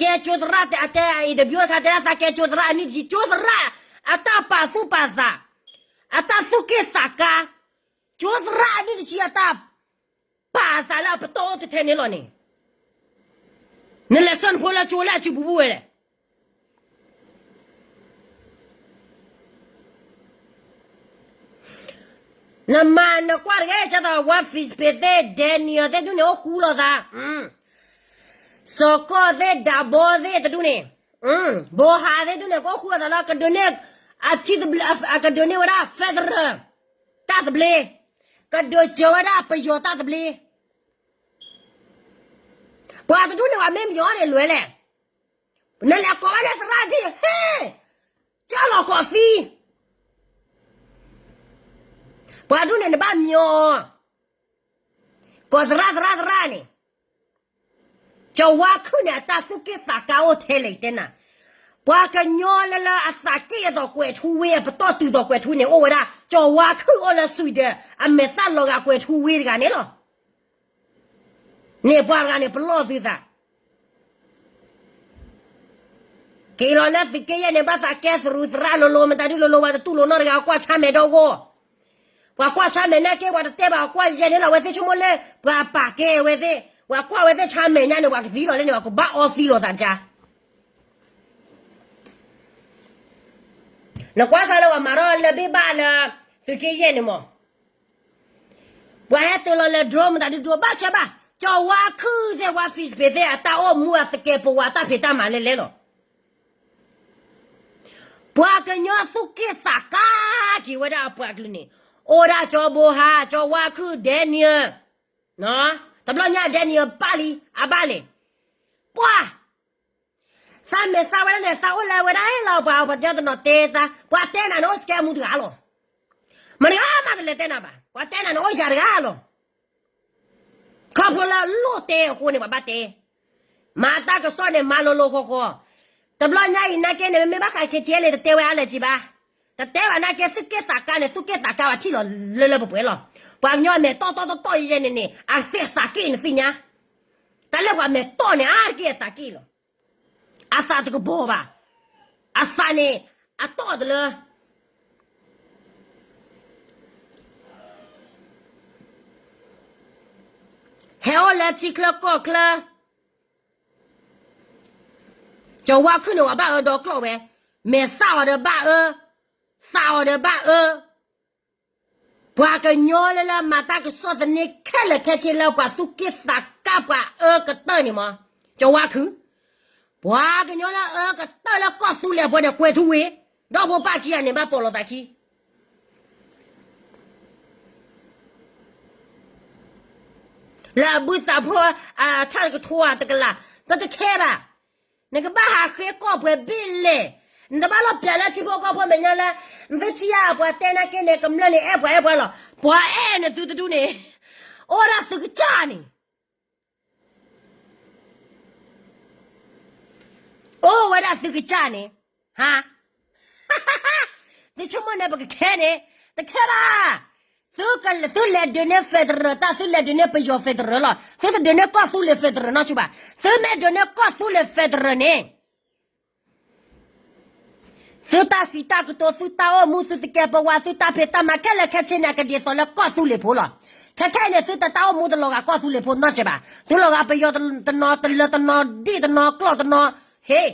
ကဲကၠိသရၣ်တဲအတဲအံၤ တဘျီတခါတဲဒၣ်သးကဲကၠိသရၣ်အနံၣ်တဆံ ကၠိသရၣ်, အတၢ်ပာ်သူၣ်ပာ်သး, အတၢ်သူၣ်က့ၢ်သးကါ, ကၠိသရၣ်အနံၣ်တဆံအတၢ် ပာ်အသးလၢအပတီၢ်အိၣ်တထဲန့ၣ်လီၤန့ၣ်, နလဲၤဆှၢနဖိလၢကၠိလၢအစုပူၤပူၤဝဲလဲၣ်. နမၤနကွၢ်တဂ့ၤ ကဲသိး ဝါ Fishpay သ့ၣ် Daniel သ့ၣ်တဒူၣ်န့ၣ် အိၣ်ဃူလိာ်သး, စီၤကီၢ်သ့ၣ် ဒးဘီသ့ၣ်တဒူၣ်န့ၣ်, ဘိဟးသ့ၣ်တဒူၣ်န့ၣ် ကအိၣ်ဃူလိာ်သးလၢ ကဒုးန့ၢ်, အထံသဘျ့, အကဒုးန့ၢ်ဝဲဒၣ် federal တၢ်သဘျ့, ကဒုးစၢၤဝဲဒၣ်ပယီၤတၢ်သဘျ့ ပှၤတဒူၣ်န့ၣ် ပှၤမ့ၢ်မညီန့ၣ်လွဲလဲၣ်. နလဲၤကိးဝဲလၢသရၣ်ဒ်ဟ့ၣ်, ကၢ်လီၤကိးသံ, ပှၤဒူၣ်န့ၣ်နဘၣ်မညီ, ကိးသရၣ်သရၣ်သရၣ်န့ၣ်, ကၠီၤဝါခုၣ်န့ၣ် အတၢ်သူၣ်က့ၣ်သးကါအိၣ်ထဲလဲၣ်ယတဲနၤ, ပှၤကညီလၢလၢအသးက့ၣ်အသိးကွဲးထူဝ့ အပတီၢ်တုၤသိးကွဲးထူန့ၣ် အိၣ်ဝဲဒၣ် ကၠီၤဝါခုၣ်အိၣ်လၢ Sweden အမဲာ်သၣ်လီၤဂာ်ကွဲးထူဝ့တဂၤန့ၣ်လီၤ. န့ၣ်ပှၤတဂၤန့ၣ် ပလီၢ်သုသး, က့ၤလီၤလၢသုးက့ယဲၢ်န့ၣ် ဘၣ်သးကဲသရူးသရၣ်လိၤလိၤ မတၤဒုလိၤလိၤ ပှၤတတူၢ်လိာ်နီတဂၤ ကွၢ်ဆါမဲာ်ဒီဂီၢ်, ပှၤကွၢ်ဆါမဲာ်နာ်က့ ပှၤတတဲဘၣ် ပှၤကွၢ်ယဲၢ်န့ၣ်လီၤ ဝဲသ့ၣ်ဆိကမိၣ်လၢ ပှၤပာ်ကဲဝဲသ့ၣ်, ပှၤကွၢ်ဝဲသ့ၣ်ဆါမဲာ်ညါန့ၣ် ပှၤကသံလီၤလၢန့ၣ် ပှၤကဘၣ်အီသံလီၤသးတကါ နကွၢ်စၢ်လၢပှၤမၤထီၣ်လၢဘ့ၣ်ဘၣ်လၢ သုးက့ယဲၢ်န့ၣ်မး, ပှၤဟဲတုၤလီၤလၢ drone မတၤဒု drone ဘၣ်ဆၢဘၣ်, ကၠီၤဝါခုၣ်သ့ၣ် ဝါ Fishpay သ့ၣ် အတၢ်အိၣ်မူအသကဲးပဝးတၢ်ဖံးတၢ်မၤလဲၣ်လဲၣ်လီၤ. ပှၤကညီသူၣ်က့ၣ်သးကါက့ၤဝဲဒၣ်အပှၤကလုာ်န့ၣ်, အိၣ်ဒၣ်ကၠီၤဘိဟး, ကၠီၤဝါခုၣ်, Daniel တဘျီညါဒဲနံၣ်အဘၣ်လံ အဘၣ်လဲၣ်. ပှၤ သးမဲာ်သးဝဲဒၣ်န့ၣ် သးအိၣ်လၢဝဲဒၣ်လီၤ ပှၤပှၤတဲတနီၤတဲသး ပှၤတဲနၤန့ၣ်အိၣ်စကဲမူတဂၤလီၤ. မတဂၤမးတလဲၤတဲနၤဘၣ် ပှၤတဲနၤန့ၣ်အိၣ်ယၤတဂၤလီၤ. ခီဖျိလၢလိၣ်တဲအဃိန့ၣ် ပှၤဘၣ်တဲ မၤတၢ်ကစီၣ်န့ၣ် မၤလိၤလိၤဃီဃီ. တဘျီညါအံၤနာ်က့န့ၣ် မ့မ့ၢ်ဘၣ်ဃး KTLA တတဲဝဲအါလဲၣ်က့ဘၣ်. တတဲဘၣ်နာ်က့ သုးက့သးကါန့ၣ် သုးက့သးကါဘၣ်ထံၣ်လီၤလၢလၢပှဲၤပှဲၤလီၤ. ပှၤကညီအမဲာ်တီတီတီတီယဲၢ်န့ၣ်န့ၣ် အသးက့ၣ်နသ့ၣ်ညါ. တၢ်လၢပှၤမဲာ်တီၢ်န့ၣ် အါတက့ၢ်အသးက့ၣ်လီၤ. အသးတကပီၤဘၣ်. အသးန့ၣ် အတီၢ်တလၢ ဟဲအိၣ်လၢထံချၢကီၢ်ချၢ ကဝါခုၣ်န့ၣ် ဝဲဘၣ်အၢဒီးကျီၢ်ဝဲ, မဲာ်သၣ်အီၤဒီးဘၣ်အၢ, သးအီၤဒီးဘၣ်အၢ, ပှၤကညီလၢလၢမၤတၢ်ကစီၣ်သန့ခဲလၢာ်ခဲဆ့လၢပှၤသူၣ်က့ၣ်သးကါပှၤအၢကတၢၢ်န့ၣ်မး, ကဝါခုၣ်, ပှၤကညီလၢအၢကတၢၢ်လၢကီၢ်သူလ့ၤဖိန့ၣ် ကွဲၤထူဝ့, ဒီဖိပၢ်ခံဂၤန့ၣ် ဘၣ်ပိာ်လိာ်သးခံ လၢအဘုသးဖိ အထၢၣ်ကထိတကလး, ပတခဲဘၣ်. နကဘၣ်ဟးဃ့ကီၢ်ပှဲၤဘ့ၣ်လဲၣ်, နတဘၣ်လီၤပျံၤလၢထံဖိကီၢ်ဖိမဲာ်ညါလၢ, နသုထံၣ်ဧါ ပှၤတဲနာ်က့န့ၣ် ကမျၢၢ်န့ၣ်အဲၣ်ပှၤအဲၣ်ပှၤလီၤ. ပှၤအဲၣ်နသုတဒူၣ်န့ၣ်, အိၣ်ဝဲဒၣ်သုကစၢ်န့ၣ် အိၣ်ဝဲဒၣ်သုကစၢ်န့ၣ်, ဟါ, သုဆိကမိၣ်န့ၣ် ပကခဲန့ၣ်, တခဲဘၣ်. သုလဲၤဒုးန့ၢ် federal တၢ်, သုလဲၤဒုးန့ၢ်ပယီၤ federal လီၤ. သုတဒုးန့ၢ်ကီၢ်သူလ့ၤ federal နီတစူဘၣ်. သုမ့ၢ်ဒုးန့ၢ်ကီၢ်သူလ့ၤ federal န့ၣ် သုတၢ်စံးတၢ်ကတိၤ သုတၢ်အိၣ်မူ သုတကဲပဝး သုတၢ်ဖံးတၢ်မၤခဲလၢာ်ခဲဆ့န့ၣ် အကဒ်သိးလၢကီၢ်သူလ့ၤဖိလီၤ. ခဲခဲအံၤန့ၣ် သုတတၢ်အိၣ်မူတလီၤဂာ်ကီၢ်သူလ့ၤဖိနီတစဲးဘၣ်. သုလီၤဂာ်ပယီၤတနီၤ တလၢတနီၤ ဒံၣ်တနီၤ ကျီၢ်တနီၤ, ဟ့ၣ်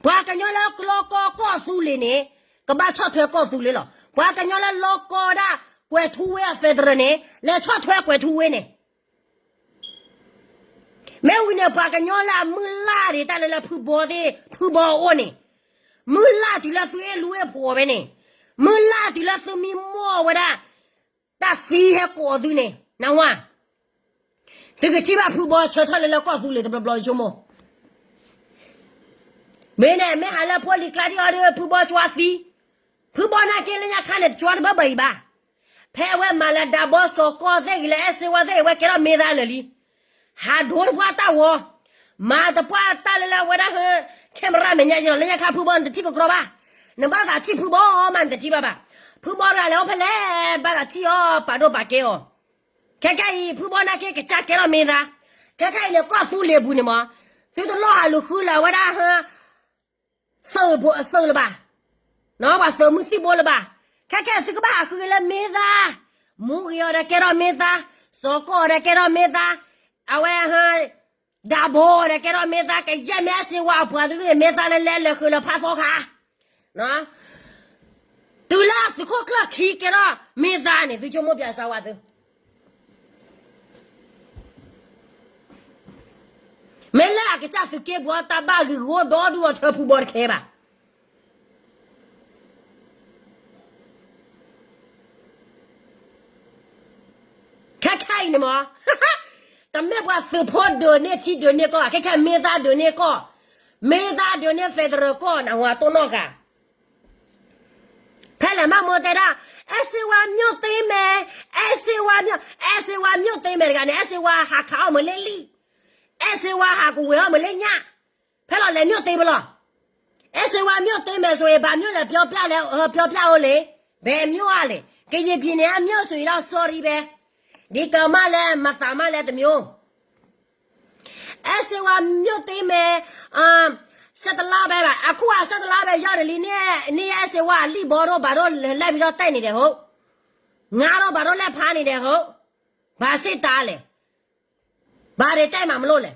ပှၤကညီလၢလီၤကီကီၢ်သူလ့ၤန့ၣ် ကဘၣ်ဆီၣ်ထွဲကီၢ်သူလ့ၤလီၤ. ပှၤကညီလၢလီၤကီဒၣ် ကွဲၤထူဝ့ federal န့ၣ် လဲၤဆီၣ်ထွဲကွဲၤထူဝ့န့ၣ် မ့ၢ်ဝံၤန့ၣ် ပှၤကညီလၢအမုၢ်လၢ်ဒံးတၢ်လၢလၢဖုဘီသ့ၣ် ဖုဘီအအိၣ်န့ၣ်, မုၢ်လၢ်တုၤလၢသုအ့ၣ်လူအ့ၣ်ဖိးဝဲန့ၣ်, မုၢ်လၢ်တုၤလၢသုမံမီၢ်ဝဲဒၣ် တၢ်သံဟဲကိးသုန့ၣ် နဝၤ, သုကထံၣ်ဘၣ်ဖုဘီဆၢထၢၣ်လၢလၢကီၢ်သူလ့ၤတဘျီဘျီဆိကမိၣ် မ့ၢ်န့ၣ် မ့ၢ်ဟးလၢဖိလံၤကျါဒံးအီၤဒီး ဖုဘီကွၢ်သံ, ဖုဘီနာ်က့လၢညါခါန့ၣ် တကွၢ်တဘၣ်ဘၣ်အံၤဘၣ်. ဖဲအဝဲမၤလၢဒးဘီစီၤကီၢ်သ့ၣ်ဂ့ၤ လၢအဲၣ်စ့ဝါသ့ၣ်ဂ့ၤ ဝဲကဲထီၣ်မ့ၢ်သါလၢာ်လံ. ဟးဒိတပှၢ်တၢ်ဝီ, မၤတပှၢ်တၢ်လၢလၢအဝဲဒၣ်ဟၢ camera မဲာ်ညါယလီၤ လၢညါခါဖုဘီနတထံၣ်ကကြီဘၣ်. နဘၣ်သးထံၣ်ဖုဘီမး နတထံၣ်ဘၣ်ဘၣ်. ဖုဘီတဂၤလဲၤအိၣ်ဖဲလဲၣ် ဘၣ်သးထံၣ်အီၤ ပာ်ဒိၣ်ပာ်ကဲအီၤ. ခဲခဲအံၤ ဖုဘီနာ်က့ကစၢ်ကဲထီၣ်မ့ၢ်သါ. ခဲခဲအံၤန့ၣ် ကီၢ်သူလ့ၤပူၤန့ၣ်မး, သုတလိၣ်ဟးလူၤဃုလၢအဝဲဒၣ်ဟၢ သုးဖိအသုးလၢၤဘၣ်, ပှၤသုးမုၢ်သံၣ်ဘိလၢၤဘၣ်. ခဲခဲသုကဘၣ်ဟးဃုက့ၤလၢမ့ၢ်သါ, မူဂ့ၤအီၤဒီးကဲထီၣ်မ့ၢ်သါ, စီၤကီၢ်ဒီးကဲထီၣ်မ့ၢ်သါ, အဝဲဟၢ ဒးဘီဒီးကဲထီၣ်မ့ၢ်သါ, ကယဲၢ်မ့ၢ်အဲၣ်စ့ဝါအပှၤတဒူၣ်န့ၣ် မ့ၢ်သါလၢလဲၤလၢာ်ဃုာ်လၢဖးသီခါ တုၤလၢသုးခိၣ်ကျၢၢ်ခံကဲထီၣ်မ့ၢ်သါန့ၣ် သုဆိကမိၣ်ပၠးစၢဝဲသု မ့ၢ်လၢအကစၢ်သုးက့ပှၤတၢ်ဘၣ်ဂ့ၢ်ဂီၢ်ဒီဒူၣ်ဒီထၢဖုဘီတခဲဘၣ်. ခဲခဲအံၤန့ၣ်မး, တမ့ၢ်ပှၤသုးဖိဒုးန့ၢ်ထံဒုးန့ၢ်ကီၢ်, ခဲခဲမ့ၢ်သါဒုးန့ၢ်ကီၢ်, မ့ၢ်သါဒုးန့ၢ် federal ကီၢ် နဝၤတိၢ်နီၣ်ဂၤ ဖဲလဲၣ်မးမိၢ်တဲဒၣ်, အဲၣ်စ့ဝါ မြို့သိမ်းမယ်, အဲၣ်စ့ဝါ မြို့သိမ်းမယ် တဂၤန့ၣ် အဲၣ်စ့ဝါဟးခးအီၣ်မးလၢလံ, အဲၣ်စ့ဝါဟးကဝဲၤအီၣ်မးလၢညၣ်, ဖဲလီၤလဲၤ မြို့သိမ်း ပလီၤ. အဲၣ်စ့ဝါ မြို့သိမ်းမယ်ဆိုရင် ဘာမြို့လဲပြောပြလဲ, ပြောပြအောင်လေ, ဘယ်မြို့လဲ, ကရင်ပြည်နယ်က မြို့ဆိုရင်တော့ sorry ပဲ, ဒီကောင်မလေး မသးမလေး တစ်မျိုး. အဲၣ်စ့ဝါ မြို့သိမ်းမယ်, ဆယ့်တစ်လပိုင်း, အခုက ဆယ့်တစ်လပိုင်း ရောက်တယ်လံ, နအဲၣ်စ့ဝါ လံာ်ဘီတို့ ဘာတို့ လိုက်ပြီးတော့ တိုက်နေတယ် ဟုတ်, ငါတို့ ဘာတို့ လိုက်ဖမ်းနေတယ် ဟုတ်, ဘာစစ်တားလဲ, ဘာတွေ တိုက်မှာ မလို့လဲ.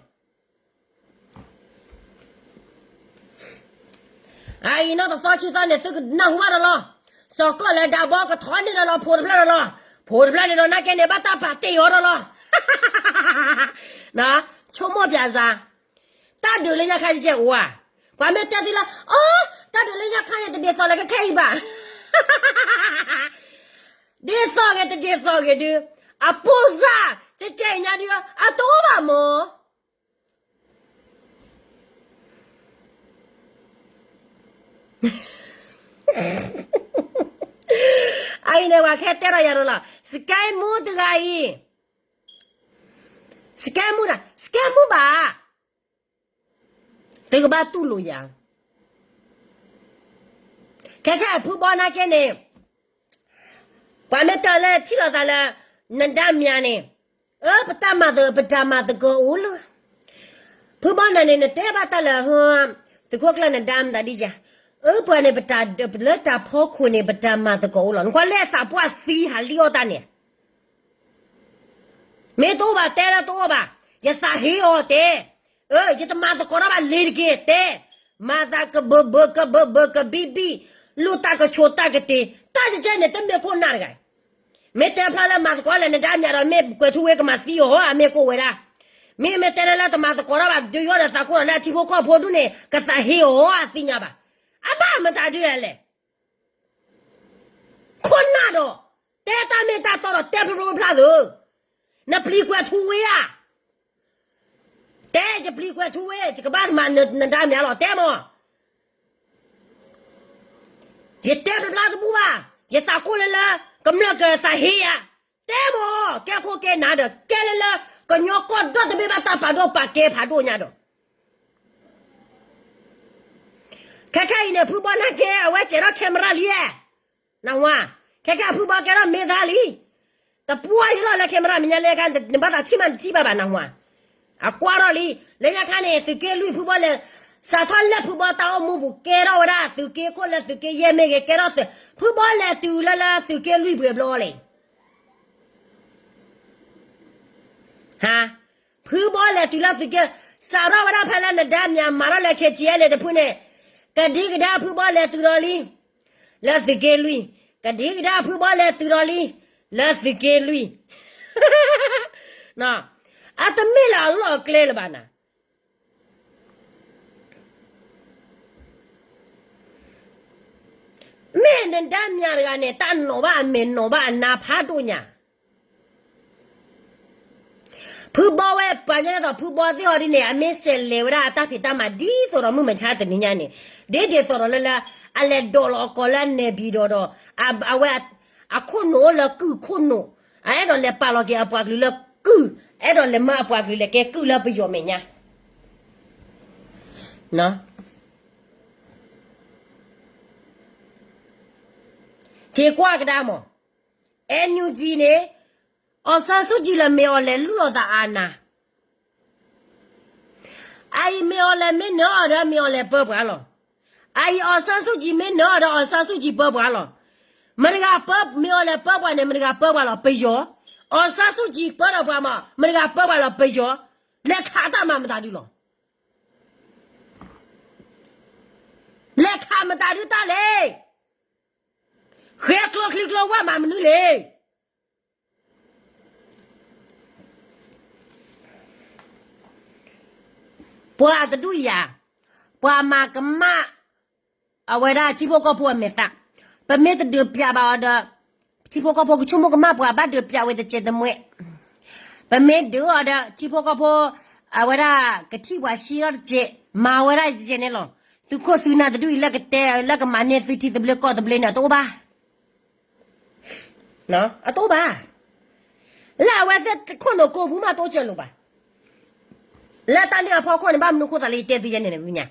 အအံၤ နီၢ်တသီခံသီန့ၣ် သုကနၢ်ဟူဘၣ်ဒီးလီၤ. စီၤကီၢ်လဲၤဒးဘီကထီန့ၢ်ဒီးလီၤ ဖိတဖျၢၣ်ဒီးလီၤ. ဖိတဖျၢၣ်န့ၣ်ဒီး နာ်က့န့ၣ် ဘၣ်တၢ်ပာ်တ့ၢ်အီၤဒီးလီၤ. ဆိကမိၣ်ပၠးစၢ်, တၢ်ဒုးလၢညါခါ ကဲအိၣ်ဧါ. ပှၤမ့ၢ်တဲသုလၢ အိ, တၢ်ဒုးလၢညါခါန့ၣ် တဒ်သိးလၢခဲခဲအံၤဘၣ်. ဒ်သိးဂ့ၤတဒ်သိးဂ့ၤဒုး, အပိၢ်စၢ် ကကဲအံၤညါဒုး အတအိၣ်ဘၣ်မၢ်. အအံၤန့ၣ် ပှၤခဲတဲထီၣ်ယၤဒီးလီၤ စကဲမူတဂၤအံၤ, စကဲမူဒၣ် စကဲမူဘၣ်, သုကဘၣ်တူၢ်လိာ်ယၤ, ခဲခဲအဖုဘီနာ်က့န့ၣ် ပှၤမ့ၢ်တဲလၢထံၣ်လိာ်သးလၢ နဒါမၠးန့ၣ်, အၢ ပတၢ်မၤသ ပတၢ်မၤသကိးအိၣ်လၢ, ဖုဘီနၤန့ၣ် နတဲဘၣ်တၢ်လၢ သုးခိၣ်ကျၢၢ်နဒါမတၤဒ်ယၤ, အၢ ပှၤန့ၣ် ပတၢ်လၢတၢ်ဖီခိၣ်န့ၣ် ပတၢ်မၤသကိးအိၣ်လီၤ. နကွၢ်လဲၤသးပှၢ်သံဟးလံအီၣ်တၢ်န့ၣ် မ့ၢ်တအိၣ်ဘၣ်တဲလၢတအိၣ်ဘၣ်, ယသးဟ့အီၤတဲ, အၢ ယတမၤသကိးတၢ်ဘၣ်လ့ၤတက့ၢ်တဲ, မၤသးကဘၢဘၢကဘၢဘၢကဘံၣ်ဘံၣ်, လူၤတၢ်ကဆိးတၢ်ကတ့ၤ, တၢ်ကကဲန့ၣ် တမ့ၢ်ခိၣ်နၢ်တဂၤ, မ့ၢ်တဲဖျါလၢမၤသကိးလၢနဒါမၠးဒီး မ့ၢ်ကွဲၤထူဝ့ကမၤသံအီၤ အမ့ၢ်ကိးဝဲဒၣ်, မ့ၢ်မ့ၢ်တဲလၢလၢတမၤသကိးတၢ်ဘၣ် ဒုးယီၣ်ဒီးသးခိၣ်ဒီးလၢအထံဖိကီၢ်ဖိဒူၣ်န့ၣ် ကသးဟ့အီၤအသ့ၣ်ညါဘၣ်, အဘၣ်မတၤဒုးလဲၣ် ခိၣ်နၢ်ဒီး, တဲတၢ်မ့ၢ်တၢ်တီဒီးတဲဖျိဖျိဖျါသၢ, နပျံၤကွဲၤထူဝ့ဧါ, တဲယပျံၤကွဲၤထူဝ့ ယကဘၣ်မၤနဒါမၠးလီၤ တဲမၢ်, ယတဲဖျါဖျါတဘူၣ်ဘၣ်, ယသးကိၢ်လၢလၢ ကမျၢၢ်ကသးဟ့ယၤ, တဲမၢ်, ကဲခိၣ်ကဲနၢ်ဒီး ကဲလၢလၢ ကညီကီၢ်ဒီတဘ့ၣ်ဘၣ်တၢ်ပာ်ဒိၣ်ပာ်ကဲဖးဒိၣ်ညါဒီး ခဲခဲအံၤန့ၣ် ဖုဘီနာ်က့ အဝဲစဲးထီၣ် camera လံ, နၢ်ဟူဧါ, ခဲခဲအဖုဘီကဲထီၣ်မ့ၢ်သါလံ, တပှၢ်ယလီၤလၢ camera မဲာ်ညါလၢခါ နဘၣ်သးထံၣ်မးနထံၣ်ဘၣ်ဘၣ် နၢ်ဟူဧါ, အကွၢ်ထီၣ်လံ, လၢညါခါန့ၣ် သုးက့လွံၢ်ဖုဘီလဲၤ, စးထီၣ်လၢဖုဘီတၢ်အိၣ်မူပူၤကဲထီၣ်ဝဲဒၣ် သုးက့ခိၣ်လၢသုးက့ယဲၢ်မ့ၢ်ဂ့ၤ ကဲထီၣ်သုး, ဖုဘီလဲၤတုၤလၢလၢသုးက့လွံၢ်ပှဲၤဘျီလံ ဟါ, ဖုဘီလဲၤတုၤလၢသုးက့, စးထီၣ်ဝဲဒၣ်ဖဲလၢနဒါမၠးမၤထီၣ်လၢ KTLA တဖုန့ၣ်, ကဒံကဒါဖုဘီလဲၤတုၤဒီးလံ, လၢသုးက့လွံၢ်, ကဒံကဒါဖုဘီလဲၤတုၤဒီးလံ, လၢသုးက့လွံၢ်, အတမ့ၢ်လၢအလီၢ်အကျဲလၢၤဘၣ်နၤ မ့ၢ်နဒါမၠးတဂၤန့ၣ် တၢ်နီၣ်ဘၣ်အမဲာ်နီၣ်ဘၣ်အနါဖးဒိၣ်ညါ, ဖုဘီဝဲပှၤညါသိး ဖုဘီသ့ၣ်အီၤဒ်န့ၣ် အမ့ၢ်စဲးလဲၤဝဲဒၣ်အတၢ်ဖံးတၢ်မၤဒ်သိးဒီးမုၢ်မဆါတနံၤညါန့ၣ်, ဒ်ဒ်သိးဒီးလၢလၢ, အလဲၤဒိးလီၤအကိာ်လၢနဲၣ်ဘံၣ်ဒီးဒီး, အဝဲ, အခိၣ်နူာ်အိၣ်လၢကုၢ်ခိၣ်နူာ်, အအဲၣ်ဒိးလဲၤပာ်လီၤက့ၤအပှၤကလုာ်လၢကုၢ်, အဲၣ်ဒိးလဲၤမၤအပှၤကလုာ်လဲၤကဲကုၢ်လၢပယီၤမဲာ်ညါ က့ၤကွၢ်ကဒါမး, NUG န့ၣ်, အောင်ဆန်းစုကြည်လၢမ့ၢ်အီၤလဲၤလုၢ်လီၤသးအနၢ်, အအံၤမ့ၢ်အီၤလဲၤမ့ၢ်နၢၤအီၤဒီး မ့ၢ်အီၤလဲၤပၢပှၤလီၤ, အအံၤ အောင်ဆန်းစုကြည်မ့ၢ်နၢၤအီၤဒီး အောင်ဆန်းစုကြည်ပၢပှၤလီၤ, မတၤတဂၤပၢ မ့ၢ်အီၤလဲၤပၢပှၤန့ၣ် မတၤတဂၤပၢပှၤလီၤ ပယီၤ, အောင်ဆန်းစုကြည်ပၢဒီးပှၤမး မတၤတဂၤပၢပှၤလီၤ ပယီၤ, လဲၤခးတၢ်မၤမတၤဒုလီၤ လဲၤခးမတၤဒုတၢ်လဲၣ်, ဃဲကျိချံကျိဝဲမးမနုၤလဲၣ်, ပှၤတဒူၣ်ယၤ, ပှၤမၤကမၣ်, အဝဲဒၣ်ထံဖိကီၢ်ဖိအမဲာ်သၣ်, ပမ့ၢ်တဒုးပျးဘၣ်အီၤဒီး, ထံဖိကီၢ်ဖိကဆိကမိၣ်ကမၣ်ပှၤဘၣ်ဒုးပျးဝဲတစဲးတမှဲ, ပမ့ၢ်ဒုးအီၤဒီး ထံဖိကီၢ်ဖိ, အဝဲဒၣ်ကထံၣ်ပှၤဆံးထီၣ်တစဲး, မၤဝဲဒၣ်တစဲးန့ၣ်လီၤ, သုးခိၣ်သုးနၢ်တဒူၣ်အံၤလၢကတဲ လၢကမၤန့ၢ်သုထံသဘျ့ကီၢ်သဘျ့န့ၣ် အတအိၣ်ဘၣ် အတအိၣ်ဘၣ်, လၢအဝဲသ့ၣ်ခိၣ်နူာ်ကိးပူၤမးတအိၣ်စၢၤလိာ်ဘၣ်, လၢတၢ်န့ၣ်အဖီခိၣ်န့ၣ် ဘၣ်မနုၤဃိသးလၢယတဲသုယဲန့ၣ် လဲၤသ့ၣ်ညါ,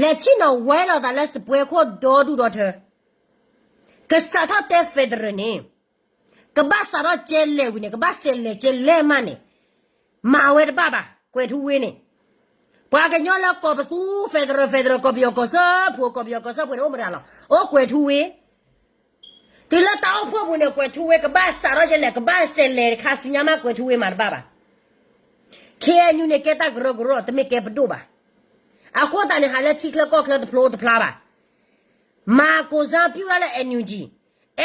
လဲၤဆ့ၣ်နီၤဝဲလိာ်သးလၢစပွဲခိၣ်ဒီဒူၣ်ဒီထၢ, ကစးထီၣ်တဲ federal န့ၣ်, ကဘၣ်စးထီၣ်ကဲလဲၣ်ဝံၤန့ၣ် ကဘၣ်စဲးလဲၤကဲလဲၣ်မးန့ၣ်, မၤဝဲတဘၣ်ဘၣ် ကွဲၤထူဝ့န့ၣ် ပှၤကညီလၢကိးပသူ federal federal ကီၢ်ပယီၤကီၢ်စၢဖှိၣ် ကီၢ်ပယီၤကီၢ်စၢဖှိၣ်န့ၣ် အိၣ်မတၤလီၤ အိၣ်ကွဲၤထူဝ့, တုၤလၢတၢ်အိၣ်ဖှိၣ်ပူၤန့ၣ် ကွဲၤထူဝ့ ကဘၣ်စးထီၣ်ယဲလဲၣ် ကဘၣ်စဲးလဲၤခါဆူညါမး ကွဲၤထူဝ့မၤတဘၣ်ဘၣ်, ခ့ၣ်အဲၣ်ယူၣ်န့ၣ် ကဲတၢ်ကရၢကရိ တမ့ၢ်ကဲပဒိၣ်ဘၣ်, အဃိသတးန့ၣ် ဟးလၢထံချၢကီၢ်ချၢတဖျိတဖျါဘၣ်, မၤကိၢ်စၢဖၠူၣ်ဒၣ်လၢ NUG,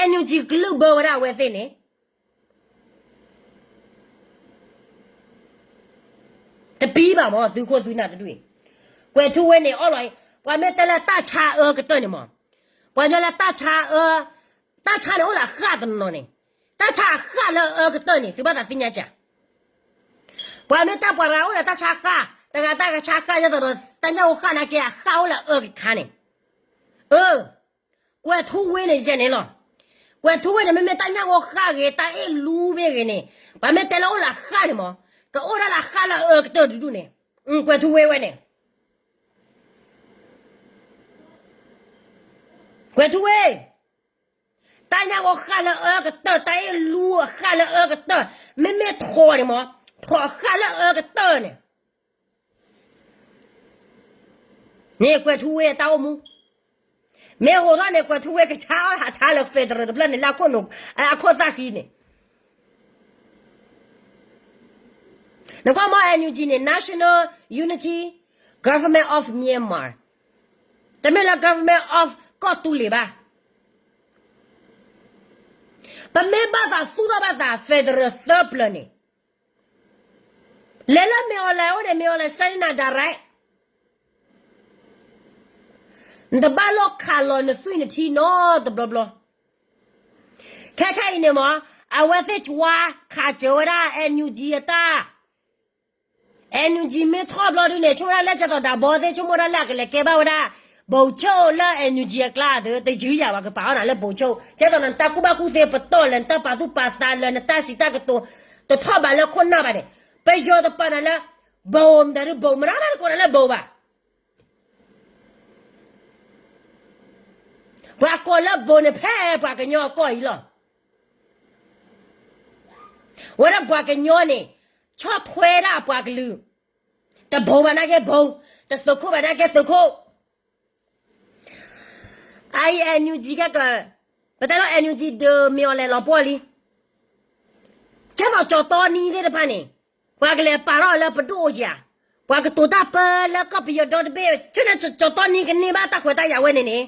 NUG ကလုၢ်ဘၢဝဲဒၣ်အဝဲသ့ၣ်န့ၣ် တပံၤဘၣ်မး သုးခိၣ်သုးနၢ်တဒူၣ်အံၤ, ကွဲၤထူဝ့န့ၣ်အီၣ်လီၤ, ပှၤမ့ၢ်တဲလၢတၢ်ဆါအၢကတၢၢ်န့ၣ်မး, ပှၤညီလၢတၢ်ဆါအၢ, တၢ်ဆါန့ၣ်အိၣ်လၢအဃၣ်တနီၤနီၤန့ၣ်, တၢ်ဆါအဃၣ်လၢအအၢကတၢၢ်န့ၣ် သုဘၣ်သးသ့ၣ်ညါစ့ၢ်, ပှၤမ့ၢ်တၢ်ပှၤဂၤအိၣ်ဒီးတၢ်ဆါဃၣ်, တဂၤတၢ်ကဆါဃၣ် ဒ်သိးဒီး တၢ်ညၣ်ဂိၢ်ဃၣ်နာ်က့ အဃၣ်အိၣ်လၢအအၢကခါန့ၣ်, အၢ, ကွဲၤထူဝ့န့ၣ်ယဲန့ၣ်လီၤ. ကွဲၤထူဝ့န့ၣ် မ့မ့ၢ်တၢ်ညၣ်ဂိၢ်ဃၣ်ဂ့ၤ တၢ်အ့ၣ်လူမ့ၢ်ဂ့ၤန့ၣ်, ပှၤမ့ၢ်တဲလၢအိၣ်လၢအဃၣ်န့ၣ်မး, ကအိၣ်ဒၣ်လၢအဃၣ်လၢအအၢကတၢၢ်တဒူၣ်န့ၣ်, ကွဲၤထူဝ့ဝဲန့ၣ် ကွဲၤထူဝ့, တၢ်ညၣ်ဂိၢ်ဃၣ်လၢအအၢကတၢၢ်, တၢ်အ့ၣ်လူအဃၣ်လၢအအၢကတၢၢ်, မ့မ့ၢ်ထိးန့ၣ်မး, ထိးအဃၣ်လၢအအၢကတၢၢ်န့ၣ်, န့ၣ်ကွဲၤထူဝ့အတၢ်အိၣ်မူ, မ့ၢ်ဟိးထီၣ်န့ၣ် ကွဲၤထူဝ့ကဆါအီၣ်ဟးဆါလၢ federal တဖျၢၣ်န့ၣ် လၢအခိၣ်နူာ်, အခိၣ်သၣ်ဃံန့ၣ် နကွၢ်မ့ၢ် NUG န့ၣ် National Unity Government of Myanmar, တမ့ၢ်လၢ Government of ကီၢ်သူလ့ၤဘၣ်. ပမ့ၢ်ဘၣ်သးသူၣ်ထီၣ်ဘၣ်သး federal သၢပျၢၤန့ၣ်, လဲၤလၢမ့ၢ်အီၤလဲၤအိၣ်န့ၣ် မ့ၢ်အီၤလဲၤ sign နၤ direct, နတဘၣ်လီၢ်ခးလီၤနသွံၣ်နထံနီတဘျီဘျီ. ခဲခဲအံၤန့ၣ်မး, အဝဲသ့ၣ်ကွၢ်ခးစၢၤဝဲဒၣ် NUG အတၢ် NUG မ့ၢ်ထီၣ်ဘျီဒုန့ၣ် ဆိကမိၣ်ဒၣ်လၢကဲသိးဒးဘီသ့ၣ် ဆိကမိၣ်ဒၣ်လၢအကလဲၤကဲဘၣ်ဝဲဒၣ် ဗိုလ်ချုပ် လၢ NUG အကျါအသိး တယုၢ်ယၤဝဲ ကပာ်အီၣ်နၤလၢ ဗိုလ်ချုပ် ကဲသိးနတၢ်ကူၣ်ဘၣ်ကူၣ်သ့ပတီၢ်လဲၣ် နတၢ်ပာ်သူၣ်ပာ်သးလၢ နတၢ်စံးတၢ်ကတိၤ တထီၣ်ဘးလၢခိၣ်နၢ်ဘၣ်န့ၣ် ပယီၤတပာ်နၤလၢ ဗိုလ် မတၤဒု ဗိုလ် မတၤမးတကိးနၤလၢ ဗိုလ် ဘၣ်. ပှၤကိးလၢ ဗိုလ် န့ၣ် ဖဲပှၤကညီအကီၢ်အံၤလီၤ. ဝဲဒၣ်ပှၤကညီန့ၣ် ဆီၣ်ထွဲဒၣ်ပှၤကလုာ်, တ ဗိုလ် ဘၣ်နာ်က့ ဗိုလ်, တ သုးခိၣ် ဘၣ်နာ်က့ သုးခိၣ်. အအံၤ NUG ကဲက, ပတဲလီၤ NUG ဒီး မ့ၢ်အီၤလဲၤလီၤပှီၢ်လံ ကဲသိးကၠီၤတီနံသ့ၣ်တဖၣ်န့ၣ် ပှၤကလဲၤပာ်ထီၣ်လၢပဒိၣ်ဧါ, ပှၤကတိၤတၢ်ပၢလၢကီၢ်ပယီၤဒီတဘ့ၣ် ဆၢန့ၣ်ကၠီၤတီနံကန့ၢ်ဘၣ်တၢ်ခွဲးတၢ်ယာ်ဝဲန့ၣ်န့ၣ်,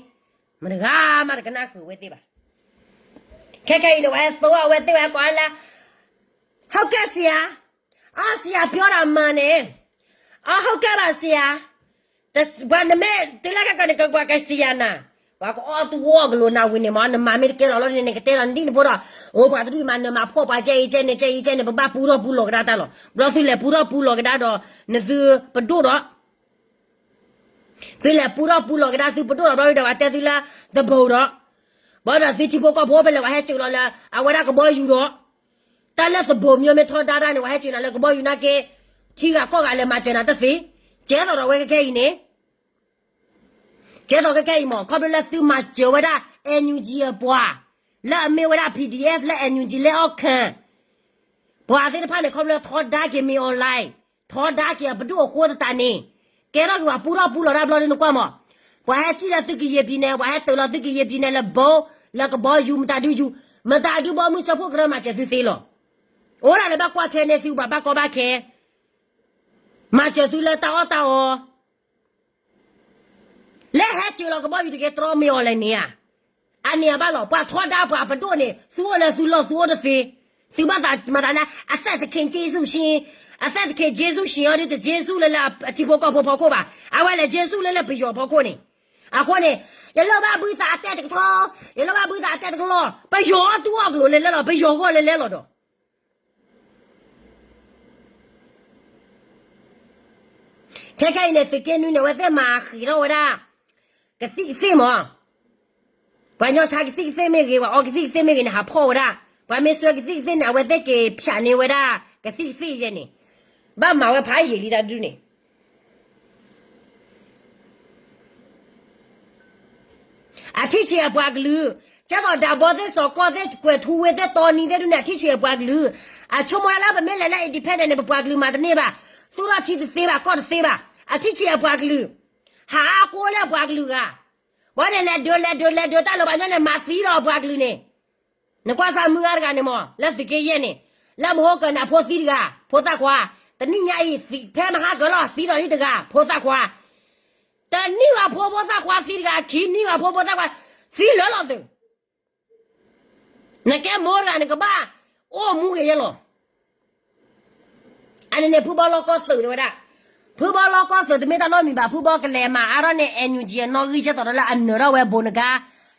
မတဂၤမးတကနၣ်ဃုာ်ဝဲသ့ၣ်ဘၣ်. ခဲခဲအံၤန့ၣ် ဝဲသိအဝဲသ့ၣ်ဝဲကိးလၢ ဟုတ်ကဲ့ဆရာ, အ ဆရာပြောတာမှန်တယ်, အ ဟုတ်ကဲ့ပါဆရာ, ပှၤနမ့ၢ်တုၤလၢခဲကနံၣ်ကပှၤကဆံယၤနၤ, ပှၤကအီၣ်သူအီၣ်ကလိာ်နၤဝံၤန့ၣ်မး နမၤမ့ၢ်တကဲလီၤလီၤန့ၣ် နကတဲလီၤနဒံၣ်နဖိဒီး, အိ ပှၤတဒူၣ်အံၤမၤနၢၤမၤဖှီၣ်ပှၤကဲအံၤကဲန့ၣ် ကဲအံၤကဲန့ၣ် ပဘၣ်ပူထီၣ်ပူလီၤကဒါတၢ်လီၤ. ဘျီသုလဲၤပူထီၣ်ပူလီၤကဒါဒီး နသုပဒိၣ်ဒီး သုလဲၤပူထီၣ်ပူလီၤကဒါသုပဒိၣ်ဒီး ဘျီဒီးပှၤတဲသုလၢ သဘိၣ်ဒီး, ဘၣ်ဒီးသုထံဖိကီၢ်ဖိဖဲလဲၣ် ပှၤဟဲစၢၤလီၤလၢ အဝဲဒၣ်ကဘီယူၤဒီး, တၢ်လၢသဘိၣ်မ့ၢ်ထီဒါတၢ်န့ၣ် ပှၤဟဲစၢၤနၤလၢကဘီယူၤနာ်က့, ထံဂၤကီၢ်ဂၤလဲၤမၤစၢၤနၤတသ့, ကဲသိးဒီးဝဲခဲခဲအံၤန့ၣ် ကဲသိးခဲခဲအံၤမး ခီဖျိလၢသုမၤစၢၤဝဲဒၣ် NUG အပှၤ, လၢအမ့ၢ်ဝဲဒၣ် PDF လၢ NUG လၢအီၣ်ခၢၣ် ပှၤသ့ၣ်တဖၣ်န့ၣ် ခီဖျိလၢထီဒါက့ၤမ့ၢ် online, ထီဒါက့ၤအပဒိၣ်အဃိသတးန့ၣ်, ကဲထီၣ်က့ၤပှၤပူထီၣ်ပူလီၤဒၣ်ဘျီဒုနကွၢ်မး, ပှၤဟဲစံၣ်လၢသုကယံၤပံၤနဲၣ်, ပှၤဟဲတုၤလီၤသုကယံၤပံၤနဲၣ်လၢဘိ, လၢကဘီယူၤမတၤဒုယူၤ, မတၤဒုဘီမုၢ်စၢဖှိၣ်ကရၢမၤစၢၤသုသ့လီၤ. အိၣ်ဒၣ်လၢဘၣ်ကွၢ်ခဲန့ၣ် သုဘၣ်ဘၣ်ကီဘၣ်ခဲ မၤစၢၤသုလၢတၢ်အီၣ်တၢ်အီ လၢဟဲစၢၤလီၤကဘီယူၤတက့ၢ် တြီမ့ၢ်အီၤလဲၣ်န့ၣ်ဧါ. အန့ၣ်အဘၣ်လီၤ ပှၤထီဒါပှၤပဒိၣ်န့ၣ် သုအိၣ်လၢသုလီၢ်သုအိၣ်တသ့, သုဘၣ်သးမၤသးလၢ အသက်သခင်ယေရှုရှင်, အသက်သခင်ယေရှုရှင် အီၤဒုးတယေရှုလၢလၢအထံဖိကီၢ်ဖိဖီခိၣ်ဘၣ်, အဝဲလဲၤယေရှုလၢလၢပယီၤဖီခိၣ်န့ၣ်, အဃိန့ၣ် ယလိၣ်ဘၣ်ဘုသးအတဲတကထီ, ယလိၣ်ဘၣ်ဘုသးအတဲတကလီၢ်, ပယီၤအီၣ်သူၣ်အီၣ်ကလိာ်လဲၤလဲလီၤ, ပယီၤဂီၢ်လဲၤလဲလီၤဒီး ခဲခဲအံၤန့ၣ် သုးက့နွံန့ၣ် အဝဲသ့ၣ်မၤဃ့ၤထီၣ်ဝဲဒၣ် ကသံၣ်ကသ့ၣ်မး, ပှၤညီဆါကသံၣ်ကသ့ၣ်မ့ၢ်ဂ့ၤ, ပှၤအီကသံၣ်ကသ့ၣ်မ့ၢ်ဂ့ၤန့ၣ် ဟးဖီၣ်ဝဲဒၣ်, ပှၤမ့ၢ်စွဲကသံၣ်ကသ့ၣ်န့ၣ် အဝဲသ့ၣ်က့ၤဖၠးန့ၢ်ဝဲဒၣ် ကသံၣ်ကသ့ၣ်ယဲန့ၣ်, ဘၣ်မၤဝဲဖးယံာ်လံတၢ်ဒုးန့ၣ် အထံၣ်ဆံးအပှၤကလုာ်, ကဲသိးဒးဘီသ့ၣ် စီၤကီၢ်သ့ၣ် ကွဲၤထူဝ့သ့ၣ် တီနံသ့ၣ်ဒုးန့ၣ် အထံၣ်ဆံးအပှၤကလုာ်, အဆိကမိၣ်ဒၣ်လၢပမ့ၢ်လဲၤလၢ independent န့ၣ် ပပှၤကလုာ်မၤတန့ၢ်ဘၣ်, သူၣ်ထီၣ်ထံတသ့ဘၣ် ကီၢ်တသ့ဘၣ်, အထံၣ်ဆံးအပှၤကလုာ်, ဟးအါကိးလၢအပှၤကလုာ်ဂၤ, ဘၣ်န့ၣ်လဲၤဒုးလဲၤဒုးလဲၤဒုးတၢ်လီၤဘၣ်ညီန့ၣ် မၤသံဒီးအပှၤကလုာ်န့ၣ်, နကွၢ်စၢ်မုၢ်ဂၤတဂၤန့ၣ်မး လၢသုးက့ယဲၢ်န့ၣ်, လၢမဟိကၢန့ၣ် အဖိသံတဂၤ ဖိသၣ်ခွါ, တနံၣ်ညါအံၤ ဖဲမဟါကၢလီၤ သံဒီးလံတဂၤ ဖိသၣ်ခွါ တနံၣ်ဂၤဖိဖိသၣ်ခွါသံတဂၤခံနံၣ်ဂၤဖိဖိသၣ်ခွါ သံလၢလီၤသုး, နကဲမိၢ်တဂၤန့ၣ် ကဘၣ်အိၣ်မူဂ့ၤယဲလီၤ. အန့ၣ်န့ၣ် ဖုဘီလီၢ်ကီၢ်သုးတဲဝဲဒၣ်, ဖုဘီလီၢ်ကီၢ်သုးတမ့ၢ်တၢ်နီတမံၤဘၣ်, ဖုဘီကလဲၤမၤအါထီၣ်န့ၣ် NUG အနီၣ်ဂံၢ် ကဲသိးဒီးလၢအနၢၤထီၣ်ဝဲဘိးနကါ,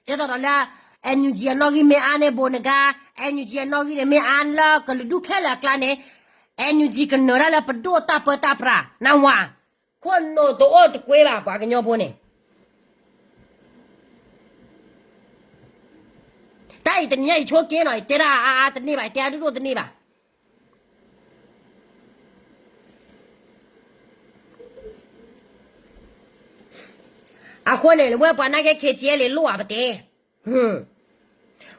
ကဲသိးဒီးလၢ NUG အနီၣ်ဂံၢ်မ့ၢ်အါန့ၣ် ဘိးနဂါ, NUG အနီၣ်ဂံၢ်န့ၣ်မ့ၢ်အါလၢကလုာ်ဒူၣ်ခဲလၢာ်အကျါန့ၣ်, NUG ကနၢၤတၢ်လၢပဒိၣ်တၢ်ပၢတၢ်ပြး နဝၤ, ခိၣ်နူာ်တအိၣ်တကွ့ဘၣ် ပှၤကညီဖိန့ၣ်. တၢ်အံၤတနံၤညါအံၤဆိက့နီၤ, ယတဲဒၣ်အါအါတန့ၢ်ဘၣ်, ယတဲအါဒိၣ်ဒိၣ်တန့ၢ်ဘၣ်. အဃိန့ၣ် ဝဲပှၤနာ်က့ KTLA လိၣ်ဧါပတဲ,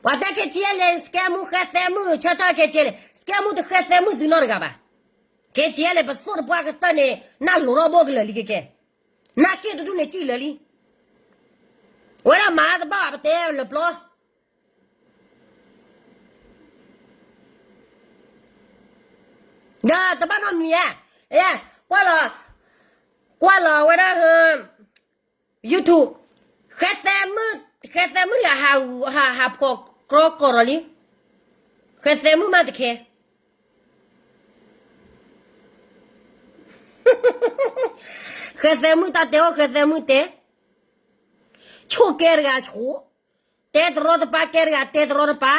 ပှၤတဲ KTLA စကဲမူဃဲသဲမုၣ် ဆၢထၢၣ် KTLA စကဲမူတဃဲသဲမုၣ်သုနီတဂၤဘၣ်. KTLA ပသိၣ်တပှၢ်ကတၢၢ်န့ၣ် နၢ်လိၤထီၣ်ဘိၣ်ကလၢာ်လံကဲကဲ, နၢ်က့ၣ်တဒူၣ်န့ၣ်စံၣ်လၢာ်လံ. ဝဲဒၣ်မၤတဘၣ်ဘၣ်ပတဲလၢပျီ ဒီးတဘၣ်နီတမံၤဧါ, ကွၢ်လီၤ, ကွၢ်လီၤဝဲဒၣ် YouTube, ဃဲသဲမုၣ်, ဃဲသဲမုၣ်လၢ ဟးဖှီၣ်ကြီကီၢ်ဒီးလံ, ဃဲသဲမုၣ်မးတခဲ, ဃဲသဲမုၣ်တၢ်တဲအီၤ ဃဲသဲမုၣ်တဲ, ဆိၣ်ကဲတဂၤဆိၣ်, တဲတရီတပါကဲတဂၤတဲတရီတပါ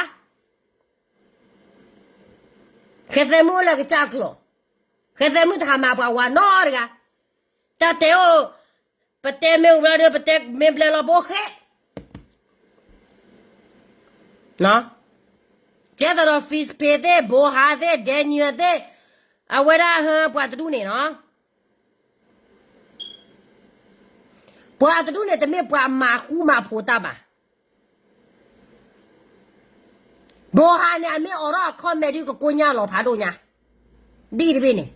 ဃဲသဲမုၣ်အိၣ်လၢကစၢ်ကျိာ်, ဃဲသဲမုၣ်တဟးမၤပှၤဝၤနီတဂၤ, တၢ်တဲအိၣ်, ပတဲမ့ၢ်ဝံၤဒီး ပတဲမ့ၢ်ဘျဲၣ်လီၤဘိဃဲ, ကဲသိးဒီး Fizz ဖ့သ့ၣ် ဘိဟါသ့ၣ် Daniel သ့ၣ်, အဝဲဒၣ်ဟၢပှၤတဒူၣ်န့ၣ်နီၤ, ပှၤတဒူၣ်န့ၣ် တမ့ၢ်ပှၤမၤဃူမၤဖိးတၢ်ဘၣ်. ဘိဟါန့ၣ် အမ့ၢ်အိးထီၣ်အ comedy ကကိညၢ်လီၤဖးဒိၣ်ညါ, ဒ်တဘ့ၣ်န့ၣ်,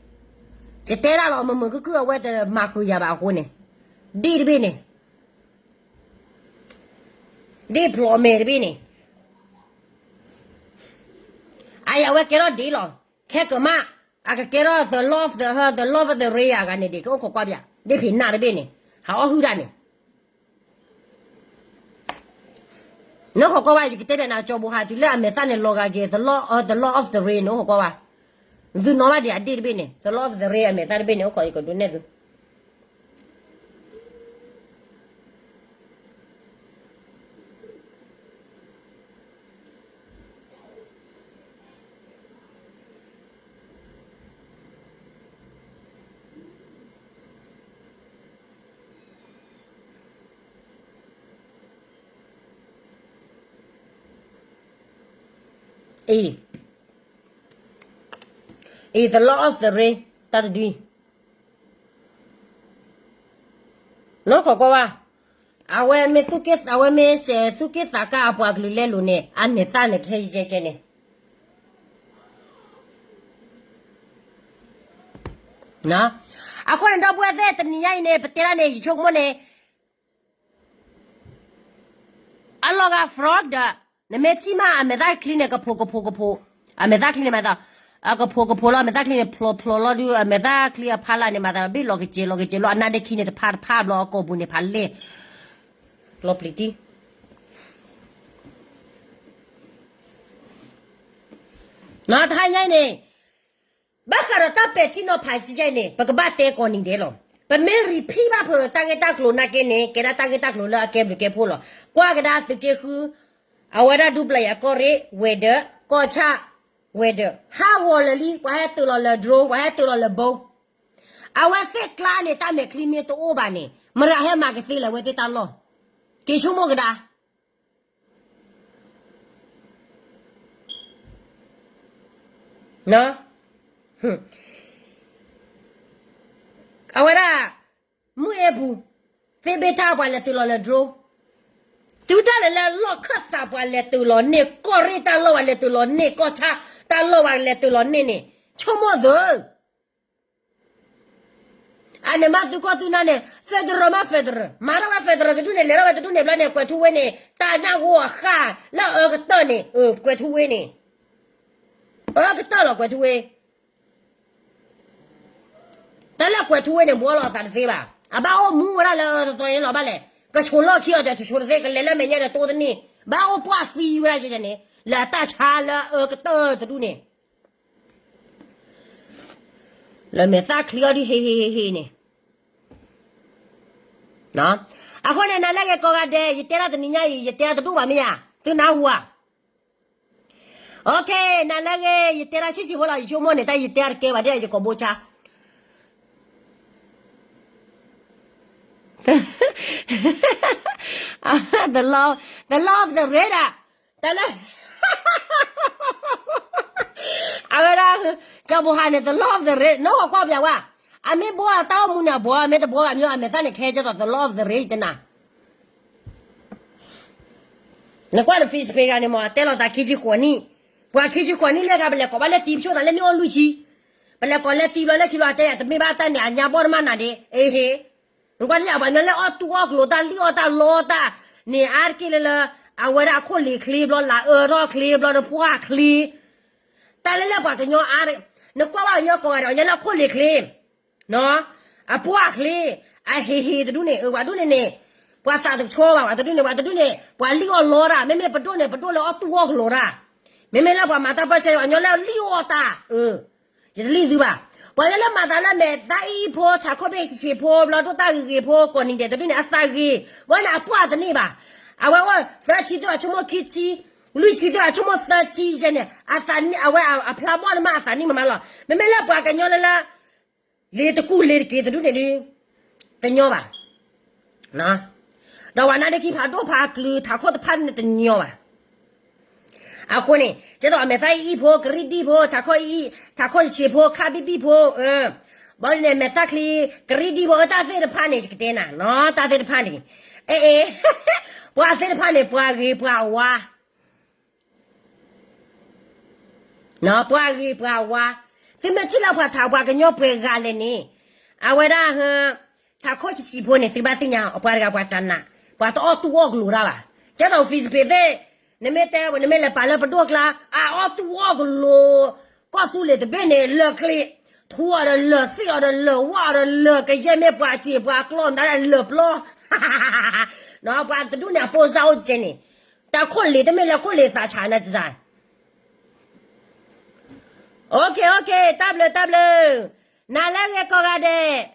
ယတဲဒၣ်လီၤ မုာ်မုာ်ခုၣ်ခုၣ်အဝဲတမၤဃုာ်ယၤဘၣ်အဃိန့ၣ်, ဒ်တဘ့ၣ်န့ၣ်, ဒ်ဖျိးမဲာ်တဘ့ၣ်န့ၣ်, အအံၤအဝဲကဲထီၣ်ဒ်လီၤ, ခဲကမၣ်, အကကဲထီၣ် the Lord of the, the Lord of the Ring အဂၤန့ၣ်ဒ် ကအိၣ်ခိးကွၢ်ပၠး, ဒ်ဖံးနၢ်တဘ့ၣ်န့ၣ်, ဟးအီၣ်ဟုၣ်တၢ်န့ၣ် နအိၣ်ခိးကွၢ်ဝဲ ယကတဲဘၣ်နၤ ကၠီဘိဟါတုၤလၢအမဲာ်သၣ်န့ၣ် လီၤဂာ်က့ၤ the Lord, the Lord of the Ring န့ၣ် အိၣ်ခိးကွၢ်ဝဲ, သုနီၣ်ဘၣ်ဒံးအဒ့ၣ်တဘ့ၣ်န့ၣ် the Lord of the Ring အမဲာ်သၣ်တဘ့ၣ်န့ၣ် အိၣ်ခိးယကဒုးနဲၣ်သု အံၤ, အံၤ the Lord of the Ring တၢ်တဒု, နအိၣ်ခိးကွၢ်ဝဲ, အဝဲမ့ၢ်သူၣ်က့ၣ်, အဝဲမ့ၢ်စဲးသူၣ်က့ၣ်သးကါအပှၤကလုာ်လဲလိာ်န့ၣ် အမဲာ်သၣ်န့ၣ် ကဟဲယဲကဲန့ၣ် အဃိန့ၣ် ဒီပုၢ်ဝဲၢ်သ့ၣ် တနံၤညါအံၤန့ၣ် ပတဲဒၣ်န့ၣ် ယဆိကမိၣ်န့ၣ် အလီၤဂာ် fraud ဒီး နမ့ၢ်ထံၣ်မး အမဲာ်သၣ်ချံန့ၣ် ကဖိးကဖိးကဖိး, အမဲာ်သၣ်ချံန့ၣ်မးသး, အကဖိးကဖိးလီၤ အမဲာ်သၣ်ချံန့ၣ် ဖျိးဖျိးလီၤဒုး အမဲာ်သၣ်ချံအဖီလာ်န့ၣ်မးသး ဘ့ၣ်လီၤကစဲးလီၤကစဲးလီၤ အနါဒ့ခံန့ၣ် တဖၣ်တဖၣ်ဘျီ အကိာ်ပူၤန့ၣ် ဖးလဲၢ် လီၤပျံၤတံၢ် နီၢ်တဟါညါအံၤန့ၣ် ဘၣ်ဃးဒီးတၢ်ပဲာ်ထံနီၤဖးကဲကဲန့ၣ် ပကဘၣ်တဲကိးနံၤဒဲးလီၤ. ပမ့ၢ် repeat ဘၣ်ဖဲတၢ်ဂ့ၢ်တၢ်ကျိၤနာ်က့န့ၣ် ကဲဒၣ်တၢ်ဂ့ၢ်တၢ်ကျိၤလၢအကဲဘျုးကဲဖှိၣ်လီၤ. ကွၢ်ကဒါသုးက့ဃု အဝဲဒၣ်ဒူပျဲၢ်ယၤကီၢ်ရ့ၣ် ဝဲၤဒၢး ကီၢ်ဆၣ် ဝဲၤဒၢး ဟးဂီၤလၢာ်လံ ပှၤဟဲတုၤလီၤလၢ drone ပှၤဟဲတုၤလီၤလၢ bomb အဝဲသ့ၣ်ကျါန့ၣ် တၢ်မဲာ်ချံမ့ၢ်တအိၣ်ဘၣ်န့ၣ် မတၤဟဲမၤကသ့လၢၤဝဲသ့ၣ်တၢ်လီၢ် က့ၤဆိကမိၣ်ကဒါ အဝဲဒၣ် မုၢ်အ့ပူၤ သ့ၣ်ဘ့ၣ်တၢ်ပှၤလဲၤတုၤလီၤလၢ drone တုၤဒၣ်လဲာ်လၢလီၢ်ခၢၣ်သးပှၤလဲၤတုၤလီၤန့ၢ် ကီၢ်ရ့ၣ်တၢ်လီၢ်ပှၤလဲၤတုၤလီၤန့ၢ် ကီၢ်ဆၣ်တၢ်လီၢ်ပှၤလဲၤတုၤလီၤန့ၢ်န့ၣ် ဆိကမိၣ်သု အန့ၣ်မ့ၢ်သုကီၢ်သုနၢ်န့ၣ် federal မ့ၢ် federal မၤထီၣ်ဝဲ federal တဒူၣ်န့ၣ် လဲၤထီၣ်ဝဲတဒူၣ်န့ၣ်ဘျီန့ၣ် ကွဲးထူဝ့န့ၣ် တၢ်နၢ်ဟူအဃၣ်လၢအအၢကတၢၢ်န့ၣ် ကွဲးထူဝ့န့ၣ် အၢကတၢၢ်လီၤကွဲးထူဝ့ တၢ်လၢကွဲးထူဝ့န့ၣ် ဘှီလီၤအသးတသ့ဘၣ်. အဘၣ်အိၣ်မူဝဲဒၣ်လၢအၢတသီန့ၣ်လီၤဘၣ်လဲၣ်. ကဆိးလီၢ်ခံအီၤဒီး တဆိးတသ့ ကလဲၤလၢမဲာ်ညါဒီးတိၢ်တန့ၢ် ဘၣ်အိၣ်ပှၢ်သံဝဲဒၣ်န့ၣ် လၢအတၢ်ဆါလၢအအၢကတၢၢ်တဒူၣ်န့ၣ် လၢမဲာ်သၣ်ချံအီၤဒ်ဟ့ၣ်ဟ့ၣ်ဟ့ၣ်ဟ့ၣ်န့ၣ် အဃိန့ၣ် နၤလၢဂ့ၤကိးဂၤဒဲး ယတဲဒၣ်တနံၤညါအံၤ ယတဲတဒိၣ်ဘၣ်မ့ၢ်ဧါ. သုနၢ်ဟူဧါ. Okay, နၤလၢအဂ့ၤ, ယတဲတၢ်ဆံးဆံးဖိလီၤ, ယဆိကမိၣ်န့ၣ် တၢ်ယတဲတကဲဘၣ်ဒ်ယကိာ်ဘိဆါ the law, the law of the rate ဧါ, တၢ်လၢ အဝဲဒၣ် ကၠီဘိဟါန့ၣ် the law of the rate နီၢ်ကီၢ်ကွၢ်ပျးဝဲ, အမ့ၢ်ဘှီအတၢ်အိၣ်မူန့ၣ် အဘှီ, အမ့ၢ်တဘှီဘၣ်မ့ၢ် အမဲာ်သၣ်န့ၣ် ခဲကဲသိး the law of the rate တနၤ နကွၢ်လၢ Facebook ဂၤန့ၣ်မ့ၢ် အတဲလီၤသးခံဆံဃိးနံၣ်, ပှၤခံဆံဃိးနံၣ်လၢဂၤ ပလဲၤကိးဘၣ်လၢတံၤဖျိသးလၢနံၣ်အိၣ်လွံၢ်ဆံ, ပလဲၤကိးလၢတံၤဘျီလၢခံဘျီ အတဲယၤ တမ့ၢ်ဘၣ်တၢ်န့ၣ် အညါဘီၣ်တမၣ်နၤဒ့ အဟ့ၣ်, နကွၢ်လၢပှၤကညီလၢအီၣ်တူၢ်အီၣ်ကျိၤတၢ် လံၣ်အီၣ်တၢ်လီတၢ်န့ၣ် အါတက့ၢ်လၢလၢ အဝဲဒၣ်အခိၣ်လ့ၤချ့ဘျီ လၢအၢထီၣ်ချ့ဘျီဒီးပှၢ်ချ့ တၢ်လၢလၢပှၤကညီအါ, နကွၢ်ဘၣ်ကညီကိးဂၤဒဲး ကညီလၢအခိၣ်လ့ၤချ့ အပှၢ်ချ့, အဟ့ၣ်ဟ့ၣ်တဒူၣ်န့ၣ် အဝဲဒၣ်တဒူၣ်န့ၣ်န့ၣ်, ပှၤသးတဆီဘၣ် ဝဲတဒူၣ်န့ၣ် ဝဲတဒူၣ်န့ၣ် ပှၤလံၣ်အီၣ်လီတၢ်, မ့မ့ၢ်ပဒိၣ်န့ၣ် ပဒိၣ်လၢအီၣ်တူၢ်အီၣ်ကျိၤတၢ်, မ့မ့ၢ်လၢပှၤမၤတၢ်ပၢၢ်ဆၢ ပှၤကညီလၢလံၣ်အီၣ်တၢ်, ယတလံၣ်သုဘၣ်, ပှၤကညီလၢမၤသးလၢမဲာ်သၣ်အံၣ်ဖိ ထးခိၣ်ဘ့ၣ်ဆံးဆံးဖိ ဘျီဒိၣ်တၢ်ဂ့ၤဂ့ၤဖိ ကိးနံၤဒဲးတဒူၣ်န့ၣ် အသးဂ့ၤ, ဝဲန့ၣ်အပှၢ်တန့ၢ်ဘၣ်, အဝဲအိၣ်သၢဆံသ့ၣ် အဆိကမိၣ်ခံဆံ, လွံၢ်ဆံသ့ၣ် အဆိကမိၣ်သၢဆံယဲန့ၣ် အသးန့ၣ် အဝဲအဖျါဘီၣ်န့ၣ်မးအသးန့ၣ်မးမးလီၤ, မ့မ့ၢ်လၢပှၤကညီလၢလၢ လ့ၤတကူၣ်လ့ၤတက့ၤတဒူၣ်န့ၣ်ဒ် တညီဘၣ်, ဒီးဝဲနါဒ့ခံဖးဒိၣ်ဖးကလုာ် ထးခိၣ်တဖၣ်န့ၣ် တညီဘၣ်, အဃိန့ၣ် ကဲသိးအမဲာ်သၣ်အံၣ်အံၣ်ဖိ ကရံၣ်ဒံၣ်ဖိ ထးခိၣ်အံၣ်အံၣ် ထးခိၣ်ဆံးဆံးဖိ ခါဘံၣ်ဘံၣ်ဖိ, ဘျီဒ်န့ၣ် မဲာ်သၣ်ချံ ကရံၣ်ဒံၣ်ဖိ အတၢ်သ့ၣ်တဖၣ်န့ၣ် ယကတဲနၤနီၤ တၢ်သ့ၣ်တဖၣ်န့ၣ်, အဲ အဲ ပှၤသ့ၣ်တဖၣ်န့ၣ် ပှၤဂ့ၤပှၤဝါ ပှၤဂ့ၤပှၤဝါ, သုမ့ၢ်ထံၣ်လၢပှၤထး ပှၤကညီပှဲၤဂၤလဲၣ်န့ၣ်, အဝဲဒၣ် ထးခိၣ်ဆံးဆံးဖိန့ၣ် သုဘၣ်သ့ၣ်ညါ ပှၤတဂၤပှၤကနး, ပှၤတအီၣ်တူၢ်အီၣ်ကျိၤတၢ်ဘၣ်, ကဲသိး Facebook သ့ၣ်, နမ့ၢ်တဲ နမ့ၢ်လဲၤပာ်လၢပဒိၣ်ကျါ အအီၣ်တူၢ်အီၣ်ကျိၤ, ကီၢ်သူလ့ၤတဘ့ၣ်န့ၣ် လၢာ်ချ့, ထူအီၤဒီးလၢာ် သ့ၣ်အီၤဒီးလၢာ် ဝၣ်အီၤဒီးလၢာ် ကယဲၢ်မ့ၢ်ပှၤစ့ၤပှၤကျီၢ်နၤလၢာ်ပျီ, ပှၤတဒူၣ်န့ၣ် အပိစါအိၣ်ကဲန့ၣ်, တၢ်ခိၣ်လ့ၤတမ့ၢ်လၢခိၣ်လ့ၤသးဆးနၤစါ Okay, okay, တၢ်ဘျုး တၢ်ဘျုး, နၤလၢအဂ့ၤကိးဂၤဒဲး,